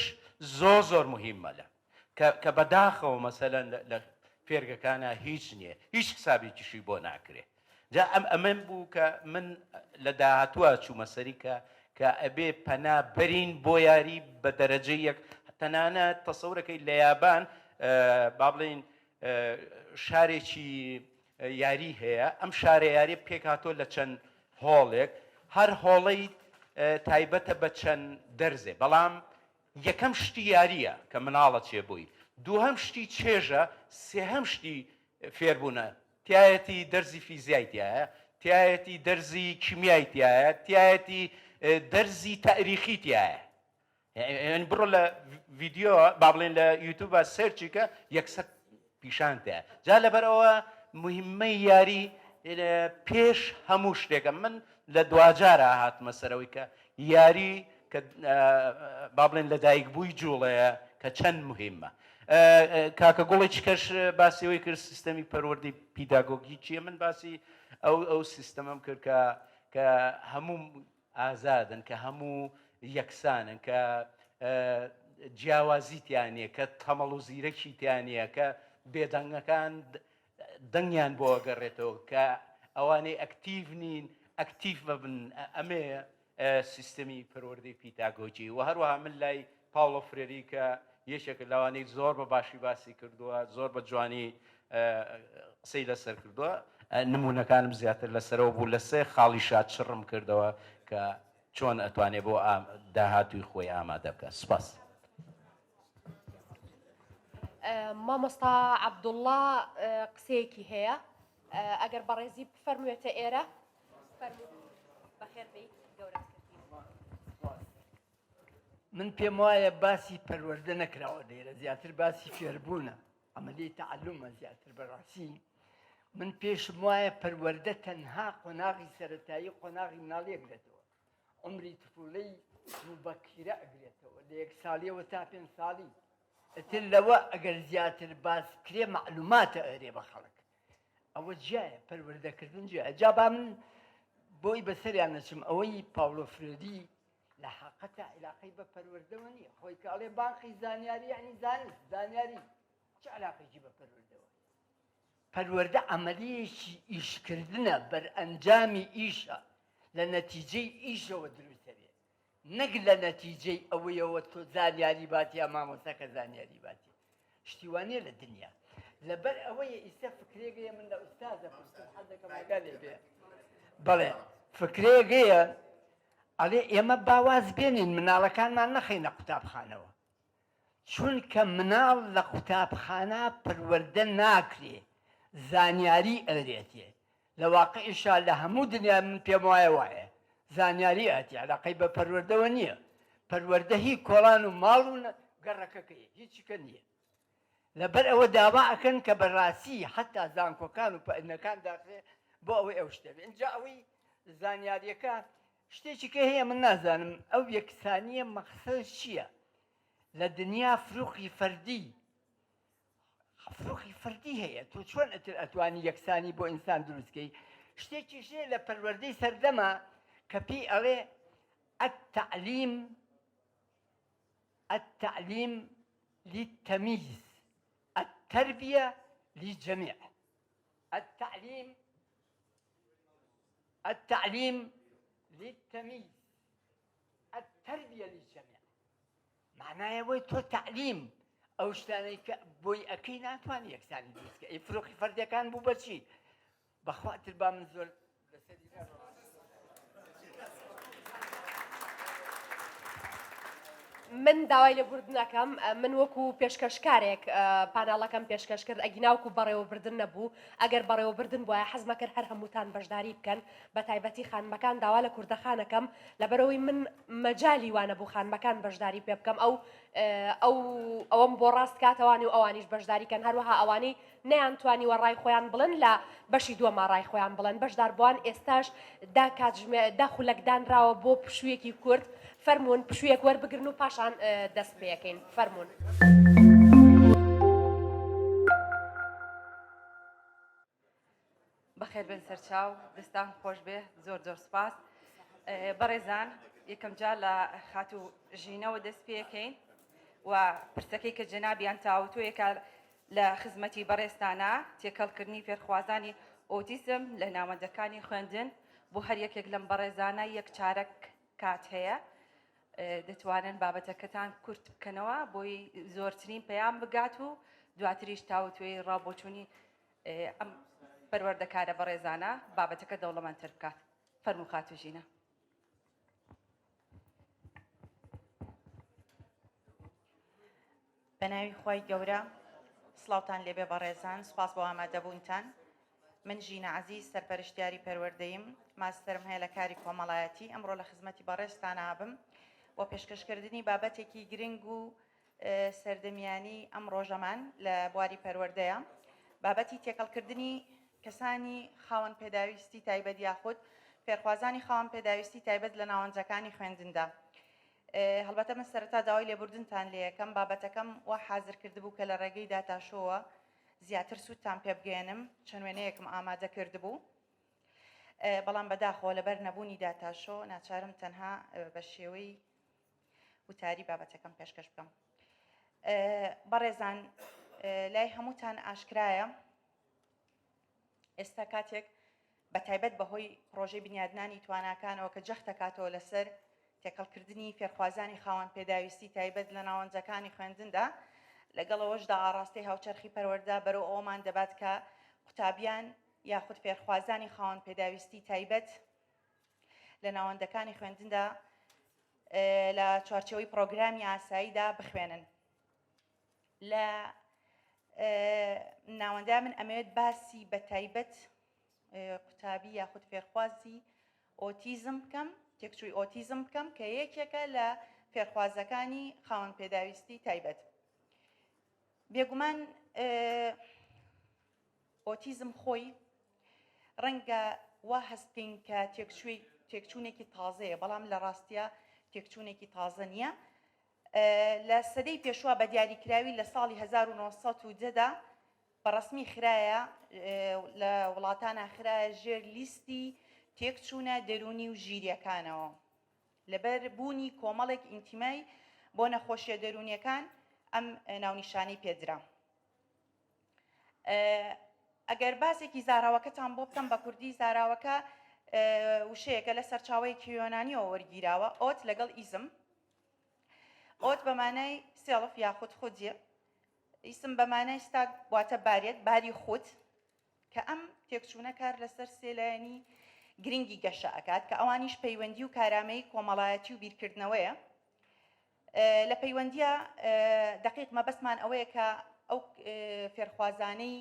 زۆر زۆر مهمە لە کە کە بەداخەوە مەسەلەن لە فێرگەکانە هیچ نییە هیچ حسابێکیشی بۆ ناکرێ جا ئەم ئەمە بوو کە من لە داهاتووە چوومە سەری کە کە ئەبێ پەنا بەرین بۆ یاری بە دەرەجەی یەک تەنانەت تەسەورەکەی لە یابان با بڵێین شارێکی یاری هەیە ئەم شارە یاری پێکهاتۆ لە چەند هۆڵێک هەر هۆڵەی تایبەتە بە چەند دەرزێ بەڵام یەکەم شتی یارییە کە مناڵە چێ بووی دووهەم شتی چێژە سێهەم شتی فێربوونە تیایەتی دەرزی فیزیای تیایە، تیایەتی دەرزی کیمیای تیایە، تیایەتی دەرزی تاریخی تیایە. یعنی بڕۆ لە ڤیدیۆ با بڵێن لە یوتوب search ی کە یەکسەر پیشان تایە. جا لەبەرئەوە مهمەی یاری پێش هەموو شتێکە. من لە دواجارا هاتمە سەرەوەی کە یاری کە با بڵێن لەدایکبووی جوڵەیە کە چەند مهمە. کاکە گوڵێکی کەش باسی ئەوەی کرد سیستەمی پەروەردەی پیداگۆگی چییە من باسی ئەو ئەو سیستەمەم کرد کە کە هەموو ئازادن کە هەموو یەکسانن کە جیاوازی تیانە کە تەمەڵ و زیرەکی تیانە کە بێدەنگەکان دەنگیان بۆ ئەگەڕێتەوە کە ئەوانەی ئەکتیڤ نین ئەکتیڤ ببن ئەمەیە سیستەمی پەروەردەی پیتاگۆجی و هەروەها من لای پاوڵۆ فرێری کە یەکێکە لەوانەی زۆر بە باشی باسی کردووە زۆر بە جوانی قسەی لەسەر کردووە نمونەکانم زیاتر لەسەرەوە بوو لە سێ خاڵی شاد چڕم کردەوە کە چۆن ئەتوانێ بۆ داهاتووی خۆی ئامادە بکە سپاس. مامۆستا عەبدوڵڵا قسەیەکی هەیە ئەگەر بەڕێزی بفەرموێتە ئێرە فەرموو بەخێر بێیت گەورەت کردین. من پێم وایە باسی پەروەردە نەکراوە لێرە زیاتر باسی فێربوونە عملیەی تەعەلومە زیاتر بەڕاستی من پێشم وایە پەروەردە تەنها قۆناغی سەرەتایی قۆناغی مناڵی ئەگرێتەوە عمری تفوڵەی موبەکیرە ئەگرێتەوە لە یەک ساڵیەوە تا پێنج ساڵی ئیتر لەوە ئەگەر زیاتر باس بکرێ مەعلوماتە ئەرێ بە خەڵک ئەوە جیایە پەروەردەکردن جیایە جا با من بۆی بەسەریان نەچم ئەوەی پاولۆ فرێدی لە حەقەتە عیلاقەی بە پەروەردەوە نییە خۆی کە ئەڵێ بانقی زانیاری یعنی زانست زانیاری چ علاقێکی بە پەروەردەوە پەروەردە عەمەلیەکی ئیشکردنە بەرئەنجامی ئیشە لە نەتیجەی ئیشەوە دروستەبێ نەک لە نەتیجەی ئەوەیەوە تۆ زانیاری باتی یا مامۆستاکە زانیاری باتی شتی وا نییە لە دنیا لەبەر ئەوەیە ئیستا فکرێگەیە من لە ئوستازە پرسم حەز دەکەم ئاگا لێ بێ بەڵێ فکرێگەیە ئەڵێ ئێمە باواز بێنین مناڵەکانمان نەخەینە قوتابخانەوە چونکە مناڵ لە قوتابخانە پەروەردە ناکرێ زانیاری ئەرێتێ لە واقعیشا لە هەموو دنیا من پێم وایە وایە زانیاری ئەتی علاقەی بە پەروەردەوە نییە پەروەردە هی کۆڵان و ماڵ و. گەڕەکەکەی هیچیکە نییە لەبەر ئەوە داوا ئەکەن کە بەڕاستی حتا زانکۆکان و پەنەکان داخرێ بۆ ئەوەی ئەو شتە بێ ئینجا ئەوەی زانیاریەکە شتێکی کە هەیە من نازانم ئەو یەکسانیە مەقسەد چییە لە دنیا فروقی فەردی فروقی فەردی هەیە تۆ چۆن ئەتر ئەتوانی یەکسانی بۆ ئینسان دروستکەی شتێکیش هەیە لە پەروەردەی سەردەمە کە پێی ئەڵێ التعلیم التعلیم للتمييز التربية للجميع التعليم التعليم للتمييز التربية للجميع معنای ئەوەی تۆ تەعلیم ئەو شتانەی کە بۆی ئەکەی ناتوانانی یەکسانی دروست کە ئەی فروقی فەردەکان بوو بەچی بەخوا تر با من زۆر لەسەری نەڕۆم. من داوای لێبوردن ئەکەم من وەکو پێشکەشکارێک پانێڵەکەم پێشکەش کرد ئەگینا وەکو بەڕێوەبردن نەبوو ئەگەر بەڕێوەبردن بوایە حەزمەکرد هەر هەمووتان بەشداری بکەن بە تایبەتی خانمەکان داوا لە کوردەخان ئەکەم لەبەرئەوەی من مەجالی وا نەبوو خانمەکان بەشداری پێ بکەم ئەو ئەو ئەوەم بۆ ڕاست کاتەوانی و ئەوانیش بەشداری کەن هەروەها ئەوانەی نەیانتوانیوە ڕای خۆیان بڵێن لە بەشی دووەما ڕای خۆیان بڵێن بەشداربووان ئێستاش دا کاتژمێ دا خولەک دانراوە بۆ پشوویەکی کورت فەرموون پشوویەک وەربگرن و پاشان دەست پێەکەین فەرموون. بەخێر بێن سەرچاو دەستان خۆش بێ زۆر زۆر سپاس بەڕێزان یەکەم جار لە خاتوو ژینەوە دەست پێەکەین و پرسەکەی کە جەنابیان تاوتۆیەکە لە خزمەتی بەڕێزتانە تێکەڵکردنی فێرخوازانی ئۆتیزم لە ناوەندەکانی خوێندن بۆ هەر یەکێک لەم بەڕێزانە یەک چارەک کات هەیە دەتوانن بابەتەکەتان کورت بکەنەوە بۆی زۆرترین پەیام بگات و دواتریش تاوتوێی ڕاوبۆچوونی ئەم پەروەردەکارە بەڕێزانە بابەتەکە دەوڵەمەندتر بکات. فەرموو خاتوو ژینا. بەناوی خوای گەورە سڵاوتان لێبێ بەڕێزان سوپاس بۆ ئامادەبوونتان من ژینە عەزیز سەرپەرشتیاری پەروەردەیم ماستەرم هەیە لە کاری کۆمەڵایەتی ئەمڕۆ لە خزمەتی بەڕێزتان ئابم بۆ پێشکەشکردنی بابەتێکی گرنگ و سەردەمیانی ئەم ڕۆژەمان لە بواری پەروەردەیە بابەتی تێکەڵکردنی کەسانی خاوەن پێداویستی تایبەت یاخود فێرخوازانی خاوەن پێداویستی تایبەت لە ناوەنجەکانی خوێندندا هەڵبەتە من سەرەتا داوای لێبوردنتان لێ یەکەم بابەتەکەم وا حازر کردبوو کە لە ڕێگەی داتاشۆوە زیاتر سوودتان پێ بگەیەنم چەند وێنەیەکم ئامادە کردبوو بەڵام بەداخەوە لەبەر نەبوونی داتاشۆ ناچارم تەنها بە شێوەی وتاری بابەتەکەم پێشکەش بکەم بەڕێزان لای هەمووتان ئاشکرایە ئێستا کاتێک بە تایبەت بەهۆی پرۆژەی بنیادنانی تواناکانەوە کە جەختەکاتەوە لەسەر تێکەڵکردنی فێرخوازانی خاوەن پێداویستی تایبەت لە ناوەنجەکانی خوێندندا لەگەڵەوەشدا ئاراستەی هاوچەرخی پەروەردە بەرەو ئەومان دەبات کە قوتابیان یاخود فێرخوازانی خاوەن پێداویستی تایبەت لە ناوەندەکانی خوێندندا لە چوارچێوەی پرۆگرامی ئاساییدا بخوێنن لە ناوەندا من ئەمەوێت باسی بە تایبەت قوتابی یاخود فێرخوازی ئۆتیزم بکەم تێکچووی ئۆتیزم بکەم کە یەکێکە لە فێرخوازەکانی خاوەن پێداویستی تایبەت بێگومان ئۆتیزم خۆی ڕەنگە وا هەست بکەین کە تێکچووی تێکچوونێکی تازەیە بەڵام لە ڕاستیا تێکچوونێکی تازە نییە لە سەدەی پێشوە بە دیاریکراوی لە ساڵی 1910 دا بە ڕەسمی خرایە لە وڵاتانە خرایە ژێر لیستی تێکچوونە دەروونی و ژیریەکانەوە لەبەر بوونی کۆمەڵێک ئینتیمای بۆ نەخۆشیە دەروونیەکان ئەم ناونیشانەی پێدرا. ئەگەر باسێکی زاراوەکەتان بۆ بکەم بە کوردی زاراوەکە وشەیەکە لە سەرچاوەیەکی یۆنانیەوە وەرگیراوە ئۆت لەگەڵ ئیزم ئۆت بە مانای self یاخود خودیە ئیسم بە مانای ستات واتە بارێت باری خود کە ئەم تێکچوونە کار لەسەر سێ لایەنی گرنگی گەشە ئەکات کە ئەوانیش پەیوەندی و کارامەیی کۆمەڵایەتی و بیرکردنەوەیە لە پەیوەندیە دەقیق مەبەستمان ئەوەیە کە ئەو فێرخوازانەی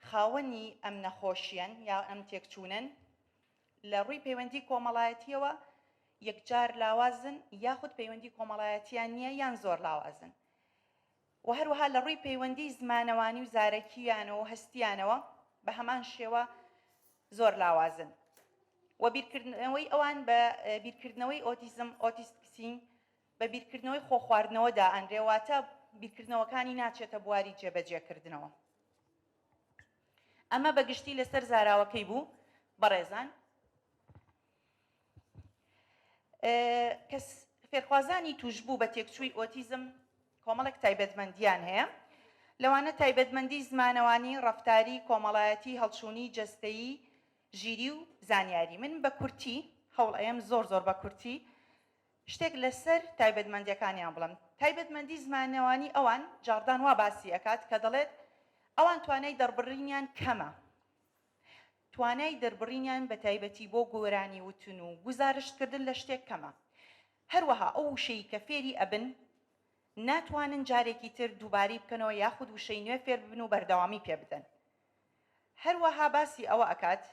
خاوەنی ئەم نەخۆشیەن یا ئەم تێکچوونن لە ڕووی پەیوەندی کۆمەڵایەتیەوە یەکجار لاوازن یاخود پەیوەندی کۆمەڵایەتیان نییە یان زۆر لاوازن. و هەروەها لە ڕووی پەیوەندی زمانەوانی و زارەکییانەوە و هەستییانەوە بە هەمان شێوە زۆر لاوازن و بیرکردنەوەی ئەوان بە بیرکردنەوەی ئۆتیزم ئۆتیستکسین بە بیرکردنەوەی خۆخواردنەوە دائەنرێ واتە بیرکردنەوەکانی ناچێتە بواری جێبەجێکردنەوە. ئەمە بە گشتی لەسەر زاراوەکەی بوو بەڕێزان. کەس فێرخوازانی توشبوو بە تێکچووی ئۆتیزم کۆمەڵێک تایبەتمەندیان هەیە لەوانە تایبەتمەندی زمانەوانی، ڕەفتاری، کۆمەڵایەتی، هەڵچوونی، جەستەیی، ژیری و زانیاری. من بە کورتی هەوڵ ئەیەم زۆر زۆر بە کورتی شتێک لەسەر تایبەتمەندیەکانیان بڵێم. تایبەتمەندی زمانەوانی ئەوان جاڕدان وا باسی ئەکات کە دەڵێت ئەوان توانای دەڕبڕینیان کەمە. توانای دەربڕینیان بە تایبەتی بۆ گۆرانی وتن و گوزارشت کردن لە شتێک کەمە. هەروەها ئەو وشەی کە فێری ئەبن ناتوانن جارێکی تر دووبارەی بکەنەوە یاخود وشەی نوێ فێر ببن و بەردەوامی پێ بدەن. هەروەها باسی ئەوە ئەکات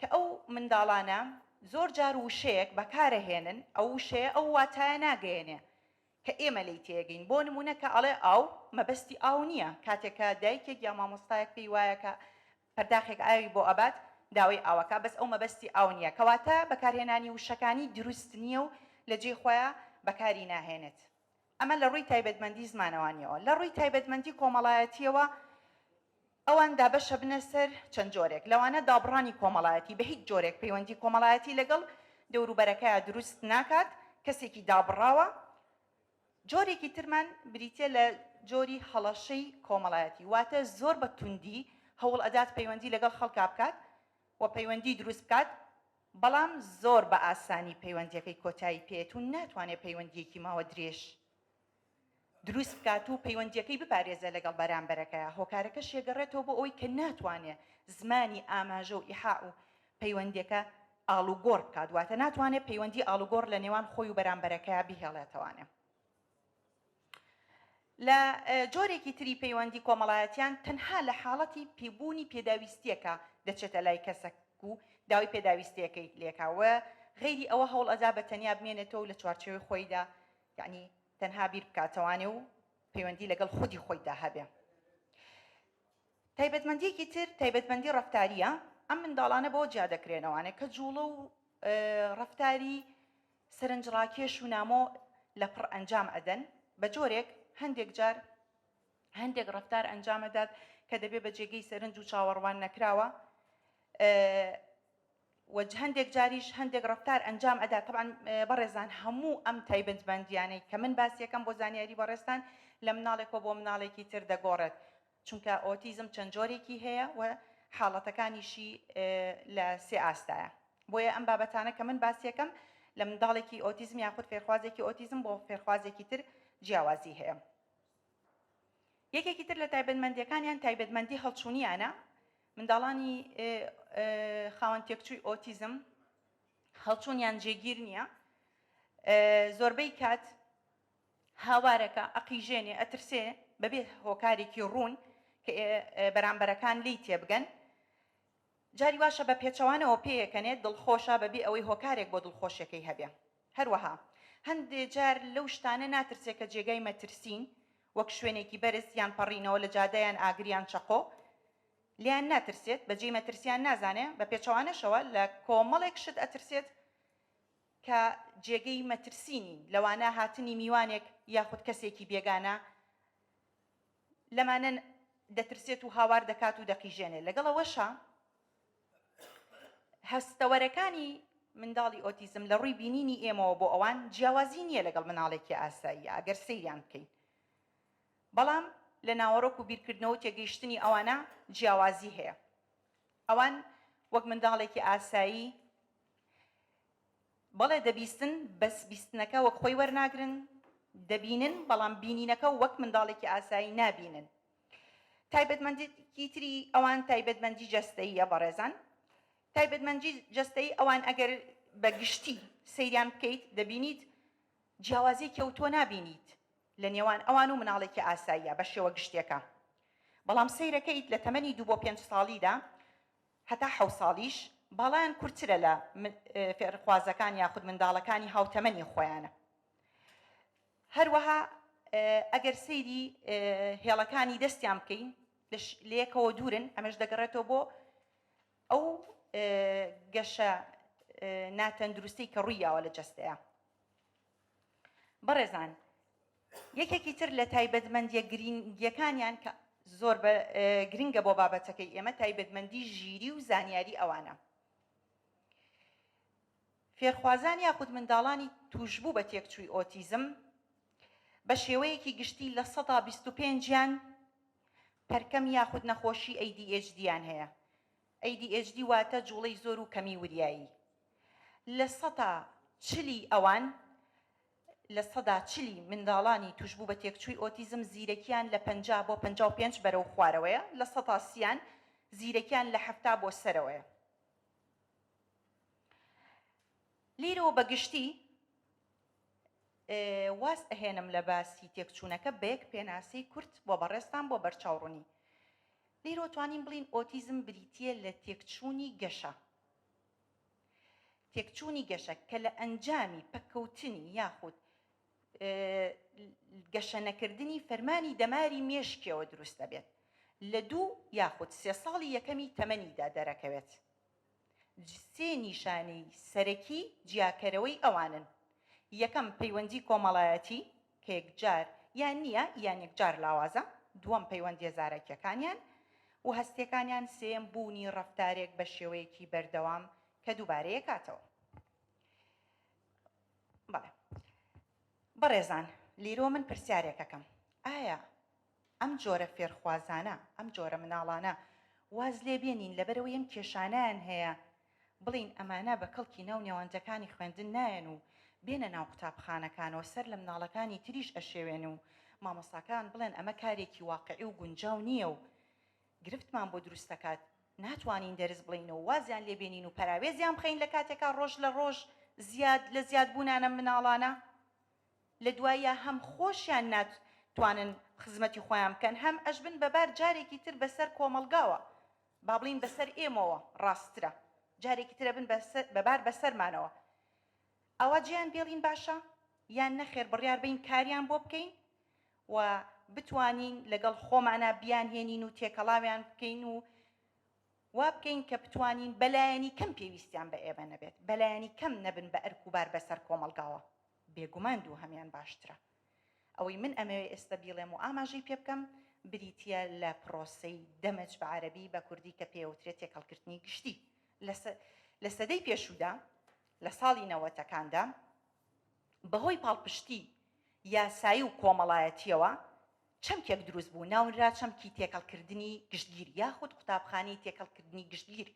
کە ئەو منداڵانە زۆر جار وشەیەک بەکارەهێنن ئەو وشەیە ئەو واتایە ناگەیەنێ کە ئێمە لێی تێگەین بۆ نموونە کە ئەڵێ ئاو مەبەستی ئاو نییە کاتێک کە دایکێک یا مامۆستایەک پێی وایە کە پەرداخێک ئاوی بۆ ئەبات داوای ئاوەکە بەس ئەو مەبەستی ئاو نییە کەواتە بەکارهێنانی وشەکانی دروست نییە و لە جێی خۆیا بەکاری ناهێنێت ئەمە لە ڕووی تایبەتمەندی زمانەوانیەوە لە ڕووی تایبەتمەندی کۆمەڵایەتیەوە ئەوان دابەشەبنە سەر چەند جۆرێک، لەوانە دابڕانی کۆمەڵایەتی، بە هیچ جۆرێک پەیوەندی کۆمەڵایەتی لەگەڵ دەوروبەرەکەیا دروست ناکات، کەسێکی دابڕاوە. جۆرێکی ترمان بریتیە لە جۆری هەڵەشەی کۆمەڵایەتی، واتە زۆر بە توندی هەوڵ ئەدات پەیوەندی لەگەڵ خەڵکا بکات و پەیوەندی دروست بکات، بەڵام زۆر بە ئاسانی پەیوەندیەکەی کۆتایی پێیەت و ناتوانێت پەیوەندیەکی ماوە درێژ دروست بکات و پەیوەندیەکەی بپارێزێ لەگەڵ بەرامبەرەکەیا، هۆکارەکەشی ئەگەڕێتەوە بۆ ئەوەی کە ناتوانێ زمانی ئاماژە و ئیحاء و پەیوەندیەکە ئاڵوگۆڕ بکات، واتە ناتوانێ پەیوەندی ئاڵوگۆڕ لە نێوان خۆی و بەرامبەرەکەیا بهێڵێتەوانێ. لە جۆرێکی تری پەیوەندی کۆمەڵایەتیان تەنها لە حاڵەتی پێبوونی پێداویستیەکە دەچێتە لای کەسەک و داوای پێداویستیەکەی لێکا و غەیری ئەوە هەوڵ ئەدا بە تەنیا بمێنێتەوە و لە چوارچێوەی خۆیدا یەعنی تەنها بیر بکاتەوانێ و پەیوەندی لەگەڵ خودی خۆیدا هەبێ. تایبەتمەندیەکی تر تایبەتمەندی ڕەفتاریە، ئەم منداڵانە بەوە جیا دەکرێنەوانێ کە جوڵە و ڕەفتاری سەرنجڕاکێش و نامۆ لە پڕ ئەنجام ئەدەن، بە جۆرێک هەندێک جار هەندێک ڕەفتار ئەنجام ئەدات کە دەبێ بە جێگەی سەرنج و چاوەڕوان نەکراوە. وە هەندێک جاریش هەندێک ڕەفتار ئەنجام ئەدات تەبعەن بەڕێزان هەموو ئەم تایبەتمەندیانەی کە من باسیەکەم بۆ زانیاری بەڕێزتان لە مناڵێکەوە بۆ مناڵێکی تر دەگۆڕێت چونکە ئۆتیزم چەند جۆرێکی هەیە و حاڵەتەکانیشی لە سێ ئاستایە بۆیە ئەم بابەتانە کە من باسیەکەم لە منداڵێکی ئۆتیزم یاخود فێرخوازێکی ئۆتیزم بۆ فێرخوازێکی تر جیاوازی هەیە. یەکێکی تر لە تایبەتمەندیەکانیان تایبەتمەندی هەڵچوونیانە، منداڵانی خاوەن تێکچووی ئۆتیزم هەڵچوونیان جێگیر نییە، زۆربەی کات هاوارەکە ئەقیژێنێ ئەترسێ بەبێ هۆکارێکی ڕوون کە بەرامبەرەکان لێی تێبگەن، جاری واشە بە پێچەوانەوە پێیەکەنێت دڵخۆشە بەبێ ئەوەی هۆکارێک بۆ دڵخۆشیەکەی هەبێ. هەروەها هەندێ جار لەو شتانە ناترسێ کە جێگای مەترسین وەک شوێنێکی بەرز یان پەڕینەوە لە جادە یان ئاگر یان چەقۆ لێیان ناترسێت، بە جێی مەترسیان نازانێ، بە پێچەوانەشەوە لە کۆمەڵێک شت ئەترسێت کە جێگەی مەترسی نین لەوانە هاتنی میوانێک یاخود کەسێکی بێگانە لەمانە دەترسێت و هاوار دەکات و دەقیژێنێ لەگەڵ ئەوەشا هەستەوەرەکانی منداڵی ئۆتیزم لە ڕووی بینینی ئێمەوە بۆ ئەوان جیاوازی نییە لەگەڵ مناڵێکی ئاساییە ئەگەر سەیریان بکەین بەڵام لە ناوەڕۆک و بیرکردنەوە و تێگەیشتنی ئەوانە جیاوازی هەیە ئەوان وەک منداڵێکی ئاسایی بەڵێ دەبیستن بەس بیستنەکە وەک خۆی وەرناگرن دەبینن بەڵام بینینەکە وەک منداڵێکی ئاسایی نابینن تایبەتمەندیی تری ئەوان تایبەتمەندی جەستەییە بەڕێزان. تایبەتمەندی جەستەیی ئەوان ئەگەر بە گشتی سەیریان بکەیت دەبینیت جیاوازیەکی ئەوتۆ نابینیت لە نێوان ئەوان و مناڵێکی ئاساییە بە شێوە گشتیەکە بەڵام سەیرەکەیت لە تەمەنی دوو بۆ پێنج ساڵیدا هەتا حەو ساڵیش باڵایان کورتترە لە فێرخوازەکان یاخود منداڵەکانی هاوتەمەنی خۆیانە. هەروەها. ئەگەر سەیری هێڵەکانی دەستیان بکەین لەیەکەوە دوورن، ئەمەش دەگەڕێتەوە بۆ ئەو گەشە ناتەندروستەی کە ڕووی یاوە لە جەستەیە. بەڕێزان یەکێکی تر لە تایبەتمەندیە گرینگیەکانیان کە زۆر بە گرنگە بۆ بابەتەکەی ئێمە تایبەتمەندی ژیری و زانیاری ئەوانە. فێرخوازان یاخود منداڵانی تووشبوو بە تێکچووی ئۆتیزم بە شێوەیەکی گشتی 25% یان پەرکەم یاخود نەخۆشی ADHD یان هەیە. ADHD واتە جوڵەی زۆر و کەمی وریایی. لە سەتا چلی ئەوان لە سەدا چلی منداڵانی تووشبوو بە تێکچووی ئۆتیزم زیرەکیان لە 50 بۆ 55 بەرەو خوارەوەیە، لە سەتا سیان زیرەکیان لە 70 بۆ سەرەوەیە. لیرەوە بە گشتی واز ئەهێنم لە باسی تێکچوونەکە بە یەک پێناسەی کورت بۆ بەڕێزتان بۆ بەرچاوڕوونی. لیرەوە توانین بڵین ئۆتیزم بریتییە لە تێکچوونی گەشە. تێکچوونی گەشە کە لە ئەنجامی پەککەوتنی یاخود گەشەنەکردنی فەرمانی دەماری مێشکیەوە دروست دەبێت لە دوو یاخود سێ ساڵی یەکەمی تەمەنیدا دەرەکەوێت. سێ نیشانەی سەرەکی جیاکەرەوەی ئەوانن، یەکەم پەیوەندی کۆمەڵایەتی کە یەکجار یان نییە یان یەکجار لاوازە، دووەم پەیوەندیە زارەکیەکانیان و هەستیەکانیان، سێیەم بوونی ڕەفتارێک بە شێوەیەکی بەردەوام کە دووبارەیەکاتەوە. بەڵێ بەڕێزان لیرۆ من پرسیارێک ئەکەم ئایا ئەم جۆرە فێرخوازانە ئەم جۆرە مناڵانە واز لێ بێنین لەبەرەوەی ئەم کێشانیان هەیە بڵین ئەمانە بە کەڵکی ناو نێوەندەکانی خوێندن نایەن و بێنە ناو قوتابخانەکانەوە سەر لە مناڵەکانی تریش ئەشێوێن و مامۆستاکان بڵێن ئەمە کارێکی واقعی و گونجاو نییە و گرفتمان بۆ دروست دەکات ناتوانین دەرس بڵێین و وازیان لێ بێنین و پەراوێزیان بخەین لە کاتێکا ڕۆژ لە ڕۆژ زیاد لە زیاد بوونانە مناڵانە لە دواییا هەم خۆشیان ناتوانن خزمەتی خۆیان بکەن هەم ئەشبن بە بار جارێکی تر بەسەر کۆمەڵگاوە با بڵین بەسەر ئێمەوە ڕاستترە جارێکی ترە بن بە بار بەسەرمانەوە ئەوە جیان بێڵین باشە یان نەخێر بڕیار بین کاریان بۆ بکەین و بتوانین لەگەڵ خۆمانا بیانهێنین و تێکەڵاویان بکەین و وا بکەین کە بتوانین بەلایەنی کەم پێویستیان بە ئێمە نەبێت، بەلایەنی کەم نەبن بە ئەرک و بار بەسەر کۆمەڵگاوە، بێگومان دووهەمیان باشترە. ئەوەی من ئەمەوێ ئێستە بیڵێم و ئاماژەی پێ بکەم بریتییە لە پرۆسەی دەمج بە عەرەبی بە کوردی کە پێوترێت تێکەڵکردنی گشتی. لە سەدەی پێشوودا لە ساڵی نەوەتەکاندا بەهۆی پاڵپشتی یاسایی و کۆمەڵایەتییەوە چەمکێک دروست بوو ناونرا چەمکی تێکەڵکردنی گشتگیر یاخود قوتابخانەی تێکەڵکردنی گشتگیر.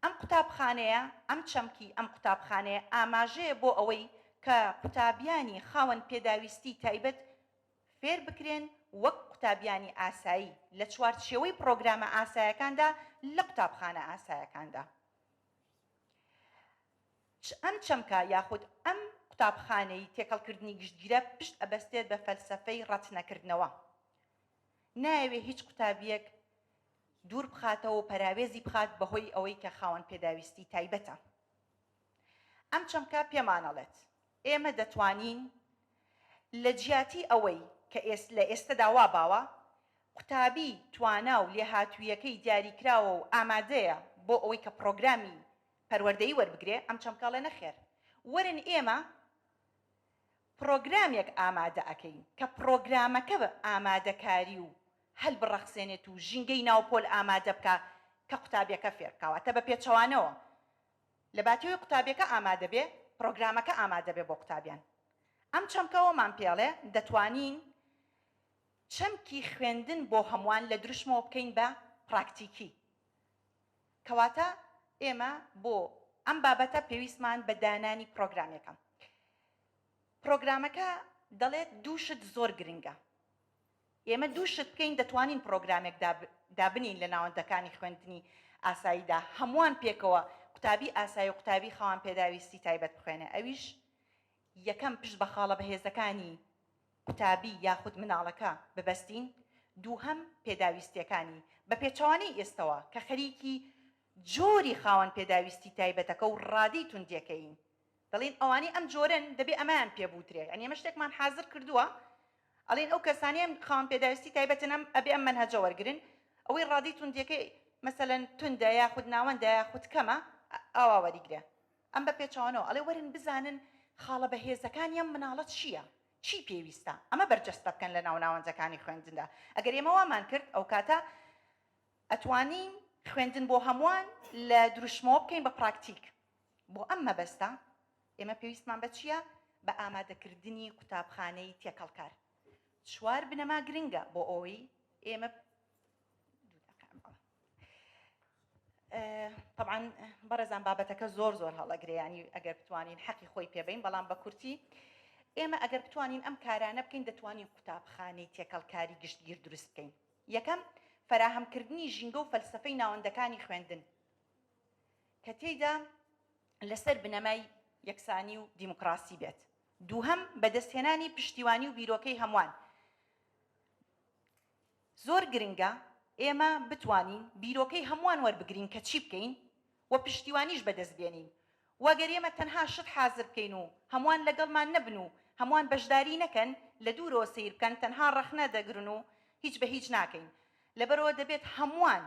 ئەم قوتابخانەیە، ئەم چەمکی ئەم قوتابخانەیە ئاماژەیە بۆ ئەوەی کە قوتابیانی خاوەن پێداویستی تایبەت فێر بکرێن وەک قوتابیانی ئاسایی لە چوارچێوەی پڕۆگرامە ئاسایەکاندا لە قوتابخانە ئاسایەکاندا. ئەم چەمکە یاخود ئەم قوتابخانەی تێکەڵکردنی گشتگیرە پشت ئەبەستێت بە فەلسەفەی ڕەتنەکردنەوە. نایەوێ هیچ قوتابیەک دوور بخاتەوە و پەراوێزی بخات بەهۆی ئەوەی کە خاوەن پێداویستی تایبەتە. ئەم چەمکە پێمانەڵێت ئێمە دەتوانین لە جیاتی ئەوەی کە لە ئێستەدا وا باوە قوتابی توانا و لێهاتوویەکەی دیاریکراوە و ئامادەیە بۆ ئەوەی کە پڕۆگرامی پەروەردەیی وەربگرێ، ئەم چەمکە ئەڵێ نەخێر وەرن ئێمە پڕۆگرامێک ئامادە ئەکەین کە پڕۆگرامەکە ئامادەکاری و هەل بڕەخسێنێت و ژینگەی ناو پۆل ئامادە بکا کە قوتابیەکە فێر بکا واتە بە پێچەوانەوە لە باتی ئەوەی قوتابیەکە ئامادە بێ پڕۆگرامەکە ئامادە بێ بۆ قوتابیان ئەم چەمکە ئەوەمان پێڵێ دەتوانین چەمکی خوێندن بۆ هەمووان لە دروشمەوە بکەین بە پراکتیکی کەواتە ئێمە بۆ ئەم بابەتە پێویستمان بە دانانی پرۆگرامێکە. پرۆگرامەکە دەڵێت دوو شت زۆر گرنگە. ئێمە دوو شت بکەین دەتوانین پرۆگرامێک دابنین لە ناوەندەکانی خوێندنی ئاساییدا هەمووان پێکەوە قوتابی ئاسایی و قوتابی خاوەن پێداویستی تایبەت بخوێنێ ئەویش یەکەم پشت بە خاڵە بەهێزەکانی قوتابی یاخود مناڵەکە ببەستین، دووهەم پێداویستیەکانی، بە پێچەوانەی ئێستەوە کە خەریکی جۆری خاوەن پێداویستی تایبەتەکە و ڕادەی توندیەکەیین، دەڵێین ئەوانەی ئەم جۆرەن دەبێ ئەمەیان پێ بوترێ، یانی ئێمە شتێکمان حازر کردووە. ئەڵێن ئەو کەسانەی ئەم خاوەن پێداویستی تایبەتن ئەم ئەبێ ئەم مەنهەجە وەرگرن، ئەوەی ڕادەی توندیەکەی مەسەلەن توندە یاخود ناوەندە یاخود کەمە ئاوا وەریگرێ. ئەم بە پێچەوانەوە ئەڵێ وەرن بزانن خاڵە بەهێزەکانی ئەم مناڵە چییە، چی پێویستە ئەمە بەرجەستە بکەن لە ناو ناوەندەکانی خوێندندا. ئەگەر ئێمە وامان کرد ئەوکاتە ئەتوانین خوێندن بۆ هەمووان لە دروشمەوە بکەین بە پراکتیک. بۆ ئەم مەبەستە ئێمە پێویستمان بە چییە؟ بە ئامادەکردنی قوتابخانەی تێکەڵکار. چوار بنەما گرنگە بۆ ئەوەی ئێمە طبعا بەڕێزان بابەتەکە زۆر زۆر هەڵەگرێ ینی ئەگەر بتوانین حەقی خۆی پێبین بەڵام بە کورتی ئێمە ئەگەر بتوانین ئەم کارانە بکەین دەتوانین قوتابخانەی تێکەڵکاری گشتگیر دروست بکەین یەکەم فەراهەمکردنی ژینگە و فەلسفەی ناوەندەکانی خوێندن کە تێیدا لەسەر بنەمای یەکسانی و دیموکراسی بێت. دووهەم، بەدەستهێنانی پشتیوانی و بیرۆکەی هەمووان. زۆر گرنگە ئێمە بتوانین بیرۆکەی هەمووان وەربگرین کە چی بکەین و پشتیوانیش بەدەست بێنین و گەر ئێمە تەنها شت حازر بکەین و هەمووان لەگەڵمان نەبن و هەمووان بەشداری نەکەن لە دوورەوە سەیر بکەن تەنها ڕەخنە دەگرن و هیچ بە هیچ ناکەین لەبەرئەوە دەبێت هەمووان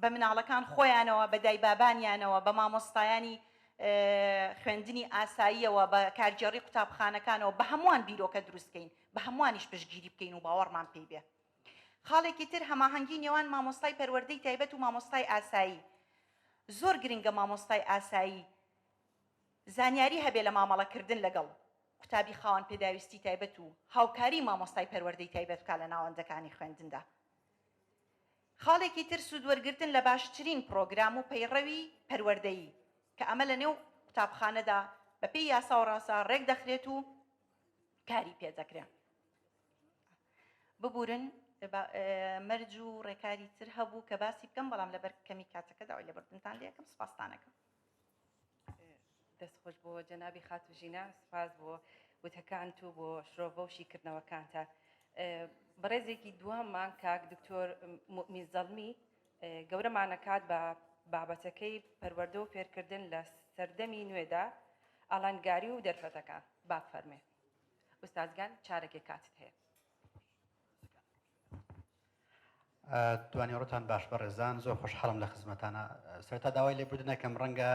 بە مناڵەکان خۆیانەوە، بە دایبابانیانەوە، بە مامۆستایانی خوێندنی ئاساییەوە، بە کارگێڕی قوتابخانەکانەوە، بە هەمووان بیرۆکە دروست بکەین، بە هەمووانیش پشتگیری بکەین و باوەڕمان پێی بێ. خاڵێکی تر هەماهەنگی نێوان مامۆستای پەروەردەی تایبەت و مامۆستای ئاسایی. زۆر گرنگە مامۆستای ئاسایی زانیاری هەبێ لە مامەڵەکردن لەگەڵ قوتابی خاوەن پێداویستی تایبەت و هاوکاری مامۆستای پەروەردەی تایبەت بکا لە ناوەندەکانی خوێندندا. خاڵێکی تر سوودوەرگرتن لە باشترین پڕۆگرام و پەیڕەوی پەروەردەیی کە ئەمە لە نێو قوتابخانەدا بە پێی یاسا و ڕاسا ڕێک دەخرێت و کاری پێ دەکرێت. ببورن مەرج و ڕێکاری تر هەبوو کە باسی بکەم بەڵام لەبەر کەمی کاتەکە داوای لێبوردنتان لێ ئەکەم سپاستانەکەم. دەست خۆش بۆ جەنابی خاتوو ژینا، سوپاس بۆ وتەکانت و بۆ شرۆڤە و شیکردنەوەکانتە. بەڕێزێکی دووەممان کاک دکتۆر موئمین زەڵمی گەورەمانەکات بە بابەتەکەی پەروەردە و فێرکردن لە سەردەمی نوێدا ئاڵنگاری و دەرفەتەکان. با فەرمێ ئوستازگان چارەکێک کاتت هەیە. دوانیوەڕۆتان باش بەڕێزان، زۆر خۆشحاڵم لە خزمەتانە. سەرەتا داوای لێبوردن ئەکەم، ڕەنگە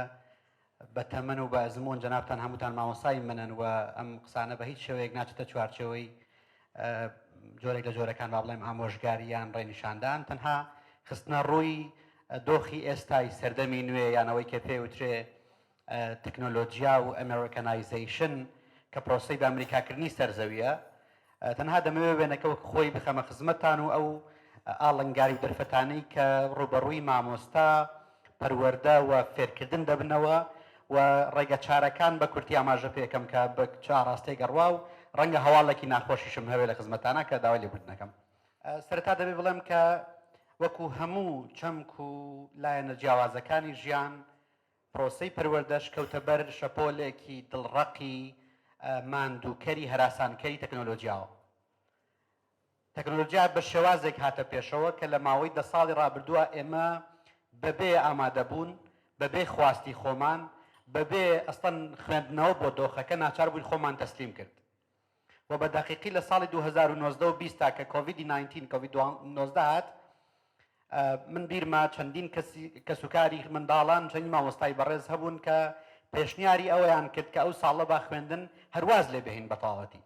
بە تەمەن و بە ئەزموون جەنابتان هەمووتان مامۆستای منن و ئەم قسانە بە هیچ شێوەیەک ناچێتە چوارچێوەی جۆرێک لە جۆرەکان با بڵێم ئامۆژگاری یان ڕێنیشاندان، تەنها خستنە ڕووی دۆخی ئێستای سەردەمی نوێ یانەوەی کە پێوترێ تەکنۆلۆجیا و Americanization کە پرۆسەی بە ئەمریکاکردنی سەر زەویە. تەنها دەمەوێت وێنەکە وەک خۆی بخەمە خزمەتتان و ئەو ئاڵنگاری و دەرفەتانەی کە ڕووبەڕووی مامۆستا، پەروەردە و فێرکردن دەبنەوە و ڕێگە چارەکان بە کورتی ئاماژە پێکەم کە بە چ ئاڕاستەیەک ئەڕوا و ڕەنگە هەواڵێکی ناخۆشیشم هەبێ لە خزمەتتانا کە داوای لێبوردن ئەکەم. سەرەتا دەبێ بڵێم کە وەکو هەموو چەمک و لایەنە جیاوازەکانی ژیان پرۆسەی پەروەردەش کەوتە بەر شەپۆلێکی دڵڕەقی ماندووکەری هەراسانکەری تەکنۆلۆجیاوە. تەکنۆلۆجیا بە شێوازێک هاتە پێشەوە کە لە ماوەی دە ساڵی ڕابردووە ئێمە بەبێ ئامادەبوون، بەبێ خواستی خۆمان، بەبێ ئەسڵەن خوێندنەوە بۆ دۆخەکە ناچار بووین خۆمان تەسلیم کرد و بە دەقیقی لە ساڵی 2019 و 20 تا کە کۆڤیدی 19 کۆڤید 19 هات من بیرمە چەندین کەسی کەسوکاری منداڵان چەندین مامۆستای بەڕێز هەبوون کە پێشنیاری ئەوەیان کرد کە ئەو ساڵە با خوێندن هەرواز لێ بهین بە تەواوەتی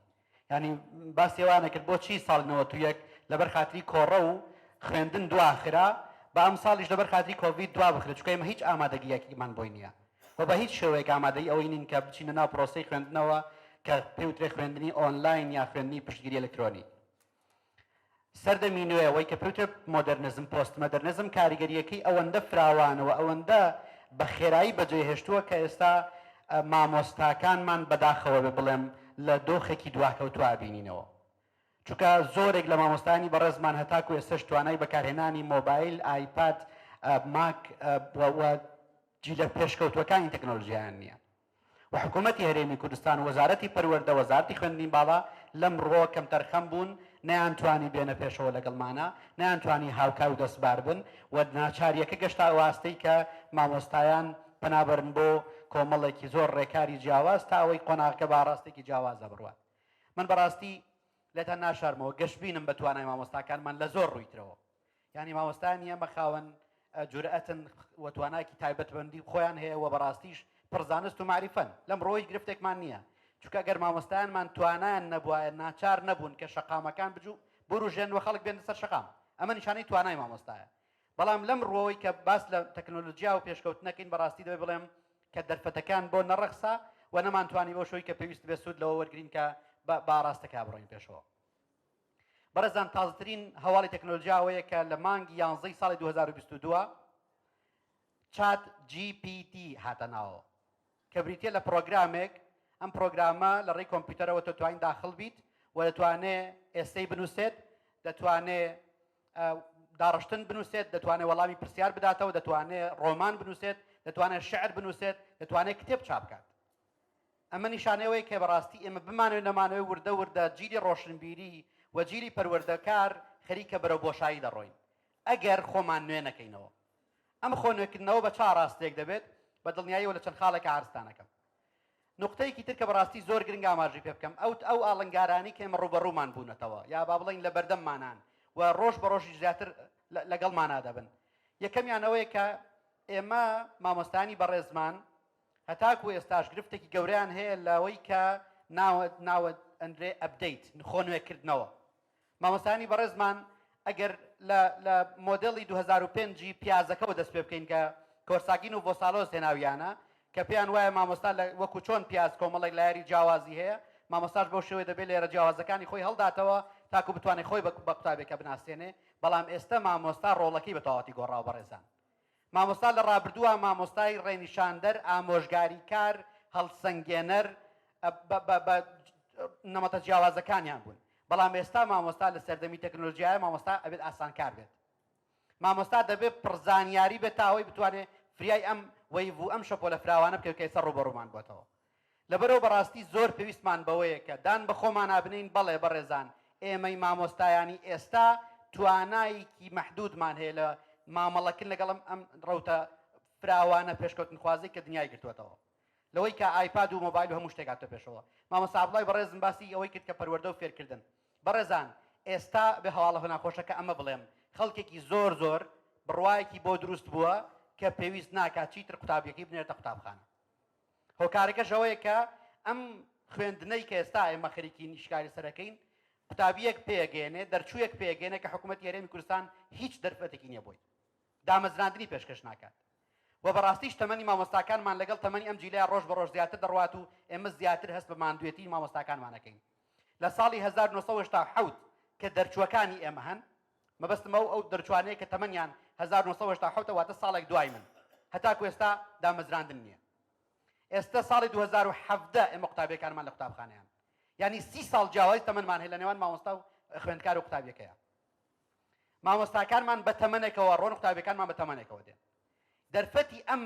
ینی باسی ئەوانە کرد بۆچی ساڵی 91 لەبەر خاتری کۆڕە و خوێندن دواخرا با ئەم ساڵیش لەبەر خاتری کۆڤید دوا بخرێت چونکە ئێمە هیچ ئامادەگییەکمان بۆی نییە و بە هیچ شێوەیەک ئامادەی ئەوەی نین کە بچینە ناو پرۆسەی خوێندنەوە کە پێوترێ خوێندنی ئۆنلاین یا خوێندنی پشتگیری ئەلکترۆنی. سەردەمی نوێ وەی کە پێوترێ مۆدێرنزم، پۆست مەدەرنزم کاریگەرییەکەی ئەوەندە فراوانە و ئەوەندە بە خێرایی بەجێ هێشتووە کە ئێستا مامۆستاکانمان بەداخەوە بێ بڵێم لە دۆخێکی دواکەوتووە ئەبینینەوە. چونکە زۆرێک لە مامۆستایانی بەڕێزمان هەتاکو ئێستەش توانای بەکارهێنانی مۆبایل، ئایپاد، ماک و جیلە پێشکەوتووەکانی تەکنۆلۆژیایان نییە. و حکوومەتی هەرێمی کوردستان و وەزارەتی پەروەردە، وەزارەتی خوێندنی باڵا لەم ڕووەوە کەمتەرخەم بوون، نەیانتوانی بێنە پێشەوە لەگەڵمانا، نەیانتوانی هاوکار و دەستبار بن و ناچارییەکە گەشتە ئەو ئاستەی کە مامۆستایان پەنا بەرن بۆ کۆمەڵێکی زۆر ڕێکاری جیاواز تا ئەوەی قۆناغەکە بە ئاڕاستەیەکی جیاوازدا بڕوات. من بەڕاستی. لێتان ناشارمەوە گەشبینم بە توانای مامۆستاکانمان لە زۆر ڕووی ترەوە. یانی مامۆستایانی ئێمە خاوەن جورئەتن و توانایەکی تایبەتمەندی خۆیان هەیە و بەڕاستیش پڕ زانست و مەعریفەن. لەم ڕووەوە هیچ گرفتێکمان نییە. چونکە ئەگەر مامۆستایانمان توانایان نەبوایە ناچار نەبوون کە شەقامەکان بجوو بوروژێن و خەڵک بێنە سەر شەقام. ئەمە نیشانەی توانای مامۆستایە. بەڵام لەم ڕووەوەی کە باس لە تەکنۆلۆجیا و پێشکەوتن ئەکەین بەڕاستی دەبێ بڵێم کە دەرفەتەکان بۆ نەڕەخسا و نەمانتوانی بەو شێوەی کە پێویست بێ سوود لەوە وەرگرین کە بە ئاڕاستەکە بڕۆین پێشەوە. بەڕێزان تازەترین هەواڵی تەکنۆلۆجیا ئەوەیە کە لە مانگی یانزەی ساڵی 2022 چات جی پی تی هاتە ناوەوە کە بریتیە لە پرۆگرامێک ئەم پرۆگرامە لە ڕێی کۆمپیوتەرەوە تۆ توانین داخل بیت و دەتوانێ essay بنووسێت دەتوانێ داڕشتن بنووسێت دەتوانێت وەڵامی پرسیار بداتەوە دەتوانێت ڕۆمان بنووسێت دەتوانێت شعر بنووسێت دەتوانێت کتێب چاپ بکات ئەمە نیشانەی ئەوەیە کە بەڕاستی ئێمە بمانەوێت نەمانەوێت وردە وردە جیلی ڕۆشنبیری و جیلی پەروەردەکار خەریکە بەرەو بۆشایی دەڕۆین ئەگەر خۆمان نوێ نەکەینەوە. ئەم خۆ نوێکردنەوە بە چ ئاڕاستەیەک دەبێت؟ بە دڵنیاییەوە لە چەند خاڵێکا عەرزتان ئەکەم. نوقتەیەکی تر کە بەڕاستی زۆر گرنگە ئاماژەی پێ بکەم ئەو ئەو ئاڵنگارانەی کە ئێمە ڕووبەڕوومان بوونەتەوە یا با بڵێین لە بەردەممانان و ڕۆژ بە ڕۆژیش زیاتر لەگەڵمانا دەبن یەکەمیان ئەوەیە کە ئێمە مامۆستایانی بەڕێزمان هەتاکو ئێستاش گرفتێکی گەورەیان هەیە لەوەی کە ناوە ناوە ئەنرێ update خۆ نوێکردنەوە. مامۆستایانی بەڕێزمان ئەگەر لە لە مۆدێڵی 2005 ی پیازەکەوە دەست پێ بکەین کە کۆرساگین و ڤۆسالۆس هێناویانە کە پێیان وایە مامۆستا لە وەکو چۆن پیاز کۆمەڵێک layer ی جیاوازی هەیە مامۆستاش بەو شێوەیە دەبێت layer ە جیاوازەکانی خۆی هەڵداتەوە تاکو بتوانێت خۆی بە قوتابیەکە بناسێنێ بەڵام ئێستا مامۆستا ڕۆڵەکەی بە تەواوەتی گۆڕاوە بەڕێزان مامۆستا لە ڕابردووە مامۆستای ڕێنیشاندەر، ئامۆژگاریکار، هەڵسەنگێنەر بە نەمەتە جیاوازەکانیان بوون، بەڵام ئێستا مامۆستا لە سەردەمی تەکنۆلۆژیایە مامۆستا ئەبێت ئاسانکار بێت. مامۆستا دەبێت پڕزانیاری بێت تا ئەوەی بتوانێت فریای ئەم wave و ئەم شەپۆلە فراوانە بکەوێت کە ئێستا ڕووبەڕوومان بۆتەوە. لەبەرئەوە بەڕاستی زۆر پێویستمان بەوەیە کە دان بە خۆمانا بنێین بەڵێ بەڕێزان ئێمەی مامۆستایانی ئێستا توانایکی مەحدودمان هەیە لە مامەڵەکردن لەگەڵ ئەم ئەم ڕەوتە فراوانە پێشکەوتنخوازەی کە دنیای گرتووەتەوە لەوەی کە ئایپاد و مۆبایل و هەموو شتێک هاتە پێشەوە. مامۆستا عەبدوڵای بەڕێزم باسی ئەوەی کرد کە پەروەردە و فێرکردن بەڕێزان ئێستا بێ هەواڵە ناخۆشەکە ئەمە بڵێم خەڵکێکی زۆر زۆر بڕوایەکی بۆ دروست بووە کە پێویست ناکات چیتر قوتابیەکەی بنێرێتە قوتابخانە. هۆکارەکەش ئەوەیە کە ئەم خوێندنەی کە ئێستا ئێمە خەریکی نیشکاری سەرەکەین قوتابیەک پێگەێنێ دەرچوویەک پێگەێنێ کە حکوومەتی هەرێمی کوردستان هیچ دەرفەتێکی نییە بۆی دامەزراندنی پێشکەش ناکات و بەڕاستیش تەمەنی مامۆستاکانمان لەگەڵ تەمەنی ئەم جیلەیە ڕۆژ بە ڕۆژ زیاتر دەڕوات و ئێمە زیاتر هەست بە ماندوێتی مامۆستاکانمان ئەکەین لە ساڵی 1970 کە دەرچووەکانی ئێمە هەن مەبەستم ئەو ئەو دەرچوانەیە کە تەمەنیان 1970 واتە ساڵێک دوای من هەتاکو ئێستا دامەزراندن نییە ئێستا ساڵی 2017 ئێمە قوتابیەکانمان لە قوتابخانەیان یعنی سی ساڵ جیاوازی تەمەنمان هەیە لە نێوان مامۆستا و خوێندکار و قوتابیەکەیە مامۆستاکانمان بە تەمەنێکەوە ڕۆن قوتابیەکانمان بە تەمەنێکەوە دێن دەرفەتی ئەم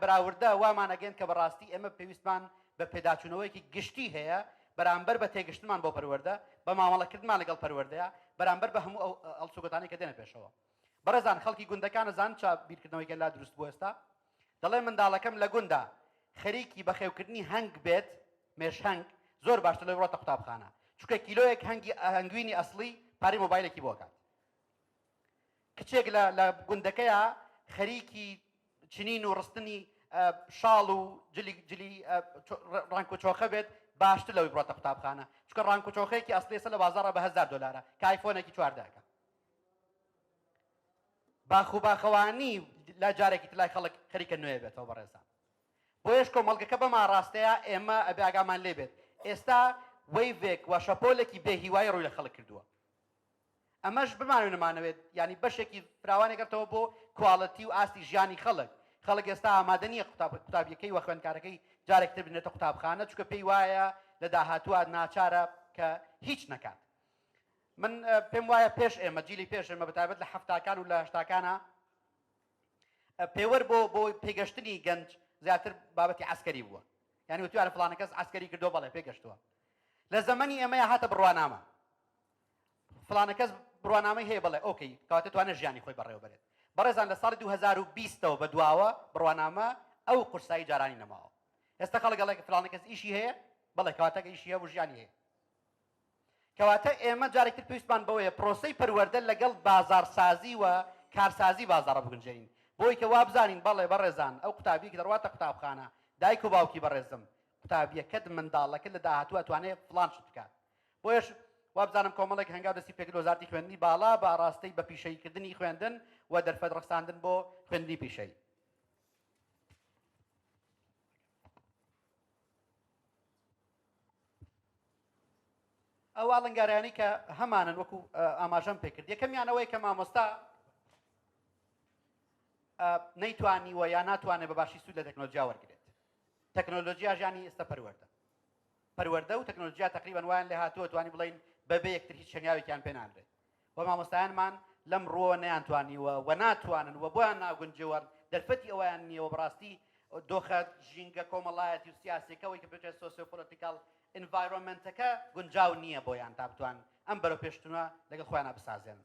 بەراوردە وامان ئەگەیەنت کە بەڕاستی ئێمە پێویستمان بە پێداچوونەوەیەکی گشتی هەیە بەرامبەر بە تێگەشتنمان بۆ پەروەردە، بە مامەڵەکردنمان لەگەڵ پەروەردەیا، بەرامبەر بە هەموو ئەو هەڵسوکەوتانەی کە دێنە پێشەوە. بەڕێزان خەڵکی گوندەکان ئەزانن چ بیرکردنەوەیەکیان لا دروست بووە ئێستا؟ دەڵێ منداڵەکەم لە گوندا خەریکی بەخێوکردنی هەنگ بێت، مێشهەنگ، زۆر باشتر لەوەی بڕواتە قوتابخانە، چونکە کیلۆیەک هەنگی هەنگوینی ئەسڵی پارەی مۆبایلێکی بۆ ئەکات. کچێک لە لە گوندەکەیا خەریکی چنین و ڕستنی شاڵ و جلی جلی ڕانک و چۆخە بێت باشتر لەوەی بڕاتە قوتابخانە چونکە ڕانک و چۆخەیەکی ئەسلی ئێستا لە بازاڕە بە هەزار دۆلارە کە ئایفۆنێکی چواردەکە باخ و باخەوانی لە جارێکی تر لای خەڵک خەریکە نوێ بێتەوە بەڕێزان بۆیەش کۆمەڵگەکە بەم ئاڕاستەیە ئێمە ئەبێ ئاگامان لێ بێت ئێستا wave ێک و شەپۆلێکی بێ هیوایی ڕووی لە خەڵک کردووە ئەمەش بمانەوێت نەمانەوێت یانی بەشێکی فراوانی گرتەوە بۆ quality و ئاستی ژیانی خەڵک، خەڵک ئێستا ئامادە نییە قوتابیەکەی و خوێندکارەکەی جارێکی تر بنێرێتە قوتابخانە چونکە پێی وایە لە داهاتووە ناچارە کە هیچ نەکات. من پێم وایە پێش ئێمە جیلی پێش ئێمە بەتایبەت لە حەفتاکان و لە هەشتاکانە پێوەر بۆ بۆ پێگەشتنی گەنج زیاتر بابەتی عسکەری بووە یعنی وتویانە فڵانە کەس عسکەری کردووە بەڵێ پێگەشتووە لە زەمەنی ئێمەیا هاتە بڕوانامە فڵانە کەس بڕوانامەی هەیە بەڵێ okay کەواتە توانێت ژیانی خۆی بەڕێوە بەرێت بەڕێزان لە ساڵی 2020 ەوە بە دواوە بڕوانامە ئەو قورسایی جارانی نەماوە ئێستا خەڵک ئەڵێ فڵانە کەس ئیشی هەیە بەڵێ کەواتە ئیشی هەبوو ژیانی هەیە. کەواتە ئێمە جارێکتر پێویستمان بەوەیە پرۆسەی پەروەردە لەگەڵ بازاڕسازی و کارسازی بازاڕە بگونجێنین بۆی کە وابزانین بەڵێ بەڕێزان ئەو قوتابیەی کە دەڕواتە قوتابخانە دایک و باوکی بەڕێزم قوتابیەکەت منداڵەکەت لە داهاتوو ئەتوانێ فڵان شت بکات بۆیەش وابزانم کۆمەڵێک هەنگاو دەستی پێکرد وەزارەتی خوێندنی باڵا بە ئاڕاستەی بە پیشەییکردنی خوێندن و دەرفەت ڕەخساندن بۆ خوێندنی پیشەیی. ئەو ئاڵنگاریانەی کە هەمانن وەکو ئاماژەم پێکرد یەکەمیان ئەوەیە کە مامۆستا نەیتوانیوە یا ناتوانێت بە باشی سوود لە تەکنۆلۆژیا وەرگێت تەکنۆلۆژیا ژیانی ئێستا پەروەردە پەروەردە و تەکنۆلۆژیا تقریبان وایان لێ هاتووە توانی بڵین بەبێ یەکتر هیچ هەنگاوێکیان پێ نانرێت و مامۆستایانمان لەم ڕووەوە نەیانتوانیوە و ناتوانن و بۆیان ناگونجێ و دەرفەتی ئەوەیان نییە و بەڕاستی دۆخە ژینگە کۆمەڵایەتی و سیاسیەکە ئەوەی کە پێوترێت socio-political environment ەکە گونجاو نییە بۆیان تا بتوان ئەم بەرەوپێشچوونە لەگەڵ خۆیانە بسازێن.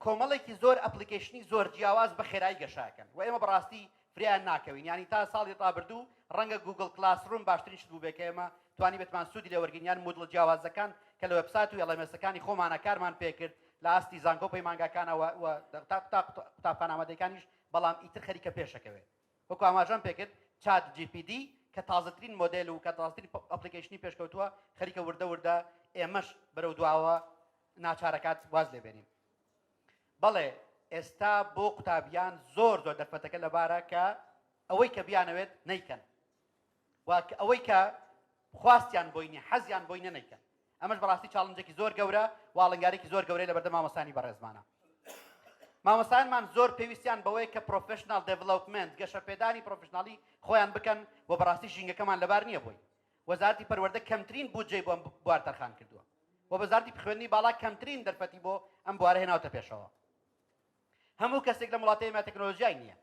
کۆمەڵێکی زۆر application ی زۆر جیاواز بە خێرایی گەشەکەن و ئێمە بەڕاستی فریایان ناکەوین یانی تا ساڵی ڕابردوو ڕەنگە Google Classroom باشترین شت بووبێ کە ئێمە توانیبێتمان سوودی لێ وەرگرین یان Moodle جیاوازەکان کە لە وێبسایت و LMS ەکانی خۆمانە کارمان پێکرد لە ئاستی زانکۆ و پەیمانگاکانەوە و تا قوتابخانە ئامادەیەکانیش بەڵام ئیتر خەریکە پێشەکەوێت وەکو ئاماژەم پێکرد ChatGPT کە تازەترین مۆدێل و کە تازەترین application ی پێشکەوتووە خەریکە وردە وردە ئێمەش بەرەو دواوە ناچارەکات واز لێ بێنین. بەڵێ ئێستا بۆ قوتابیان زۆر زۆر دەرفەتەکە لەبارە کە ئەوەی کە بیانەوێت نیکەن و ئەوەی کە خواستیان بۆی نیە حەزیان بۆی نیە نیکەن ئەمەش بەڕاستی challenge ێکی زۆر گەورە و ئاڵنگارێکی زۆر گەورەی لەبەردەم مامۆستانی بەڕێزمانە مامۆستایانمان زۆر پێویستیان بەوەیە کە professional development گەشەپێدانی professional ی خۆیان بکەن و بەڕاستی ژینگەکەمان لەبار نییە بۆی وەزارەتی پەروەردە کەمترین بودجەی بۆ ئەم بوار تەرخان کردووە و وەزارەتی خوێندنی باڵا کەمترین دەرفەتی بۆ ئەم بوارە هێناوتە پێشەوە. هەموو کەسێک لەم وڵاتەی ئێمە تەکنۆلۆژیای نییە،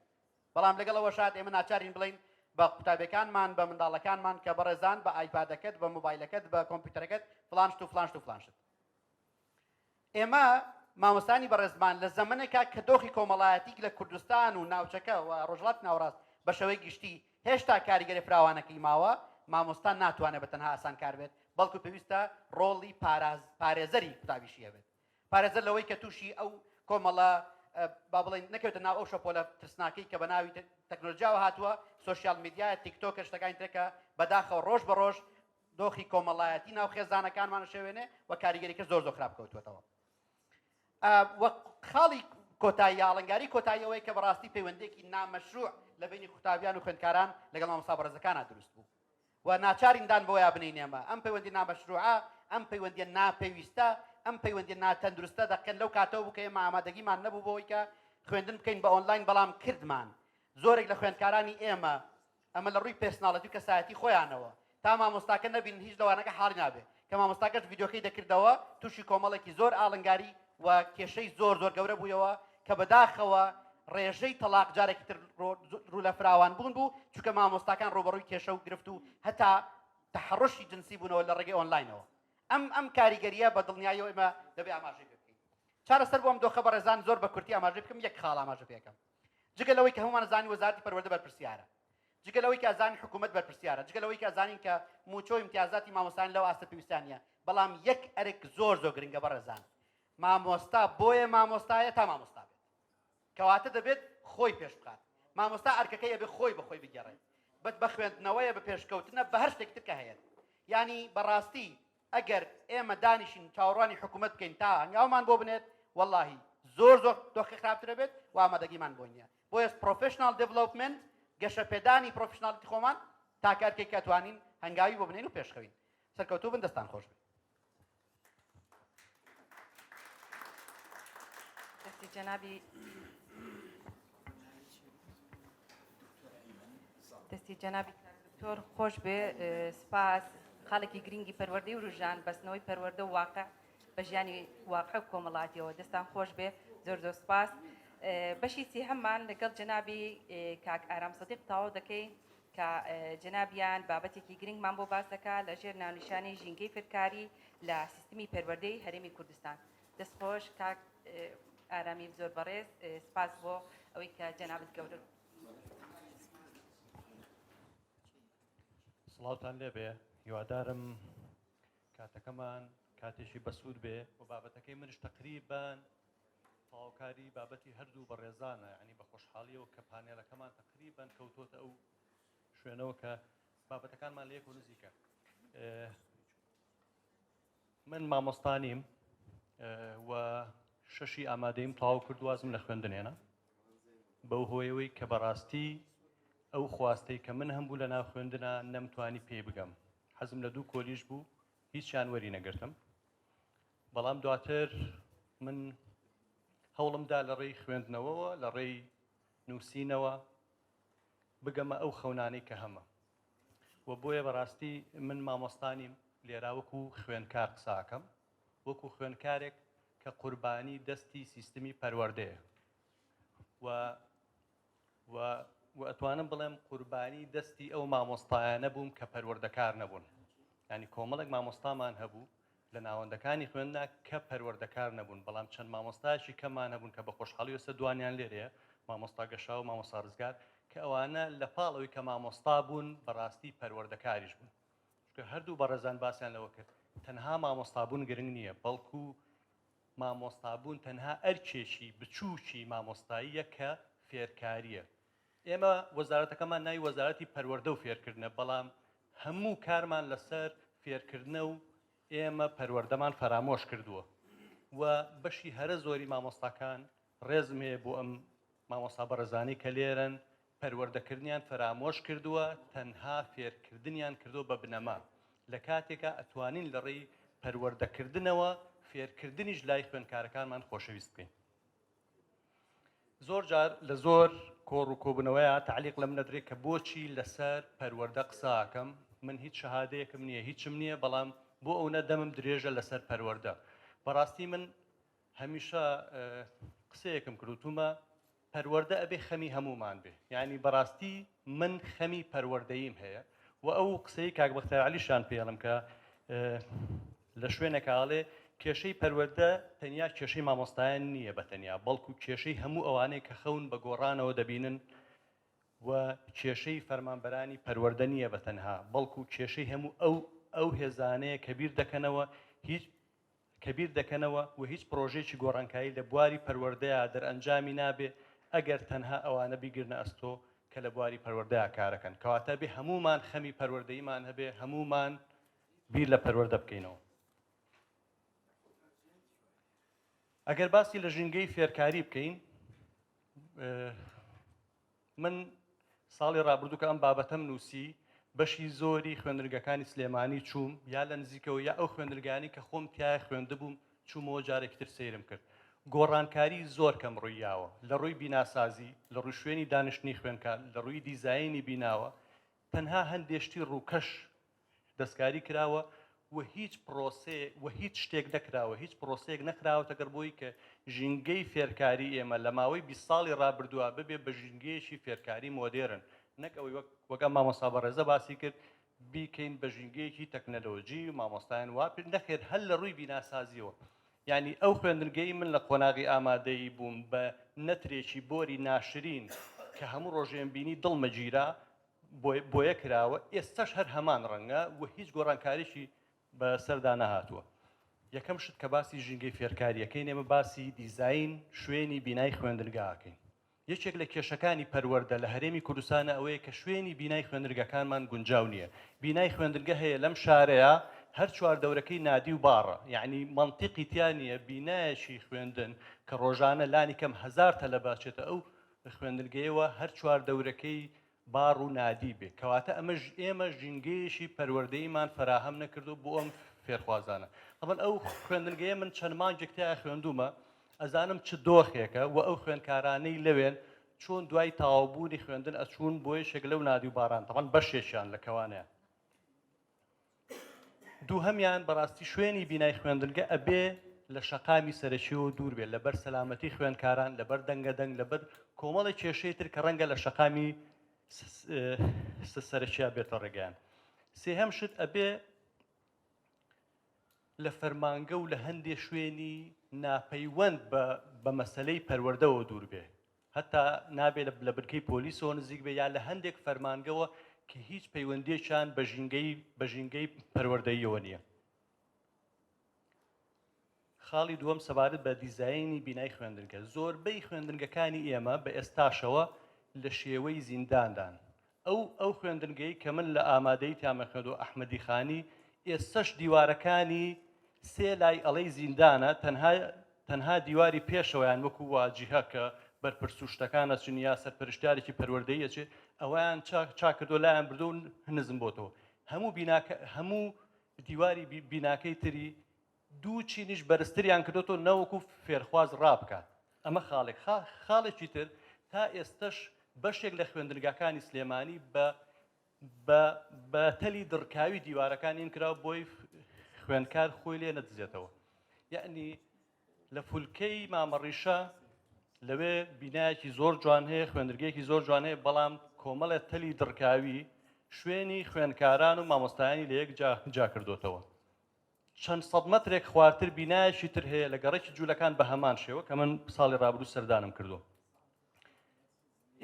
بەڵام لەگەڵ ئەوەشات ئێمە ناچارین بڵێین بە قوتابیەکانمان، بە منداڵەکانمان کە بەڕێزان بە ئایپادەکەت، بە مۆبایلەکەت، بە کۆمپیوتەرەکەت فڵان شت و فڵان شت و فڵان شت. ئێمە مامۆستایانی بەڕێزمان لە زەمەنێکا کە دۆخی کۆمەڵایەتی لە کوردستان و ناوچەکە و ڕۆژهەڵاتی ناوەڕاست بە شێوەی گشتی هێشتا کاریگەری فراوانەکەی ماوە، مامۆستا ناتوانێت بە تەنها ئاسانکار بێت، بەڵکو پێویستە ڕۆڵی پاراز پارێزەری قوتابیشی هەبێت. پارێزەر لەوەی کە تووشی ئەو کۆمەڵە با بڵێین نەکەوێتە ناو ئەو شەپۆلە ترسناکەی کە بە ناوی تەکنۆلۆژیاوە هاتووە، سۆشیال میدیایە، تیکتۆکە، شتەکانی ترە کە بەداخەوە ڕۆژ بە ڕۆژ دۆخی کۆمەڵایەتی ناو خێزانەکانمان شێوێنێ و کاریگەریەکە زۆر زۆر خراپ کەوتووەتەوە. و خاڵی کۆتایی ئاڵنگاری کۆتایی ئەوەیە کە بەڕاستی پەیوەندێکی نامەشروع لە بینی قوتابیان و خوێندکاران لەگەڵ مامۆستا بەڕێزەکانە دروست بوو و ناچارین دان بەوەیا بنێین ئێمە ئەم پەیوەندی نامەشروعە ئەم پەیوەندیە ناپێویستە ئەم پەیوەندیە ناتەندروستە دەقەن لەو کاتەوە بوو کە ئێمە ئامادەگیمان نەبوو بۆ ئەوەی کە خوێندن بکەین بە ئۆنلاین بەڵام کردمان زۆرێک لە خوێندکارانی ئێمە ئەمە لە ڕووی personality و کەسایەتی خۆیانەوە تا مامۆستاکە نەبینن هیچ لەوانەکە حاڵی نابێ کە مامۆستاکەش ڤیدیۆکەی دەکردەوە تووشی کۆمەڵێکی زۆر ئاڵنگاری و کێشەی زۆر زۆر گەورە بوویەوە کە بەداخەوە ڕێژەی تەڵاق جارێکی تر ڕوو لە فراوان بوون بوو چونکە مامۆستاکان ڕووبەڕووی کێشە و گرفت و هەتا تەحەڕوشی جنسی بوونەوە لە ڕێگەی ئۆنلاینەوە ئەم ئەم کاریگەریە بە دڵنیاییەوە ئێمە دەبێ ئاماژەی پێ بکەین چارەسەر بۆ ئەم دۆخە بەڕێزان زۆر بە کورتی ئاماژەی بکەم یەک خاڵ ئاماژە پێکەم جگە لەوەی کە هەموومان زانین وەزارەتی پەروەردە بەرپرسیارە جگە لەوەی کە ئەزانین حکوومەت بەرپرسیارە جگە لەوەی کە ئەزانین کە مووچە و ئیمتیازاتی مامۆستایان لەو ئاستە پێویستیان نییە بەڵام یەک ئەرک زۆر زۆر گرنگە بەڕێزان مامۆستا بۆیە مامۆستایە تا مامۆستا بێت کەواتە دەبێت خۆی پێش بخات مامۆستا ئەرکەکەی ئەبێ خۆی بە خۆی بگێڕێت بەت بە خوێندنەوەیە بە پێشکەوتنە بە هەر شتێکی تر کە هەیە یانی بەڕاستی ئەگەر ئێمە دانیشین چاوەڕوانی حکوومەت بکەین تا هەنگاومان بۆ بنێت وەڵاهی زۆر زۆر دۆخی خراپترە بێت و ئامادەگیمان بۆی نییە بۆیە professional development گەشەپێدانی professionality خۆمان تاکە ئەرکێک کە توانین هەنگاوی بۆ بنێین و پێشخەوین سەرکەوتوو بن دەستان خۆش بێت. دەستی جەنابی دەستی جەنابی دکتۆر خۆش بێ سپاس خاڵێکی گرنگی پەروەردەی وروژان بەستنەوەی پەروەردە و واقع بە ژیانی واقع و کۆمەڵاتیەوە دەستان خۆش بێ زۆر زۆر سپاس بەشی سێهەممان لەگەڵ جەنابی کاک ئارام سەدیق تەواو دەکەین کە جەنابیان بابەتێکی گرنگمان بۆ باس دەکا لە ژێر ناونیشانی ژینگەی فێرکاری لە سیستمی پەروەردەی هەرێمی کوردستان. دەست خۆش کاک ئارامی زۆر بەڕێز سپاس بۆ ئەوەی کە جەنابت گەورە. سڵاوتان لێبێ هیوادارم. کاتەکەمان کاتێکی بەسوود بێ و بابەتەکەی منش تەقریبەن تەواوکاری بابەتی هەردوو بەڕێزانە، یانی بە خۆشحاڵیەوە کە پانێلەکەمان تەقریبەن کەوتۆتە ئەو شوێنەوە کە بابەتەکانمان لە یەکەوە نزیکە. من مامۆستا نیم و شەشی ئامادەیم تەواو کرد وازم لە خوێندن هێنا بەو هۆیەوەی کە بەڕاستی ئەو خواستەی کە من هەمبوو لە ناو خوێندنا نەمتوانی پێی بگەم حەزم لە دوو کۆلیژ بوو هیچیان وەری نەگرتم بەڵام دواتر من هەوڵم دا لە ڕێی خوێندنەوەوە لە ڕێی نووسینەوە بگەمە ئەو خەونانەی کە هەمە و بۆیە بەڕاستی من مامۆستا نیم لێرا وەکو خوێندکار قساکەم وەکو خوێندکارێک کە قوربانی دەستی سیستمی پەروەردەیە و و و ئەتوانم بڵێم قوربانی دەستی ئەو مامۆستایانە بووم کە پەروەردەکار نەبوون ینی کۆمەڵێک مامۆستامان هەبوو لە ناوەندەکانی خوێندنا کە پەروەردەکار نەبوون، بەڵام چەند مامۆستایەکی کەممان هەبوون کە بە خۆشحاڵی ئێستا دوانیان لێرەیە، مامۆستا گەشاو و مامۆستا ڕزگار، کە ئەوانە لە پاڵ ئەوەی کە مامۆستا بوون بەڕاستی پەروەردەکاریش بوون. چونکە هەردوو بەڕێزان باسیان لەوە کرد تەنها مامۆستابوون گرنگ نییە، بەڵکو مامۆستابوون تەنها ئەرکێکی بچووکی مامۆستاییە کە فێرکارییە. ئێمە وەزارەتەکەمان ناوی وەزارەتی پەروەردە و فێرکردنە، بەڵام هەموو کارمان لەسەر فێرکردنە و ئێمە پەروەردەمان فەرامۆش کردووە و بەشی هەرە زۆری مامۆستاکان ڕێزم هەیە بۆ ئەم مامۆستا بەڕێزانەی کە لێرەن پەروەردەکردنیان فەرامۆش کردووە تەنها فێرکردنیان کردووە بە بنەما لە کاتێکا ئەتوانین لە ڕێی پەروەردەکردنەوە فێرکردنیش لای خوێندکارەکانمان خۆشەویست بکەین. زۆر جار لە زۆر کۆڕ و کۆبوونەوەیە تەعلیق لەم نەدرێت کە بۆچی لەسەر پەروەردە قساکەم من هیچ شەهادەیەکم نییە هیچم نییە بەڵام بۆ ئەونە دەمم درێژە لەسەر پەروەردە بەڕاستی من هەمیشە قسەیەکم کردوتومە پەروەردە ئەبێ خەمی هەمومان بێ یعنی بەڕاستی من خەمی پەروەردەییم هەیە و ئەو قسەی کاک بەختیار عەلیشان پێڵم کە لە شوێنێکا ئەڵێ کێشەی پەروەردە تەنیا کێشەی مامۆستایان نییە بە تەنیا بەڵکو کێشەی هەموو ئەوانەیە کە خەون بە گۆڕانەوە دەبینن و کێشەی فەرمانبەرانی پەروەردە نییە بە تەنها بەڵکو کێشەی هەموو ئەو ئەو هێزانەیە کە بیر دەکەنەوە هیچ کە بیر دەکەنەوە و هیچ پرۆژەیەکی گۆڕانکاری لە بواری پەروەردەیا دەرئەنجامی نابێ ئەگەر تەنها ئەوانە بیگرنە ئەستۆ کە لە بواری پەروەردەیا کارەکەن کەواتە بێ هەموومان خەمی پەروەردەییمان هەبێ هەموومان بیر لە پەروەردە بکەینەوە. ئەگەر باسی لە ژینگەی فێرکاری بکەین من ساڵی ڕابردوو کە ئەم بابەتەم نووسی بەشی زۆری خوێندنگەکانی سلێمانی چووم یا لە نزیکەوە یا ئەو خوێندنگانی کە خۆم تایە خوێندبووم چوومەوە جارێکی تر سەیرم کرد گۆڕانکاری زۆر کەم ڕوویاوە لە ڕووی بیناسازی لە ڕووی شوێنی دانیشتنی خوێندکار لە ڕووی دیزایینی بیناوە تەنها هەندێ شتی ڕووکەش دەستکاری کراوە و هیچ پرۆسەیە و هیچ شتێک نەکراوە، هیچ پرۆسەیەک نەخراوەتە گەڕ بۆی کە ژینگەی فێرکاری ئێمە لە ماوەی 20 ساڵی ڕابردووە ببێ بە ژینگەیەکی فێرکاری مۆدێرن نەک ئەوەی وەک وەک ئەم مامۆستا بەڕێزە باسی کرد بیکەین بە ژینگەیەکی تەکنەلۆجی و مامۆستایان وا پێ نەخێر هەر لە ڕووی بیناسازیەوە یعنی ئەو خوێندنگەی من لە قۆناغی ئامادەیی بووم بە نەترێکی بۆری ناشرین کە هەموو ڕۆژێم بینی دڵمە گیرا بۆیە کراوە، ئێستاش هەر هەمان ڕەنگە و هیچ گۆڕانکاریی بە سەردا نەهاتووە. یەکەم شت کە باسی ژینگەی فێرکارییەکەین ئێمە باسی دیزاین شوێنی بینای خوێندنگا ئەکەین. یەکێک لە کێشەکانی پەروەردە لە هەرێمی کوردستانە ئەوەیە کە شوێنی بینای خوێندنگەکانمان گونجاو نییە. بینای خوێندنگە هەیە لەم شارەیا هەر چواردەورەکەی نادی و باڕە یەعنی مەنتیقی تیا نییە بینایەکی خوێندن کە ڕۆژانە لانی کەم هەزار تەلەبە ئەچێتە ئەو خوێندنگەیەوە هەر چواردەورەکەی باڕ و نادی بێ کەواتە ئەمە ئێمە ژینگەیەکی پەروەردەییمان فەراهەم نەکردو بۆ ئەم فێرخوازانە ئەمن ئەو خوێندنگەیە من چەند مانگێک تیا خوێندومە ئەزانم چ دۆخێکە و ئەو خوێندکارانەی لەوێن چۆن دوای تەواوبوونی خوێندن ئەچوون بۆ یەکێک لەو نادی و باران تەبعەن بەشێکیان لە کەوانەیە دووهەمیان بەڕاستی شوێنی بینای خوێندنگە ئەبێ لە شەقامی سەرەکیەوە دوور بێت لەبەر سەلامەتی خوێندکاران لەبەر دەنگە دەنگ لەبەر کۆمەڵی کێشەی تر کە ڕەنگە لە شەقامی سەرەکیا بێتە ڕێگەیان سێهەم شت ئەبێ لە فەرمانگە و لە هەندێ شوێنی ناپەیوەند بە مەسلەی پەروەردەوە دوور بێ هەتا نابێ لە بنکەی پۆلیسەوە نزیک بێ یا لە هەندێک فەرمانگەوە کە هیچ پەیوەندیەکیان بە ژینگەی بە ژینگەی پەروەردەییەوە نییە. خاڵی دووەم سەبارەت بە دیزاینی بینای خوێندنگە، زۆربەی خوێندنگەکانی ئێمە بە ئێستاشەوە لە شێوەی زینداندان. ئەو ئەو خوێندنگەی کە من لە ئامادەیی تیامە خوێندووە ئەحمەدی خانی ئێستەش دیوارەکانی سێ لای ئەڵێی زیندانە تەنها تەنها دیواری پێشەوەیان وەکو واجیهە کە بەرپرس و شتەکان ئەچن یا سەرپەرشتیارێکی پەروەردەیی ئەچێ ئەوەیان چاک کردووە لایان بردووە و نزم بۆتەوە هەموو بیناکە هەموو دیواری بیناکەی تری دوو چینیش بەرزتریان کردۆتەوە نەوەکو فێرخواز ڕابکات ئەمە خاڵێک خاڵێکی تر تا ئێستەش بەشێک لە خوێندنگاکانی سلێمانی بە بە بە تەلی دڕکاوی دیوارەکانین کرا بۆی خوێندکار خۆی لێ نەدزێتەوە یعنی لە فولکەی مامەڕیشە لەوێ بینایەکی زۆر جوان هەیە خوێندرگەیەکی زۆر جوان هەیە بەڵام کۆمەڵێ تەلی دڕکاوی شوێنی خوێندکاران و مامۆستایانی لە یەک جا کردوتەوە چەند سەد مەترێک خوارتر بینایەکی تر هەیە لە گەڕەکی جوولەکان بە هەمان شێوە کە من ساڵی ڕابردوو سەردانم کردووە.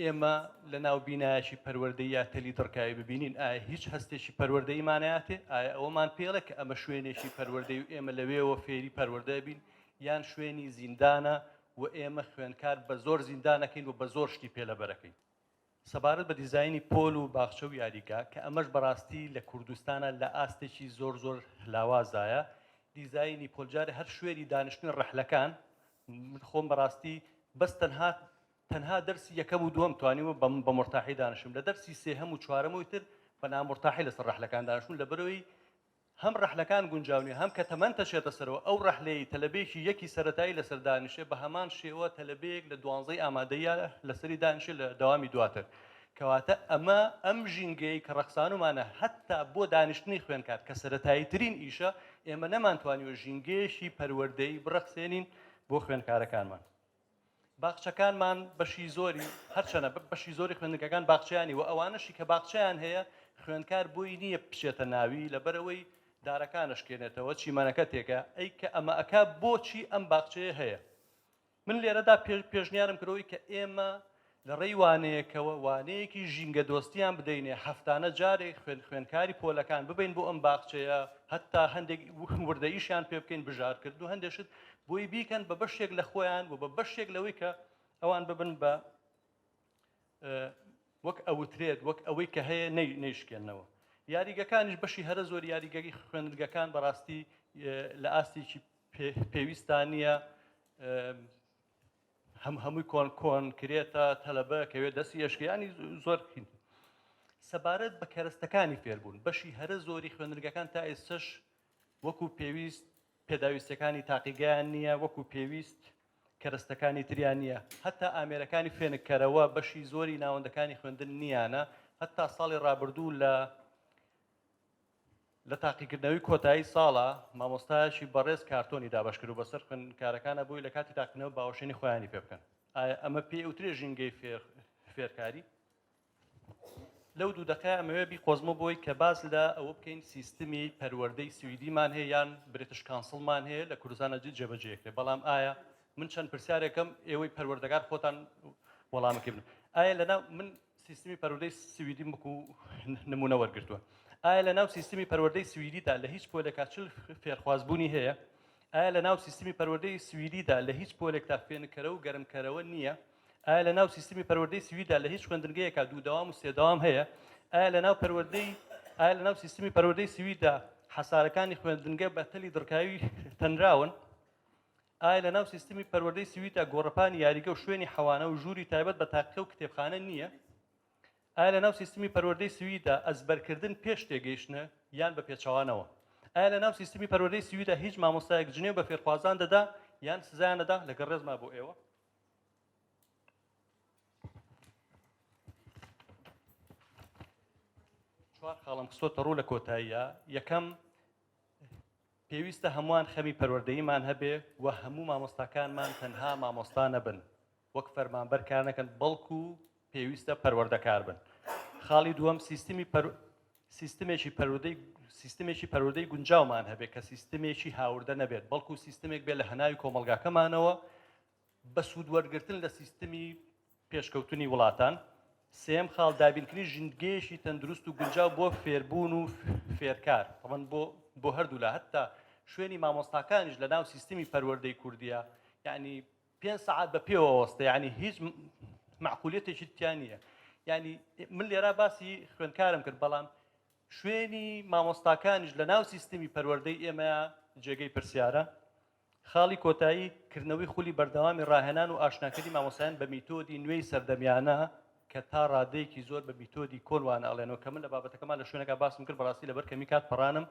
ئێمە لە ناو بینایەکی پەروەردەیی یا تەلی دڕکاوی ببینین ئایا هیچ هەستێکی پەروەردەییمان نایاتێ؟ ئایا ئەوەمان پێڵێ کە ئەمە شوێنێکی پەروەردەی و ئێمە لەوێوە فێری پەروەردە بین یان شوێنی زیندانە و ئێمە خوێندکار بە زۆر زیندانەکەین و بە زۆر شتی پێ لەبەرەکەین؟ سەبارەت بە دیزاینی پۆل و باخچە و یاریگا کە ئەمەش بەڕاستی لە کوردستانا لە ئاستێکی زۆر زۆر لاوازدایە دیزاینی پۆل جارێ هەر شوێنی دانیشتنی ڕەحلەکان من خۆم بەڕاستی بەس تەنها تەنها دەرسی یەکەم و دووەم توانیومە بە مورتاحی دانیشم لە دەرسی سێهەم و چوارەم و تر بە نامورتاحی لەسەر ڕەحلەکان دانیشتم لەبەرەوەی هەم ڕەحلەکان گونجاو نیە هەم کە تەمەن تەچێتە سەرەوە ئەو ڕەحلەی تەلەبەیەکی یەکی سەرەتایی لەسەر دانیشێ بە هەمان شێوە تەلەبەیەک لە دوانزەی ئامادەییە لەسەری دانیشێ لە دەوامی دواتر کەواتە ئەمە ئەم ژینگەیەی کە ڕەخسانومانە هەتا بۆ دانیشتنی خوێنکار کە سەرەتایی ترین ئیشە ئێمە نەمانتوانیوە ژینگەیەکی پەروەردەیی بڕەخسێنین بۆ خوێندکارەکانمان. باخچەکانمان بەشی زۆری هەرچەنە بەشی زۆری خوێندنگەکان باخچەیانی و ئەوانەشی کە باخچەیان هەیە خوێندکار بۆی نییە بچێتە ناوی لەبەرەوەی دارەکان ئەشکێنێتەوە چیمەنەکە تێکە ئەی کە ئەمە ئەکا بۆچی ئەم باخچەیە هەیە من لێرەدا پێشنیارم کردەوەی کە ئێمە لە ڕێی وانەیەکەوە وانەیەکی ژینگە دۆستیان بدەینێ هەفتانە جارێک خوێن خوێنکاری پۆلەکان ببین بۆ ئەم باخچەیە هەتا هەندێک وردە ئیشیان پێ بکەین بژارکردن و هەندێک شت بۆی بیکەن بە بەشێک لە خۆیان و بە بەشێک لەوەی کە ئەوان ببن بە وەک ئەوترێت وەک ئەوەی کە هەیە نەیشکێنەوە یاریگەکانیش بەشی هەرە زۆر یاریگەری خوێندنگەکان بەڕاستی لە ئاستێکی پێویستان نییە هەم هەمووی کۆن کۆنکرێتە تەلەبە کەوێ دەستی ئەشکێ ینی زۆر هین. سەبارەت بە کەرەستەکانی فێربوون بەشی هەرە زۆری خوێندنگەکان تا ئێستەش وەکو پێویست پێداویستەکانی تاقیگەیان نییە وەکو پێویست کەرەستەکانی تریان نییە هەتا ئامێرەکانی فێنککەرەوە بەشی زۆری ناوەندەکانی خوێندن نییانە هەتا ساڵی ڕابردوو لە لە تاقیکردنەوەی کۆتایی ساڵا مامۆستایەکی بەڕێز کارتۆنی دابەش کرد و بەسەر خوێندکارەکانا بۆی لە کاتی تاقیکردنەوە باوەشێنی خۆیانی پێ بکەن. ئایا ئەمە پێی ئەوترێ ژینگەی فێرکاری؟ لەو دوو دەقەیە ئەمەوێ بیقۆزمە بۆی کە باس لە ئەوە بکەین سیستمی پەروەردەی سویدیمان هەیە یان British Council مان هەیە لە کوردستانە جێبەجێ کرێ بەڵام ئایا من چەند پرسیارێکم ئێوەی پەروەردەگار خۆتان وەڵامەکەی بن ئایا لەناو من سیستمی پەروەردەی سویدیم وەکو نمونە وەرگرتووە ئایا لە ناو سیستمی پەروەردەی سویدیدا لە هیچ پۆلێکا چل فێرخوازبوونی هەیە ئایا لە ناو سیستمی پەروەردەی سویدیدا لە هیچ پۆلێکتا فێنککەرە و گەرمکەرەوە نییە ئایا لە ناو سیستمی پەروەردەی سویددا لە هیچ خوێندنگەیەکا دوو دەوام و سێ دەوام هەیە ئایا لە ناو پەروەردەی ئایا لە ناو سیستمی پەروەردەی سویددا حەسارەکانی خوێندنگە بە تەلی دڕکاوی تەنراون ئایا لە ناو سیستمی پەروەردەی سویددا گۆڕەپانی یاریگە و شوێنی حەوانە و ژووری تایبەت بە تاقیگە و کتێبخانە نییە؟ ئایا لە ناو سیستمی پەروەردەی سویددا ئەزبەرکردن پێش تێگەیشتنە یان بە پێچەوانەوە؟ ئایا لە ناو سیستمی پەروەردەی سویددا هیچ مامۆستایەک جنێو بە فێرخوازان دەدا یان سزایان دەدا؟ لەگەڵ ڕێزما بۆ ئێوە. چوار خاڵم خستۆتە ڕوو لە کۆتاییە یەکەم پێویستە هەمووان خەمی پەروەردەییمان هەبێ و هەموو مامۆستاکانمان تەنها مامۆستا نەبن وەک فەرمانبەر کار نەکەن بەڵکو پێویستە پەروەردەکار بن. خاڵی دووەم سیستمی پەر سیستمێکی پەروەردەی سیستمێکی پەروەردەی گونجاومان هەبێ کە سیستمێکی هاوردە نەبێت بەڵکو سیستمێک بێ لە هەناوی کۆمەڵگاکەمانەوە بە سوود وەرگرتن لە سیستمی پێشکەوتنی وڵاتان. سێیەم خاڵ، دابینکردنی ژینگەیەکی تەندروست و گونجاو بۆ فێربوون و فێرکار، تەبعەن بۆ بۆ هەردوولا هەتا شوێنی مامۆستاکانیش لە ناو سیستمی پەروەردەی کوردیە یعنی پێنج سەعات بە پێوە وەستە یعنی هیچ مەعقولیەتێکی تیا نییە یعنی من لێرە باسی خوێندکارم کرد بەڵام شوێنی مامۆستاکانیش لە ناو سیستمی پەروەردەی ئێمە جێگەی پرسیارە خاڵی کۆتایی، کردنەوەی خولی بەردەوامی ڕاهێنان و ئاشناکردنی مامۆستایان بە میتۆدی نوێی سەردەمیانە کە تا ڕادەیەکی زۆر بە میتۆدی کۆن وانە ئەڵێنەوە کە من لە بابەتەکەما لە شوێنێکا باسم کرد بەڕاستی لەبەر کەمی کات پەڕانم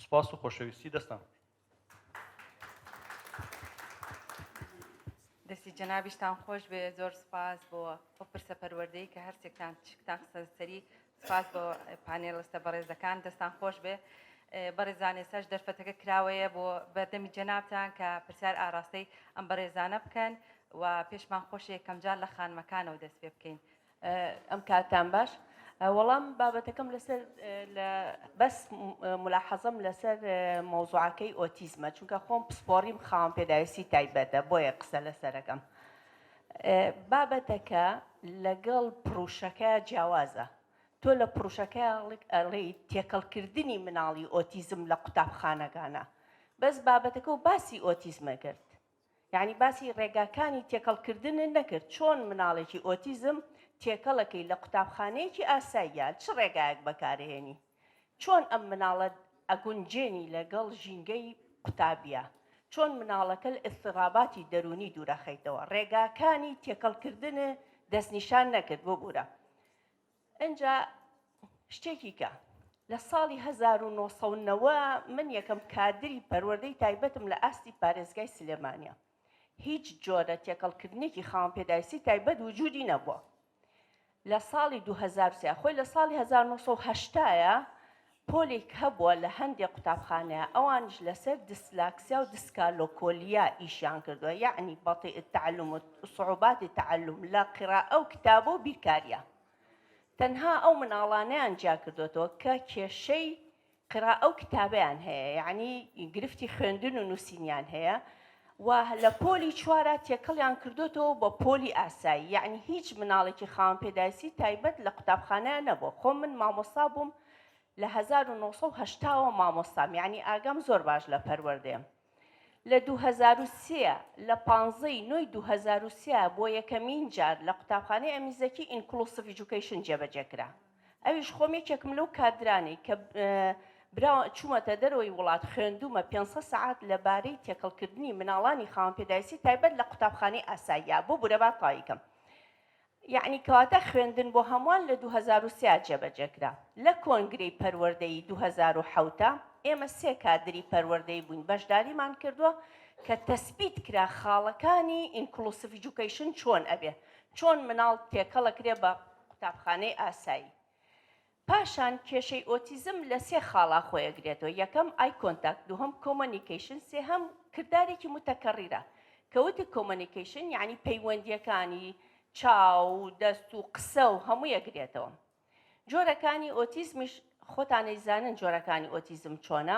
سوپاس و خۆشەویستی دەستان خۆش. دەستی جەنابیشتان خۆش بێ زۆر سوپاس بۆ ئەو پرسە پەروەردەی کە هەرسێکتان تیشکتان خستە سەری سپاس بۆ پانێڵستە بەڕێزەکان دەستان خۆش بێ بەڕێزان ئێستاش دەرفەتەکە کراوەیە بۆ بەردەمی جەنابتان کە پرسیار ئاراستەی ئەم بەڕێزانە بکەن و پێشمان خۆشە یەکەمجار لە خانمەکانەوە دەست پێ بکەین. ئەم کاتتان باش وەڵام بابەتەکەم لەسەر لە بەس ملاحەزەم لەسەر مەوزوعەکەی ئۆتیزمە چونکە خۆم پسپۆڕیم خاوەن پێداویستی تایبەتە بۆیە قسە لەسەرەکەم بابەتەکە لەگەڵ پڕوشەکە جیاوازە تۆ لە پڕوشەکە ئەڵێیت تێکەڵکردنی مناڵی ئۆتیزم لە قوتابخانەکانە بەس بابەتەکە و باسی ئۆتیزمە کرد یعنی باسی ڕێگاکانی تێکەڵکردنت نەکرد چۆن مناڵێکی ئۆتیزم تێکەڵەکەی لە قوتابخانەیەکی ئاساییە چ ڕێگایەک بەکارهێنی چۆن ئەم مناڵە ئەگونجێنی لەگەڵ ژینگەی قوتابیا؟ چۆن مناڵەکە لە ئیضطراباتی دەروونی دوورەخەیتەوە؟ ڕێگاکانی تێکەڵکردنت دەستنیشان نەکرد ببورە. ئنجا شتێکی کە لە ساڵی 1990 من یەکەم کادری پەروەردەی تایبەتم لە ئاستی پارێزگای سلێمانیە هیچ جۆرە تێکەڵکردنێکی خاوەن پێداویستی تایبەت وجودی نەبووە. لە ساڵی 2003 خۆی لە ساڵی 1980 پۆلێک هەبووە لە هەندێک قوتابخانەیە ئەوانیش لەسەر دسلاکسیا و دسکالۆکۆلیا ئیشیان کردووە یەعنی بەطیء التعلم و صعوبات التعلم لە قراءە و کتابە و بیرکاریە تەنها ئەو مناڵانەیان جیا کردۆتەوە کە کێشەی قیرائە و کیتابەیان هەیە یەعنی گرفتی خوێندن و نووسینیان هەیە و لە پۆلی چوارا تێکەڵیان کردۆتەوە بە پۆلی ئاسایی یەعنی هیچ مناڵێکی خاوەن پێداویستی تایبەت لە قوتابخانەیا نەبووە خۆم من مامۆستا بووم لە 1980 وە مامۆستام یەعنی ئاگام زۆر باش لە پەروەردەیە لە 2003 لە پانزەی نۆی 2003 بۆ یەکەمین جار لە قوتابخانەی ئەمین زەکی inclusive education جێبەجێ کرا ئەویش خۆم یەکێکم لەو کادرانەی کە برا چوومەتە دەرەوەی وڵات خوێندوومە 500 سەعات لە بارەی تێکەڵکردنی مناڵانی خاوەن پێداویستی تایبەت لە قوتابخانەی ئاساییە بۆ بورە با تاویکەم یەعنی کەواتە خوێندن بۆ هەمووان لە 2003 جێبەجێ کرا لە کۆنگرەی پەروەردەیی 2007 ئێمە سێ کادری پەروەردەیی بووین بەشداریمان کردووە کە تەسبیت کرا خاڵەکانی inclusive education چۆن ئەبێ چۆن مناڵ تێکەڵەکرێ بە قوتابخانەی ئاسایی. پاشان کێشەی ئۆتیزم لە سێ خاڵا خۆی ئەگرێتەوە، یەکەم eye contact، دووهەم communication، سێهەم کردارێکی متکررە. کە وتت communication یەعنی پەیوەندییەکانی چاو و دەست و قسە و هەمووی ئەگرێتەوە. جۆرەکانی ئۆتیزمیش خۆتان ئەیزانن جۆرەکانی ئۆتیزم چۆنە.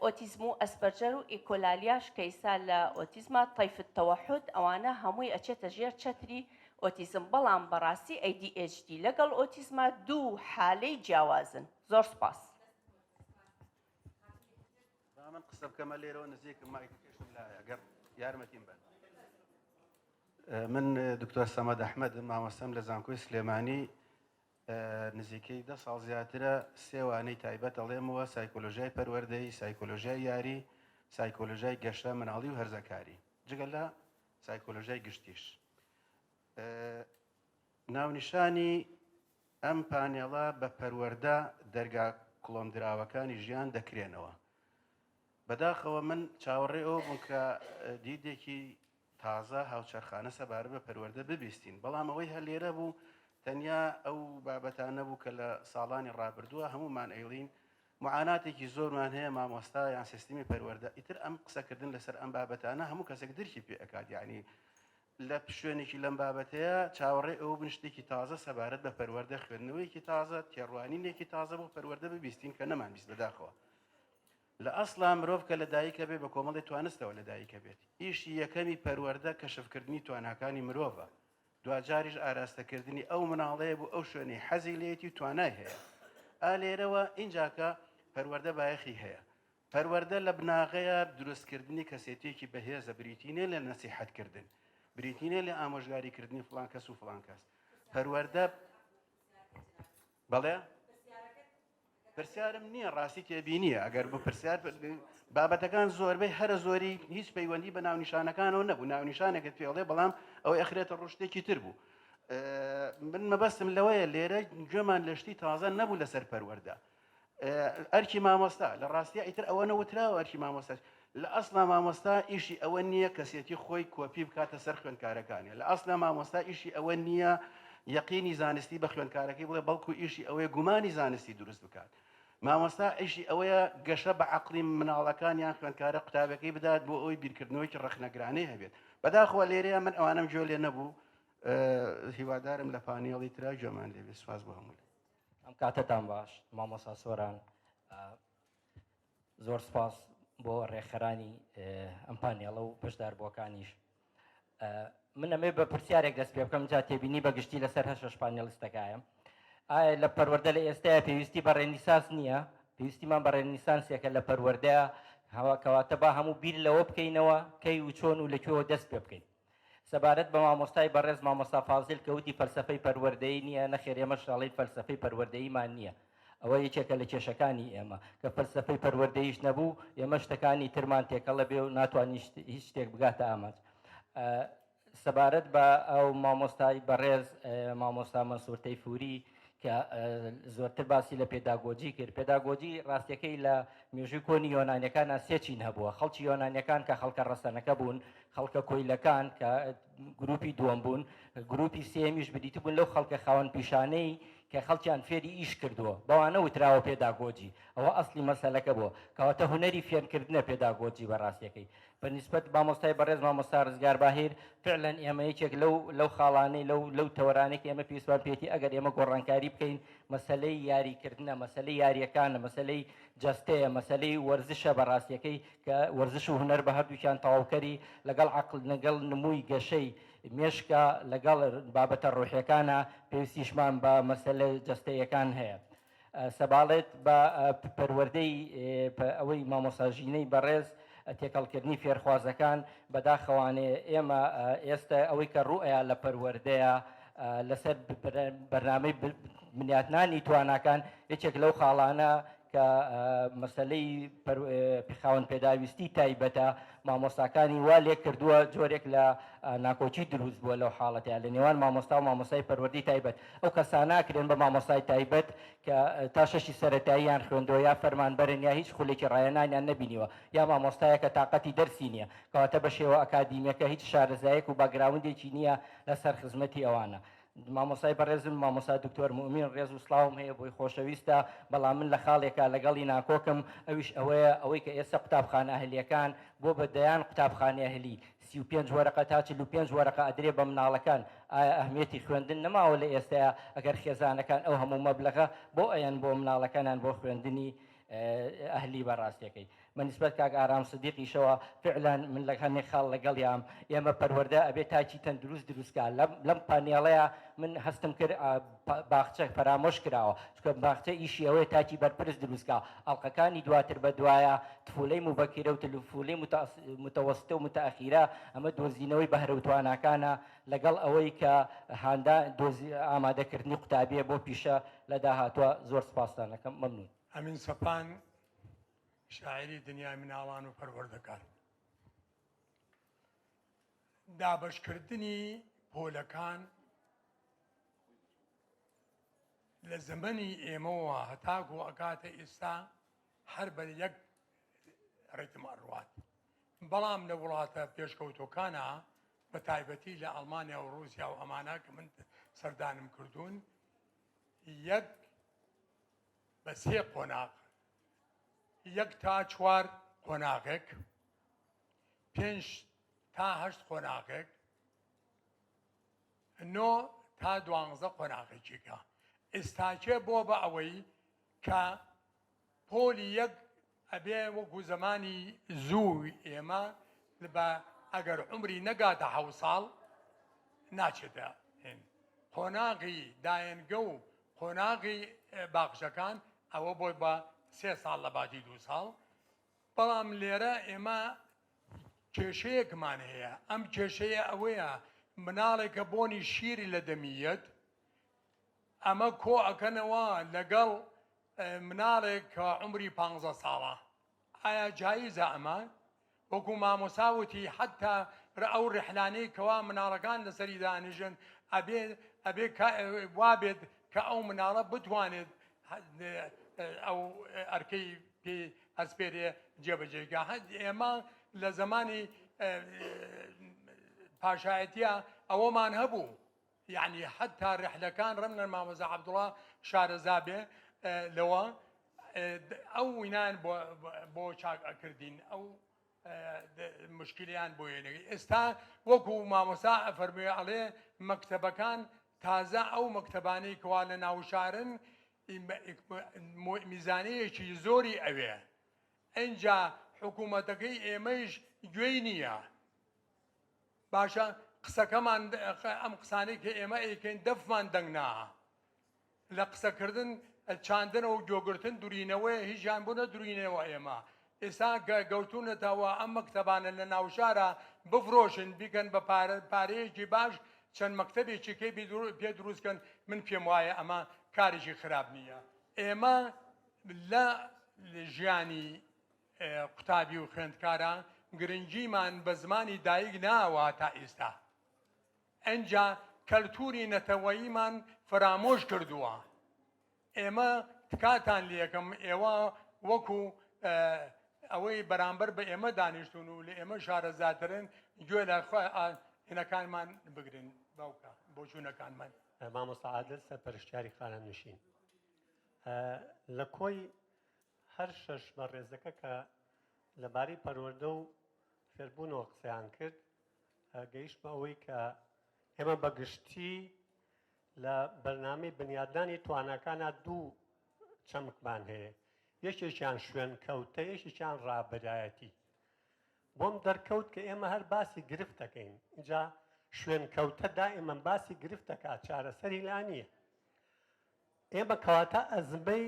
ئۆتیزم و ئەسپەرجەر و ئیکۆلالیاش کە ئیستا لە ئۆتیزمە طیف التوحد ئەوانە هەمووی ئەچێتە ژێر چەتری ئۆتیزم بەڵام بەڕاستی ADHD لەگەڵ ئۆتیزما دوو حالەی جیاوازن زۆر سوپاس. با من قسە بکەمە لێرەوە نزیکم مایکەکەشم لایە گەر یارمەتیم بەن. من دکتۆر سەمەد ئەحمەدم مامۆستام لە زانکۆی سلێمانی نزیکەی دە ساڵ زیاترە سێ وانەی تایبەت ئەڵێمەوە، سایکۆلۆژیای پەروەردەیی، سایکۆلۆژیای یاری، سایکۆلۆژیای گەشە، مناڵی و هەرزەکاری، جگە لە سایکۆلۆژیای گشتیش. ناونیشانی ئەم پانێڵە بە پەروەردە دەرگا کڵۆمدراوەکانی ژیان دەکرێنەوە. بەداخەوە من چاوەڕێ ئەوە بووم کە دیدێکی تازە هاوچەرخانە سەبارەت بە پەروەردە ببیستین، بەڵام ئەوەی هەر لێرە بوو تەنیا ئەو بابەتانە بوو کە لە ساڵانی ڕابردووە هەموومان ئەیڵین معاناتێکی زۆرمان هەیە مامۆستا یان سیستمی پەروەردە ئیتر ئەم قسەکردن لەسەر ئەم بابەتانە هەموو کەسێک درکی پێ ئەکات یعنی لە شوێنێکی لەم بابەتەیە چاوەڕێ ئەو بن شتێکی تازە سەبارەت بە پەروەردە خوێندنەوەیەکی تازە تێڕوانینێکی تازە بۆ پەروەردە ببیستین کە نەمانبیست بەداخەوە لە ئەسڵا مرۆڤ کە لە دایکە بێ بە کۆمەڵی توانستەوە لە دایکە بێت. ئیشی یەکەمی پەروەردە کەشفکردنی تواناکانی مرۆڤە، دواجاریش ئاراستەکردنی ئەو مناڵەیە بۆ ئەو شوێنەی حەزی لێیەتی و توانای هەیە. ئا لێرەوە ئینجاکە پەروەردە بایەخی هەیە. پەروەردە لە بناغەیە دروستکردنی کەسێتیەکی بەهێزە بریتی نیە لە نەسیحەتکردن بریتی نیە لە ئامۆژگاریکردنی فڵان کەس و فڵان کەس پەروەردە بەڵێ پرسیارم نییە ڕاستی تێبینیە ئەگەر بۆ پرسیار بابەتەکان زۆربەی هەرە زۆری هیچ پەیوەندی بە ناونیشانەکانەوە نەبوو ناونیشانێکت پێڵێ بەڵام ئەوەی ئەخرێتە ڕشتێکی تر بوو من مەبەستم لەوەیە لێرە گوێمان لە شتی تازە نەبوو لەسەر پەروەردە ئەرکی مامۆستا لە ڕاستیا ئیتر ئەوە نەوتراوە ئەرکی مامۆستا لە ئەسلا مامۆستا ئیشی ئەوە نییە کەسێتی خۆی کۆپی بکاتە سەر خوێندکارەکانی لە ئەسلا مامۆستا ئیشی ئەوە نییە یەقینی زانستی بە خوێندکارەکەی بڵێ بەڵکو ئیشی ئەوەیە گومانی زانستی دروست بکات مامۆستا ئیشی ئەوەیە گەشە بە عقلی مناڵەکان یان خوێندکارە قوتابەکەی بدات بۆ ئەوی بیرکردنەوەیکی ڕەخنەگرانەی هەبێت بەداخەوە لێرەیە من ئەوانم گوێ لێ نەبوو هیوادارم لە پانێڵی ترا گوێمان لێبێ سواز بۆ هەموو ئەم کاتەتان باش مامۆسا سۆران زۆر سپاس بۆ ڕێکخەرانی ئەم پانێڵە و بەشداربووەکانیش من ئەمێ بە پرسیارێک دەست پێ بکەم جا تێبینی بە گشتی لەسەر هەشەش پانێڵیستەکایە ئایا لە پەروەردە لە ئێستایا پێویستی بە ڕێنیساس نییە پێویستیمان بە ڕێنیسانسێکە لە پەروەردەیە هەوا کەواتە با هەموو بیر لەوە بکەینەوە کەی و چۆن و لە کوێوە دەست پێ بکەین سەبارەت بە مامۆستای بەڕێز مامۆستا فازیل کە وتی فەلسەفەی پەروەردەیی نییە، نەخێر ئێمەش ئەڵێین فەلسەفەی پەروەردەییمان نییە. ئەوە یەکێکە لە کێشەکانی ئێمە، کە فەلسەفەی پەروەردەییش نەبوو، ئێمە شتەکانی ترمان تێکەڵە بێ و ناتوانین هیچ شتێک بگاتە ئامانج. سەبارەت بە ئەو مامۆستای بەڕێز مامۆستا مەنسوور تەیفووری کە زۆرتر باسی لە پێداگۆجی کرد، پێداگۆجی ڕاستیەکەی لە مێژووی کۆنی یۆنانیەکانا سێ چین هەبووە، خەڵکی یۆنانیەکان کە خەڵکە ڕەسەنەکە بوون، خەڵکە کۆیلەکان کە گروپی دووەم بوون، گروپی سێیەمیش بریتی بوون لەو خەڵکە خاوەن پیشانەی کە خەڵکیان فێری ئیش کردووە، بەوانە وتراوە پێداگۆجی، ئەوە ئەسڵی مەسەلەکە بووە، کەواتە هونەری فێرکردنە پێداگۆجی بە ڕاستیەکەی. بە نیسبەت مامۆستای بەڕێز مامۆستا ڕزگار باهیر، فعلەن ئێمە یەکێک لەو لەو خاڵانەی لەو لەو تەوەرانەی کە ئێمە پێویستمان پێیەتی ئەگەر ئێمە گۆڕانکاری بکەین مەسەلەی یاریکردنە، مەسەلەی یارییەکانە، مەسەلەی جەستەیە، مەسەلەی وەرزشە بە ڕاستیەکەی کە وەرزش و هونەر بە هەردووکیان تەواوکەری لەگەڵ عەقڵ لەگەڵ نمووی گەشەی مێشکە لەگەڵ بابەتە ڕۆحیەکانە پێویستیشمان بە مەسەلە جەستەیەکان هەیە. سەباڵێت بە پەروەردەی ئەوەی مامۆستا ژینەی بەڕێز تێکەڵکردنی فێرخوازەکان بەداخەوانێ ئێمە ئێستا ئەوەی کە ڕوئەیا لە پەروەردەیە لەسەر بەرنامەی بنیاتنانی تواناکان یەکێک لەو خاڵانە کە مەسەلەی خاوەن پێداویستی تایبەتە مامۆستاکانی وا لێ کردووە جۆرێک لە ناکۆکی دروست بووە لەو حاڵەتەیا لە نێوان مامۆستا و مامۆستای پەروەردەی تایبەت ئەو کەسانە ئەکرێن بە مامۆستای تایبەت کە تا شەشی سەرەتاییان خوێندووە یا فەرمانبەرن یا هیچ خولێکی ڕاهێنانیان نەبینیوە یا مامۆستایەکە تاقەتی دەرسی نییە کەواتە بە شێوە ئەکادیمیەکە هیچ شارەزایەک و باکگراوندێکی نییە لەسەر خزمەتی ئەوانە مامۆستای بەڕێزم مامۆستا دکتۆر موئمین ڕێز و سڵاوم هەیە بۆی خۆشەویستە بەڵام من لە خاڵێکا لەگەڵی ناکۆکم ئەویش ئەوەیە ئەوەی کە ئێستا قوتابخانە ئەهلیەکان بۆ بە دەیان قوتابخانەی ئەهلی 35 وەرەقە تا 45 وەرەقە ئەدرێ بە مناڵەکان ئایا ئەهمیەتی خوێندن نەماوە لە ئێستایا ئەگەر خێزانەکان ئەو هەموو مەبلەغە بۆ ئەیەن بۆ مناڵەکانیان بۆ خوێندنی ئەهلی بە ڕاستیەکەی بە نیسبەت کاک ئارام سدیقیشەوە فعلا من لە هەنێ خاڵ لەگەڵیام ئێمە پەروەردە ئەبێ تاکی تەندروست دروست کا لەم لەم پانێڵەیە من هەستم کرد باخچە فەرامۆش کراوە چونکە باخچە ئیشی ئەوەیە تاکی بەرپرس دروست کا ئەڵقەکانی دواتر بە دوایە تفولەی موبەکیرە و تلفولەی متوسطە و متأخیرە ئەمە دۆزینەوەی بەهرە و تواناکانە لەگەڵ ئەوەی کە هاندا دۆزی ئامادەکردنی قوتابیە بۆ پیشە لە داهاتوە زۆر سپاستان ئەکەم مەمنون. ئەمین سەپان شاعیری دنیای مناڵان و پەروەردەکار. دابەشکردنی پۆلەکان لە زەمەنی ئێمەوە هەتاکو ئەگاتە ئێستا هەر بە یەک ڕیتم ئەڕوات بەڵام لە وڵاتە پێشکەوتوەکانە بە تایبەتی لە ئەڵمانیا و ڕووسیا و ئەمانە کە من سەردانم کردوون یەک بە سێ قۆناغ یەک تا چوار قۆناغێک پێنج تا هەشت قۆناغێک نۆ تا دوانزە قۆناغێکیکە ئێستاکێ بۆ بە ئەوەی کە پۆلی یەک ئەبێ وەکو زەمانی زووی ئێمە بە ئەگەر عومری نەگاتە حەو ساڵ ناچێتە هێن قۆناغی دایەنگە و قۆناغی باخچەکان ئەوە بۆ بە سێ ساڵ لە باتی دوو ساڵ. بەڵام لێرە ئێمە کێشەیەکمان هەیە، ئەم کێشەیە ئەوەیە مناڵێکە بۆنی شیری لە دەمییەت، ئەمە کۆ ئەکەنەوە لەگەڵ مناڵێک کە عومری پانزە ساڵە، ئایا جایزە ئەمە؟ وەکو مامۆستا وتی حەتا ئەو ڕیحلانەی کەوا مناڵەکان لەسەری دانیشن ئەبێ ئەبێ وابێت کە ئەو مناڵە بتوانێت ئەو ئەرکەی پێی ئەسپێرێ جێبەجێ کە ئێمە لە زمانی پاشایەتە ئەوەمان هەبوو یعنی حتا ڕحلەکان ڕەنگە مامۆستا عەبدوڵا شارەزا بێ لەوە ئەو وینان بۆ چاک ئەکردین ئەو مشکلیان بۆ یێنەکەی ئێستا وەکو مامۆستا ئەفەرموێ ئەڵێ مەکتەبەکان تازە ئەو مەکتەبانەی کەوا لە ناوشارن میزانەیەکی زۆری ئەوێ ئینجا حکوومەتەکەی ئێمەیش گوێی نییە باشە قسەکەمان ئەم قسانەی کە ئێمە ئەیکەین دەفمان دەنگ ناها لە قسەکردن چاندن و گۆگرتن دورینەوەیە هیچیان بۆ نەدروینەوە ئێمە ئێستا گەوتونەتەوە ئەم مەکتەبانە لە ناوشارە بفرۆشن بیکەن بە پارە پارەیەکی باش چەند مەکتەبێکی کەی پێ دروستکەن من پێم وایە ئەمە کارێکی خراپ نییە ئێمە لە ژیانی قوتابی و خوێندکاران گرنگیمان بە زمانی دایک ناوە تا ئێستا ئەنجا کەلتوری نەتەوەییمان فەرامۆش کردووە. ئێمە تکاتان لێکەم ئێوە وەکو ئەوەی بەرامبەر بە ئێمە دانیشتون و لە ئێمە شارەزاترن گوێ لە هینەکانمان بگرن باوکە بۆچوونەکانمان. مامۆستا عادل سەرپەرشتیاری خانەنشین لە کۆی هەر شەش بەڕێزەکە کە لەبارەی پەروەردە و فێربوونەوە قسەیان کرد گەیشتمە ئەوەی کە ئێمە بە گشتی لە بەرنامەی بنیادنانی تواناکانە دوو چەمکمان هەیە یەکێکیان شوێن کەوتە یەکێکیان ڕابەرایەتی بۆم دەرکەوت کە ئێمە هەر باسی گرفت دەکەین اینجا شوێن کەوتە دائیمەن باسی گرفت دەکات چارەسەری لا نییە ئێمە کەواتە ئەزمەی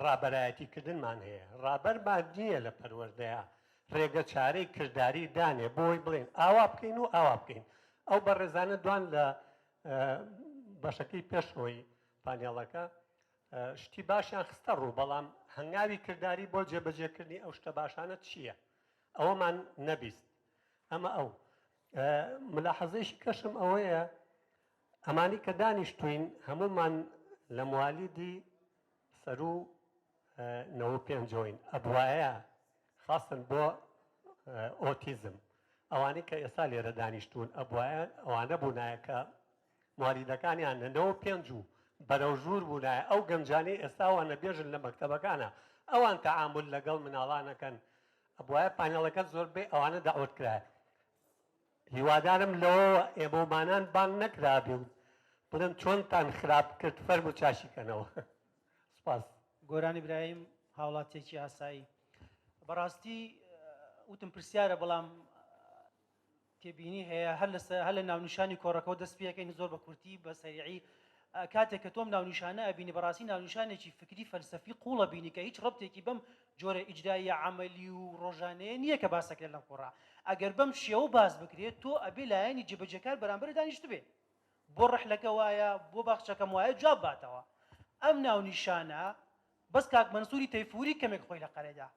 ڕابەرایەتی کردنمان هەیە، ڕابەرمان نییە لە پەروەردەیا ڕێگە چارەی کرداری دانێ بۆی بڵێن ئاوا بکەین و ئاوا بکەین. ئەو بەڕێزانە دوان لە بەشەکەی پێشەوەی پانێڵەکە شتی باشیان خستە ڕوو، بەڵام هەنگاوی کرداری بۆ جێبەجێکردنی ئەو شتە باشانە چییە؟ ئەوەمان نەبیست. ئەمە ئەو ملاحەزەیشی کەشم ئەوەیە ئەمانی کە دانیشتوین هەموومان لە موالیدی سەروو نەوە پێنجەوەین ئەبوایە خاستن بۆ ئۆتیزم ئەوانەی کە ئێستا لێرە دانیشتون ئەبوایە ئەوانە بوونایە کە موالیدەکانیان لە نەوە پێنج و بەرەو ژوور بوونایە ئەو گەنجانەی ئێستا وانە بێژن لە مەکتەبەکانە ئەوان تەعامول لەگەڵ مناڵانەکەن ئەبوایە پانێڵەکە زۆربەی ئەوانە دەعوەت کرایە هیوادارم لەوەوە ئێمەومانان بانگ نەکرابێ و بڵێن چۆنتان خراپ کرد فەرموو چاکی کەنەوە. سپاس. گۆران ئیبراهیم، هاوڵاتیەکی ئاسایی. بەڕاستی وتم پرسیارە بەڵام تێبینی هەیە هەر لەسەر هەر لە ناونیشانی کۆڕەکەەوە دەست پێەکەین زۆر بە کورتی بە سەریعی کاتێک کە تۆم ناونیشانە ئەبینی بەڕاستی ناونیشانێکی فکری فەلسەفی قوڵە بینی کە هیچ ڕەبتێکی بەم جۆرە ئیجراییە عەمەلی و ڕۆژانەیە نییە کە باسەکرێت لەم کۆڕە ئەگەر بەم شێوە باس بکرێت تۆ ئەبێ لایەنی جێبەجێکار بەرامبەر دانیشتبێ بۆ ڕەحلەکە وایە بۆ باخچەکەم وایە جواب باتەوە ئەم ناونیشانە بەس کاک مەنسوری تەیفوری کەمێک خۆی لە قەرێدا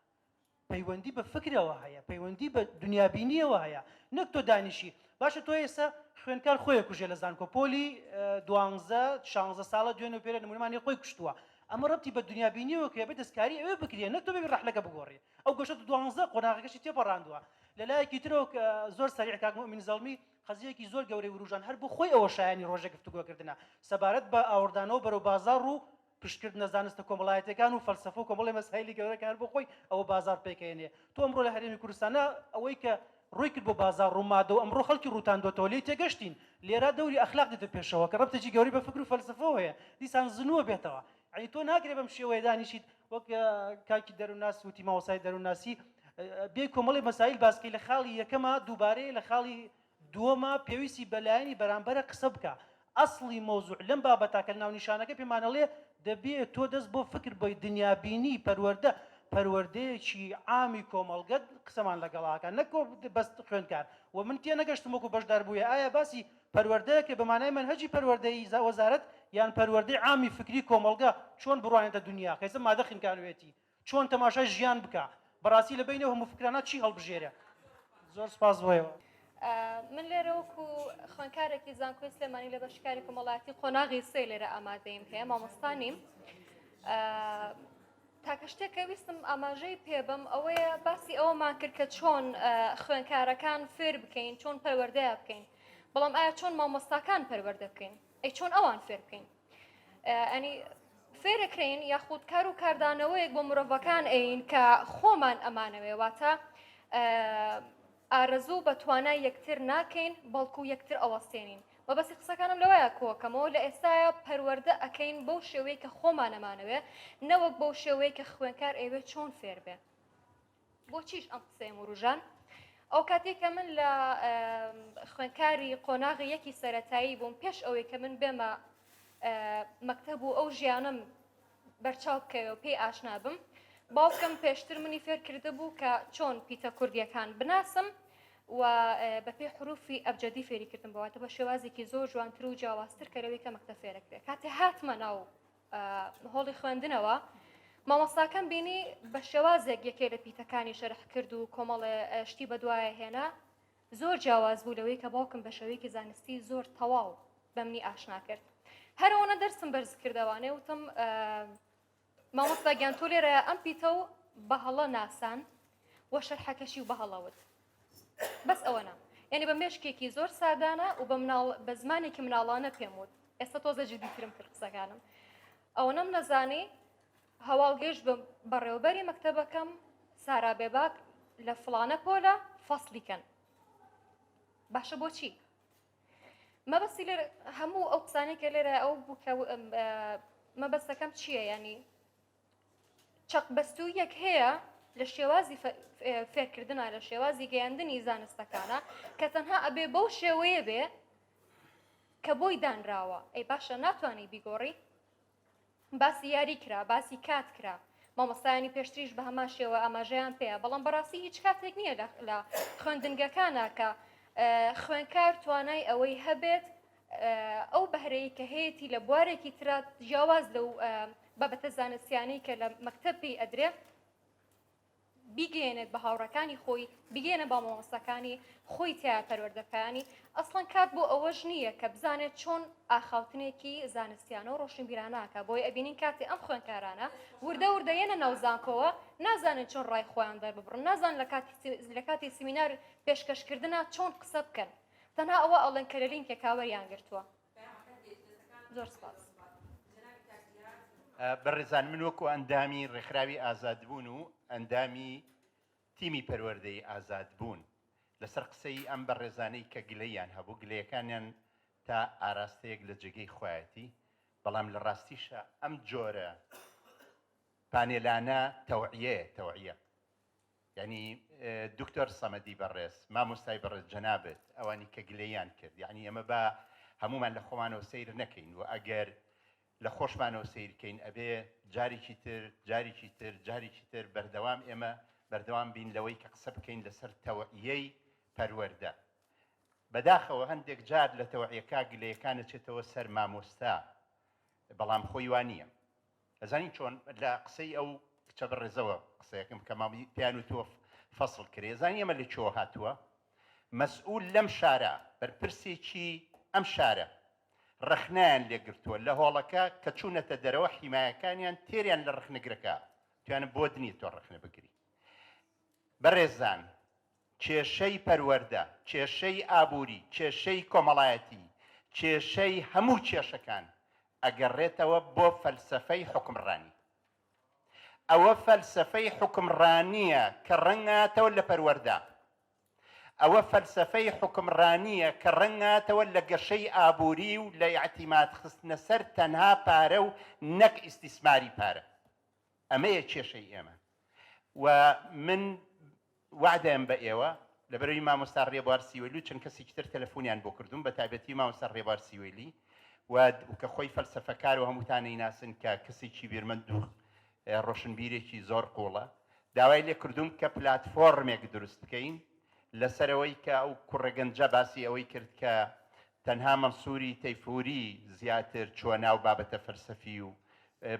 پەیوەندی بە فکرەوە هەیە پەیوەندی بە دنیابینیەوە هەیە نەک تۆ دانیشی باشە تۆ ئێستا خوێندکار خۆی کوژێ لە زانکۆ پۆلی دوانزە شانزە ساڵە دوێنێ و پێرە نمونەمانی خۆی کوشتووە ئەمە ڕەبتی بە دنیابینیەوە کە بێ دەستکاری ئەوێ بکرێ نەک تۆ بێ ڕەحلەکە بگۆڕی ئەو گەشتە دوانزە قۆناغەکەشی تێپەڕاندووە لە لایەکی ترەوە زۆر سەریع کاک موئمین زەڵمی قەزیەکی زۆر گەورەی وروژان هەر بۆ خۆی ئەوە شایانی ڕۆژێک گفتوگۆکردنە سەبارەت بە ئاوڕدانەوە بەرەو بازاڕ و پشتکردنە زانستە کۆمەڵایەتیەکان و فەلسەفە و کۆمەڵی مەسایلی گەورە کە هەر بۆ خۆی ئەوە بازاڕ پێکەێنێ تۆ ئەمڕۆ لە هەرێمی کوردستانە ئەوەی کە ڕووی کرد بۆ بازاڕ و مادە و ئەمڕۆ خەڵکی ڕووتاندۆتەوە لێی تێگەشتین لێرە دەوری ئەخلاق دێتە پێشەوە کە ڕەبتێکی گەورەی بە فکر و فەلسەفەوە هەیە دیسان زنووە بێتەوە یعنی تۆ ناکرێ بەم شێوەیە دانیشیت وەک کاکی دەروونناس وتی مامۆستای دەروونناسی بێ کۆمەڵی مەسایل باسکەی لە خاڵی یەکەما دووبارەیە لە خاڵی دووەمە پێویستی بە لایەنی بەرامبەرە قسە بکا ئەسڵی مەوزوع لەم بابەتە کە ناونیشانەکە پێمانەڵێ دەبێ تۆ دەست بۆ فکر بۆی دنیابینی پەروەردە. پەروەردەیەکی عامی کۆمەڵگە قسەمان لەگەڵاکە نەک بەس خوێندکار و من تێنەگەشتم وەکو بەشدار بووە ئایا باسی پەروەردەیەکە بە مانای مەنهەجی پەروەردەیی وەزارەت یان پەروەردەی عامی فکری کۆمەڵگە چۆن بڕوانێتە دنیا کەسە مادە خنکانوێتی چۆن تەماشای ژیان بکا بەڕاستی لە بەینی ئەو هەموو فکرانە چی هەڵبژێرێ زۆر سپاس بۆ ئێوە. من لێرە وەکو خوێندکارێکی زانکۆی سلێمانی لە بەشی کاری کۆمەڵایەتی قۆناغی سێ لێرە ئامادەیم هەیە مامۆستا نیم تاکە شتێک کە ویستم ئاماژەی پێبم ئەوەیە باسی ئەوەمان کرد کە چۆن خوێندکارەکان فێر بکەین چۆن پەروەردەیە بکەین بەڵام ئایا چۆن مامۆستاکان پەروەردە بکەین ئەی چۆن ئەوان فێر بکەین ئەنی فێرەکرین یاخود کار و کاردانەوەیەک بۆ مرۆڤەکان ئەین کە خۆمان ئەمانەوێ واتە ئارەزوو بە توانای یەکتر ناکەین بەڵکو یەکتر ئەوەستێنین مەبەستی قسەکانم لەوەیە کۆکەمەوە لە ئێستایا پەروەردە ئەکەین بەو شێوەیە کە خۆمان ئەمانەوێ نەوەک بەو شێوەیە کە خوێنکار ئەیەوێ چۆن فێر بێ بۆچیش ئەم قسەیەم وروژان ئەو کاتێک کە من لە خوێنکاری قۆناغی یەکی سەرەتایی بووم پێش ئەوەی کە من بێمە مەکتەب و ئەو ژیانم بەرچاو بکەوێ و پێی ئاشنا بم باوکم پێشتر منی فێر کردبوو کە چۆن پیتە کوردیەکان بناسم و بەپێی حروفی ئەبجەدی فێری کردم بەواتە بە شێوازێکی زۆر جوانتر و جیاوازتر کە لەوەی کە مەکتەب فێرەکرێ کاتێ هاتمە ناو هۆڵی خوێندنەوە مامۆستاکەم بینی بە شێوازێک یەکێ لە پیتەکانی شەرح کرد و کۆمەڵێ شتی بەدوایە هێنا زۆر جیاواز بوو لەوەی کە باوکم بە شێوەیەکی زانستی زۆر تەواو بەمنی ئاشنا کرد هەر ئەوەنە دەرسم بەرز کردەوانێ وتم مامۆستا گیان تۆ لێرە ئەم پیتە و بە هەڵە ناسان و شەرحەکەشی و بە هەڵە وت بەس ئەوەنە یعنی بە مێشکێکی زۆر سادانە و بە مناڵ بە زمانێکی مناڵانە پێم وت ئێستا تۆزە جدیترم کرد قسەکانم ئەوەنەم نەزانی هەواڵ گەیشت بە بەڕێوەبەری مەکتەبەکەم سارا بێباک لە فڵانە پۆلە فەسلی کەن باشە بۆچی مەبەستی لێرە هەموو ئەو قسانەی کە لێرە ئەو بوو کە مەبەستەکەم چییە ینی چەق بەستوویەک هەیە لە شێوازی فێرکردنا لە شێوازی گەیاندنی زانستەکانە کە تەنها ئەبێ بەو شێوەیە بێ کە بۆی دانراوە ئەی باشە ناتوانانی بیگۆڕی باسی یاری کرا، باسی کات کرا، مامۆستایانی پێشتریش بە هەمان شێوە ئاماژەیان پێیە، بەڵام بەڕاستی هیچ کاتێک نییە لە خوێندنگەکانا کە خوێندکار توانای ئەوەی هەبێت ئەو بەهرەی کە هەیەی لە بوارێکی ترا جیاواز لەو بابەتە زانستیانەی کە لە مەکتەب پێی ئەدرێ بیگەیەنێت بە هاوڕێکانی خۆی، بیگەیەنە بە مامۆستاکانی خۆی تیایا پەروەردە بکا، یانی ئەسڵەن کات بۆ ئەوەش نییە کە بزانێت چۆن ئاخاوتنێکی زانستیانە و ڕۆشنبیرانە ئەکا، بۆیە ئەبینین کاتێ ئەم خوێندکارانە وردە وردە یەنە ناو زانکۆوە نازانن چۆن ڕای خۆیان دەرببڕن، نازانن لە کاتی لە کاتی سیمینار پێشکەشکردنا چۆن قسە بکەن، تەنها ئەوە ئەڵێن کە لە لینکێکا وەریان گرتووە. زۆر سپاس. بەڕێزان من وەکو ئەندامی ڕێکخراوی ئازادبوون و ئەندامی تیمی پەروەردەی ئازادبوون لەسەر قسەی ئەم بەڕێزانەی کە گلەییان هەبوو گلەیەکانیان تا ئاراستەیەک لە جێگەی خۆیەتی بەڵام لە ڕاستیشا ئەم جۆرە پانێلانە تەوعیەیە تەوعیە یانی دکتۆر سەمەدی بەڕێز، مامۆستای بەڕێز جەنابت ئەوانی کە گلەییان کرد یانی ئێمە با هەموومان لە خۆمانەوە سەیر نەکەین و ئەگەر لە خۆشمانەوە سەیر کەین ئەبێ جارێکی تر جارێکی تر جارێکی تر بەردەوام ئێمە بەردەوام بین لەوەی کە قسە بکەین لەسەر تەوعیەی پەروەردە بەداخەوە هەندێک جار لە تەوعیەکە گلەیەکان ئەچێتەوە سەر مامۆستا بەڵام خۆی وا نییە ئەزانی چۆن لە قسەی ئەو کچە بەڕێزەوە قسەیەکم کە مامی پێیان وتووە فەسڵ کرێ زانی ئەمە لە کوێوە هاتووە مەسئول لەم شارە بەرپرسێکی ئەم شارە ڕەخنەیان لێگرتووە لە هۆڵەکە کە چوونەتە دەرەوە حیمایەکانیان تێریان لە ڕەخنەگرەکە تویانە بۆت نییە تۆ ڕەخنە بگری بەڕێزان کێشەی پەروەردە، کێشەی ئابووری، کێشەی کۆمەڵایەتی، کێشەی هەموو کێشەکان ئەگەڕێتەوە بۆ فەلسەفەی حوکمڕانی. ئەوە فەلسەفەی حوکمڕانییە کە ڕەنگاتەوە لە پەروەردە. ئەوە فەلسەفەی حوکمڕانییە کە ڕەنگاتەوە لە گەشەی ئابووری و لە ئیعتیماد خستنە سەر تەنها پارە و نەک ئیستیسماری پارە. ئەمەیە کێشەی ئێمە. و من وەعدەم بە ئێوە لەبەرەوەی مامۆستا ڕێبوار سیوەیلی و چەند کەسێکی تر تەلەفونیان بۆ کردوم بە تایبەتی مامۆستا ڕێبوار سیوەیلی و کە خۆی فەلسەفەکار و هەمووتان نەیناسن کە کەسێکی بیرمەند و ڕۆشنبیرێکی زۆر قوڵە. داوای لێ کردووم کە پلاتفۆڕمێک دروست بکەین لەسەر ئەوەی کە ئەو کوڕە گەنجە باسی ئەوەی کرد کە تەنها مەنسوری تەیفوری زیاتر چووە ناو بابەتە فەلسەفی و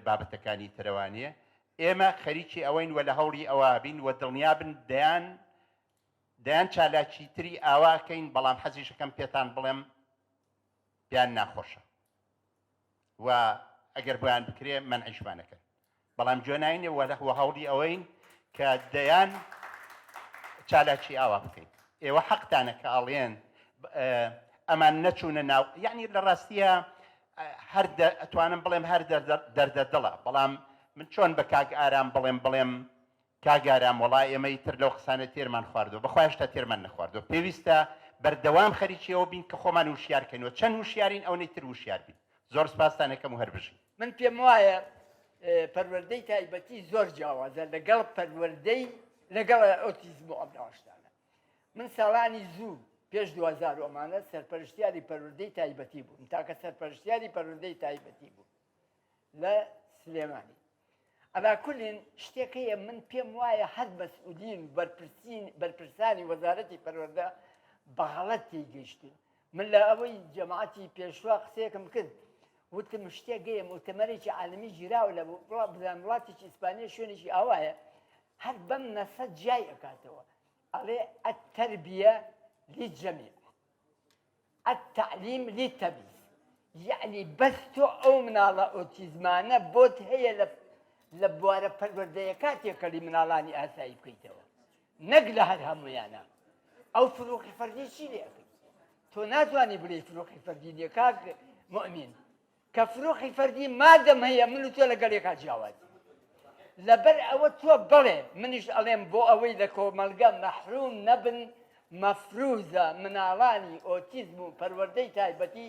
بابەتەکانی ترەوانێ ئێمە خەریکی ئەوەین و لە هەوڵی ئەوە بین و دڵنیابن دەیان دەیان چالاکی تری ئاوا کەین بەڵام حەزیشەکەم پێتان بڵێم پێیان ناخۆشە و ئەگەر بۆیان بکرێ مەنعیشمان ئەکەن بەڵام گوێ ناینێ و لە هەوڵی ئەوەین کە دەیان چالاکی ئاوا بکەین ئێوە حەقتانە کە ئەڵێن ئەمان نەچوونە ناو یعنی لە ڕاستیە هەر ئەتوانم بڵێم هەر دەردە دڵە بەڵام من چۆن بە کاک ئارام بڵێم بڵێم کاک ئارام وەڵا ئێمە ئیتر لەو قسانە تێرمان خواردوە بەخوا هێشتا تێرمان نەخواردوە پێویستە بەردەوام خەریکی ئەوە بین کە خۆمان وشیار کەینەوە چەند وشیارین ئەونەی تر وشیار بین زۆر سپاستان ئەکەم و هەر بژین. من پێم وایە پەروەردەی تایبەتی زۆر جیاوازە لەگەڵ پەروەردەی لەگەڵ ئۆتیزم و ئەم شتانە من ساڵانی زوو پێش 2000 ئەمانە سەرپەرشتیاری پەروەردەی تایبەتی بووم تاکە سەرپەرشتیاری پەروەردەی تایبەتی بوو لە سلێمانی عەلا کولین شتێک هەیە من پێم وایە هەر مەسئولین و بەرپرسین بەرپرسانی وەزارەتی پەروەردە بە غەڵەت تێیگەیشتوون من لە ئەوەی جەماعەتی پێشوا قسەیەکم کرد وتم شتێک هەیە موتەمەرێکی عالمی گیراوە لە بزان وڵاتێکی ئیسپانیا شوێنێکی ئاوایە هەر بەم نەسە جیای ئەکاتەوە ئەڵێ التربیە للجميع التعلیم للتمیز یەعنی بەس تۆ ئەو مناڵە ئۆتیزمانە بۆت هەیە لە لە بوارە پەروەردەیەکا تێکەڵی مناڵانی ئاسایی بکەیتەوە نەک لە هەر هەمویانە ئەو فروقی فەردی چی لێ ئەکەی تۆ ناتوانی بڵێ فروقی فەردی نییە کاک مؤمن کە فروقی فەردی مادەم هەیە من و تۆ لەگەڵ یەکا جیاوازی لەبەر ئەوە تۆ بڵێ منیش ئەڵێم بۆ ئەوەی لە کۆمەڵگە مەحروم نەبن مەفروزە مناڵانی ئۆتیزم و پەروەردەی تایبەتی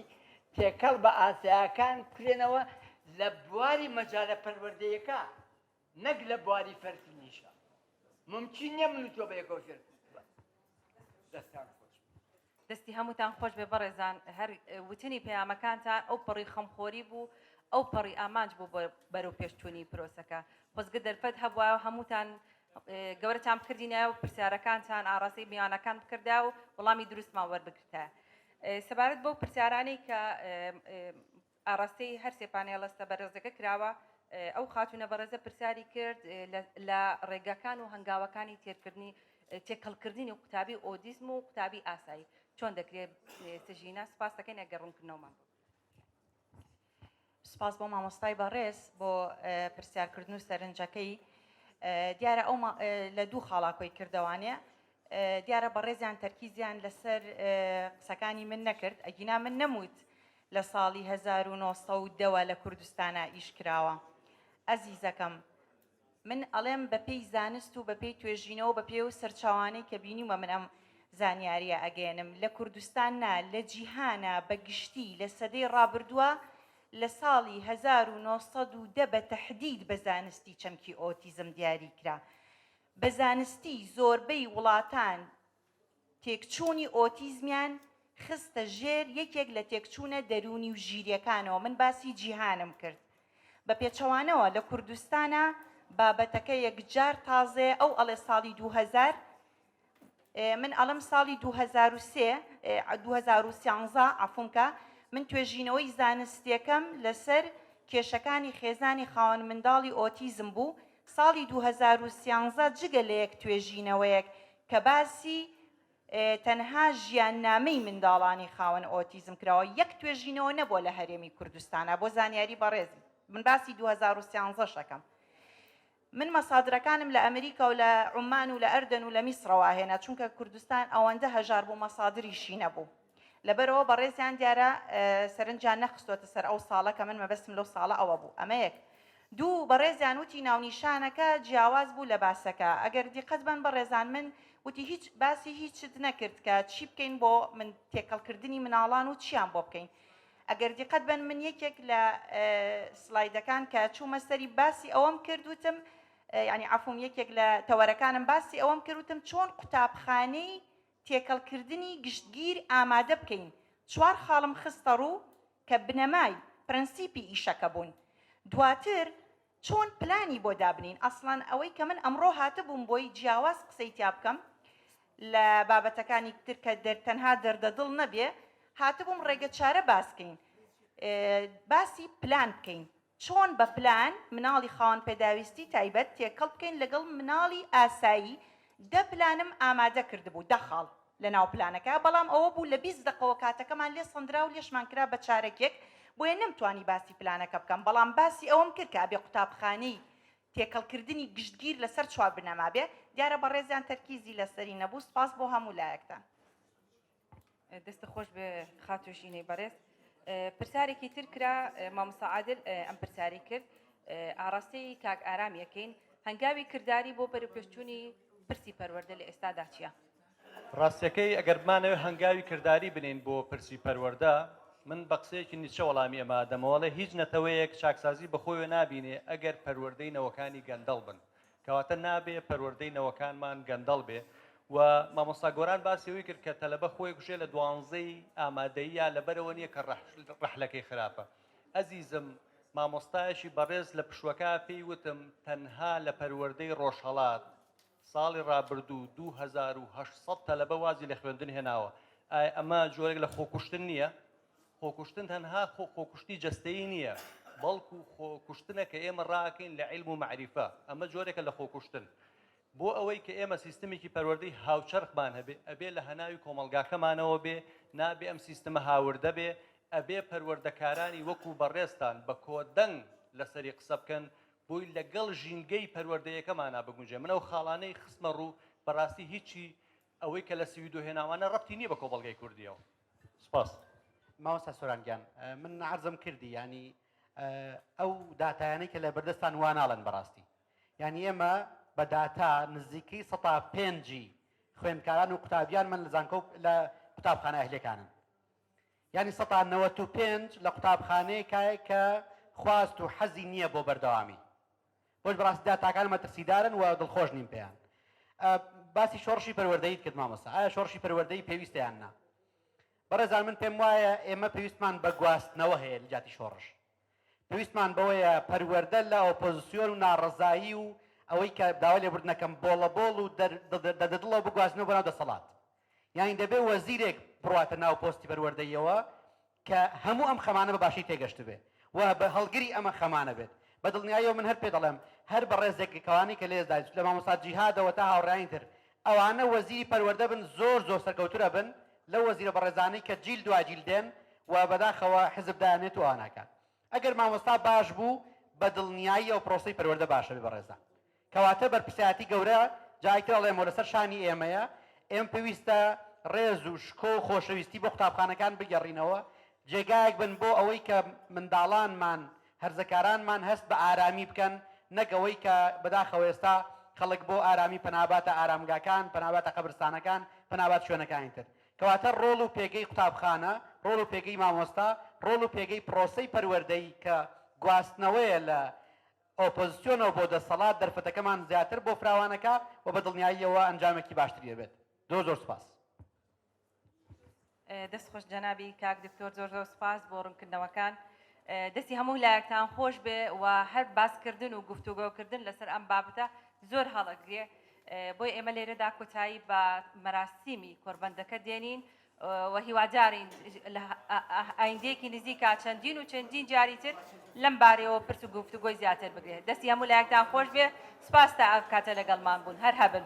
تێکەڵ بە ئاسایەکان بکرێنەوە لە بواری مەجالە پەروەردەیەکە نەک لە بواری فەرکردنیشە ممکن نییە من و تۆ بەیەکەوە فێر دەستان خۆش. دەستی هەمووتان خۆش بێ بەڕێزان هەر وتنی پەیامەکانتان ئەو پەڕی خەمخۆری بوو ئەو پەڕی ئامانج بوو بۆ بەرەو پێشچوونی پرۆسەکە خۆزگە دەرفەت هەبوایە و هەمووتان گەورەتان بکردینایە و پرسیارەکانتان ئاڕاستەی میوانەکان بکردا و وەڵامی دروستمان وەربگرتایە سەبارەت بەو پرسیارانەی کە ئاڕاستەی هەرسێ پانێڵستە بەرێزەکە کراوە، ئەو خاتوونە بەڕێزە پرسیاری کرد لە ڕێگاکان و هەنگاوەکانی تێرکردنی تێکەڵکردنی قوتابی ئۆتیزم و قوتابی ئاسایی چۆن دەکرێت سژینا سپاس دەکەین ئەگەر ڕوونکردنەوەمان بۆ سپاس بۆ مامۆستای بەڕێز بۆ پرسیارکردن و سەرنجەکەی دیارە ئەو لە دوو خاڵا کۆی کردەوانێ دیارە بەڕێزیان تەرکیزیان لەسەر قسەکانی من نەکرد ئەگینا من نەموت لە ساڵی 1910 وە لە کوردستانا ئیش کراوە ئەزیزەکەم من ئەڵێم بە پێی زانست و بە پێی توێژینەوە بە پێی ئەو سەرچاوانەی کە بینیومە من ئەم زانیاریە ئەگەیەنم لە کوردستان نا لە جیهانا بە گشتی لە سەدەی ڕابردووە لە ساڵی 1910 بە تەحدید بە زانستی چەمکی ئۆتیزم دیاری کرا بە زانستی زۆربەی وڵاتان تێکچوونی ئۆتیزمیان خستە ژێر یەکێک لە تێکچوونە دەروونی و ژیریەکانەوە، من باسی جیهانم کرد، بە پێچەوانەوە لە کوردستانا بابەتەکە یەکجار تازەیە، ئەو ئەڵێ ساڵی 2000، من ئەڵێم ساڵی 2003، 2013 عەفوم کە، من توێژینەوەی زانستیەکەم لەسەر کێشەکانی خێزانی خاوەن منداڵی ئۆتیزم بوو، ساڵی 2013 جگە لە یەک توێژینەوەیەک کە باسی تەنها ژیاننامەی منداڵانی خاوەن ئۆتیزم کراوە، یەک توێژینەوە نەبووە لە هەرێمی کوردستانا، بۆ زانیاری بەڕێز من باسی 2013 ئەکەم. من مەسادرەکانم لە ئەمریکا و لە عومان و لە ئەردەن و لە میسرەوە هێنا، چونکە کوردستان ئەوەندە هەژار بوو مەسادریشی نەبوو. لەبەرئەوە بەڕێزیان دیارە سەرنجیان نەخستۆتە سەر ئەو ساڵە کە من مەبەستم لەو ساڵە ئەوە بوو. ئەمە یەک. دوو، بەڕێزیان وتی ناونیشانەکە جیاواز بوو لە باسەکە. ئەگەر دیقەت بەن بەڕێزان من وتی هیچ باسی هیچت نەکرد کە چی بکەین بۆ من تێکەڵکردنی مناڵان و چیان بۆ بکەین. ئەگەر دیقەت بەن من یەکێک لە سلایدەکان کە چوومە سەری باسی ئەوەم کرد وتم یانی عەفوم یەکێک لە تەوەرەکانم باسی ئەوەم کرد وتم چۆن قوتابخانەی تێکەڵکردنی گشتگیر ئامادە بکەین، چوار خاڵم خستە ڕوو کە بنەمای، پرەنسیپی، ئیشەکە بوون. دواتر. چۆن پلانی بۆ دابنین ئەسڵەن ئەوەی کە من ئەمڕۆ هاتبووم بۆی جیاواز قسەی تیا بکەم لە بابەتەکانی تر کە دەر تەنها دەردە دڵ نەبێ هاتبووم ڕێگە چارە باس کەین باسی پلان بکەین چۆن بە پلان مناڵی خاوەن پێداویستی تایبەت تێکەڵ بکەین لەگەڵ مناڵی ئاسایی دە پلانم ئامادە کردبوو دە خاڵ لە ناو پلانەکە بەڵام ئەوە بوو لە 20 دەقەوە کاتەکەمان لێ سەندرا و لێشمان کرا بە چارەکێک بۆیە نەمتوانی باسی پلانەکە بکەم بەڵام باسی ئەوەم کرد کە ئەبێ قوتابخانەی تێکەڵکردنی گشتگیر لەسەر چوار بنەما بێ دیارە بەڕێزیان تەرکیزی لەسەری نەبوو سپاس بۆ هەموو لایەکتان. دەستت خۆش بێ خاتوو ژینەی بەڕێز. پرسیارێکی تر کرا مامۆستا عادل ئەم پرسیاری کرد ئاڕاستەی کاک ئارام یەکەین هەنگاوی کرداری بۆ بەرەوپێشچوونی پرسی پەروەردە لە ئێستادا چییە؟ ڕاستیەکەی ئەگەر بمانەوێت هەنگاوی کرداری بنێین بۆ پرسی پەروەردە من بە قسەیەکی نیچە وەڵامی ئەمە ئەدەمەوە ئەڵێ هیچ نەتەوەیەک چاکسازی بەخۆیەوە نابینێ ئەگەر پەروەردەی نەوەکانی گەندەڵ بن کەواتە نابێ پەروەردەی نەوەکانمان گەندەڵ بێ و مامۆستا گۆران باسی ئەوەی کرد کە تەلەبە خۆی کوژێ لە دوانزەی ئامادەییە لەبەرەوە نییە کە ڕەحلەکەی خراپە ئەزیزم مامۆستایەکی بەڕێز لە پشوەکە پێی وتم تەنها لە پەروەردەی ڕۆژهەڵات ساڵی ڕابردوو 2800 تەلەبە وازی لە خوێندن هێناوە ئایا ئەمە جۆرێک لە خۆکوشتن نییە؟ خۆکوشتن تەنها خۆ خۆکوشتنی جەستەیی نییە، بەڵکو خۆکوشتنە کە ئێمە ڕاکەین لە عیلم و مەعریفە، ئەمە جۆرێکە لە خۆکوشتن. بۆ ئەوەی کە ئێمە سیستمێکی پەروەردەی هاوچەرخمان هەبێ، ئەبێ لە هەناوی کۆمەڵگاکەمانەوە بێ، نابێ ئەم سیستمە هاوردە بێ، ئەبێ پەروەردەکارانی وەکو بەڕێزتان بە کۆدەنگ لەسەری قسە بکەن، بۆی لەگەڵ ژینگەی پەروەردەیەکەمانا بگونجێ. من ئەو خاڵانەی خستمە ڕوو، بەڕاستی هیچی ئەوەی کە لە سویدۆ هێناوانە ڕەبتی نییە بە کۆمەڵگای کوردیەوە. سپاس. مامۆستا سۆران گیان من عەرزم کردی یانی ئەو داتایانەی کە لە بەردەستان وا ناڵێن بەڕاستی یانی ئێمە بە داتا نزیکەی سەتا پێنجی خوێندکاران و قوتابیان من لە زانکۆ لە قوتابخانە ئەهلیەکانن یانی سەتا 95 لە قوتابخانەیەکایە کە خواست و حەزی نییە بۆ بەردەوامی بۆش بەڕاستی داتاکان مەترسیدارن و دڵخۆش نیم پێیان. باسی شۆڕشی پەروەردەیت کرد مامۆستا، ئایا شۆڕشی پەروەردەیی پێویستە یان نا؟ بەڕێزان من پێم وایە ئێمە پێویستمان بە گواستنەوە هەیە لە جیاتی شۆڕش. پێویستمان بەوەیە پەروەردە لە ئۆپۆزسیۆن و ناڕەزایی و ئەوەی کە داوای لێبوردنەکەم بۆڵەبۆڵ و دەردەدڵەوە بگوازنەوە بۆ ناو دەسەڵات. یانی دەبێ وەزیرێک بڕواتە ناو پۆستی پەروەردەییەوە کە هەموو ئەم خەمانە بە باشی تێگەشتبێ و بە هەڵگری ئەمە خەمانە بێت. بە دڵنیاییەوە من هەر پێ دەڵێم هەر بەڕێزێک کەوانەی کە لێزدا لە مامۆستا جیهادەوە تا هاوڕێیانی تر ئەوانە وەزیری پەروەردە بن زۆر زۆر سەرکەوتوو ئەبن لەو وەزیرە بەڕێزانەی کە جیل دوای جیل دێن و بەداخەوە حزب دایانێت و ئەواناکات. ئەگەر مامۆستا باش بوو بە دڵنیاییەوە پرۆسەی پەروەردە باشە بێ بەڕێزان. کەواتە بەرپرسایەتی گەورە جارێکی تر ئەڵێمەوە لەسەر شانی ئێمەیە، ئێمە پێویستە ڕێز و شکۆ و خۆشەویستی بۆ قوتابخانەکان بگێڕینەوە، جێگایەک بن بۆ ئەوەی کە منداڵانمان، هەرزەکارانمان هەست بە ئارامی بکەن، نەک ئەوەی کە بەداخەوە ئێستا خەڵک بۆ ئارامی پەناباتە ئارامگاکان، پەناباتە قەبرستانەکان، پەنابات شوێنەکانی تر. کەواتە ڕۆڵ و پێگەی قوتابخانە، ڕۆڵ و پێگەی مامۆستا، ڕۆڵ و پێگەی پرۆسەی پەروەردەیی کە گواستنەوەیە لە ئۆپۆزسیۆنەوە بۆ دەسەڵات دەرفەتەکەمان زیاتر بۆ فراوانەکا و بە دڵنیاییەوە ئەنجامێکی باشتری دەبێت. زۆر زۆر سوپاس. دەست خۆش جەنابی کاک دکتۆر زۆر زۆر سوپاس بۆ ڕوونکردنەوەکان دەستی هەموو لایەکتان خۆش بێ و هەر باسکردن و گفتوگۆکردن لەسەر ئەم بابەتە زۆر هەڵەگرێ بۆی ئێمە لێرەدا کۆتایی بە مەراسیمی کۆربەندەکە دێنین و هیوادارین لە ئایندەیەکی نزیکا چەندین و چەندین جاری تر لەم بارەیەوە پرس و گفتوگۆی زیاتر بگرێت. دەستی هەموو لایەکتان خۆش بێ. سپاس تا ئەم کاتە لەگەڵمان بوون. هەر هەبن.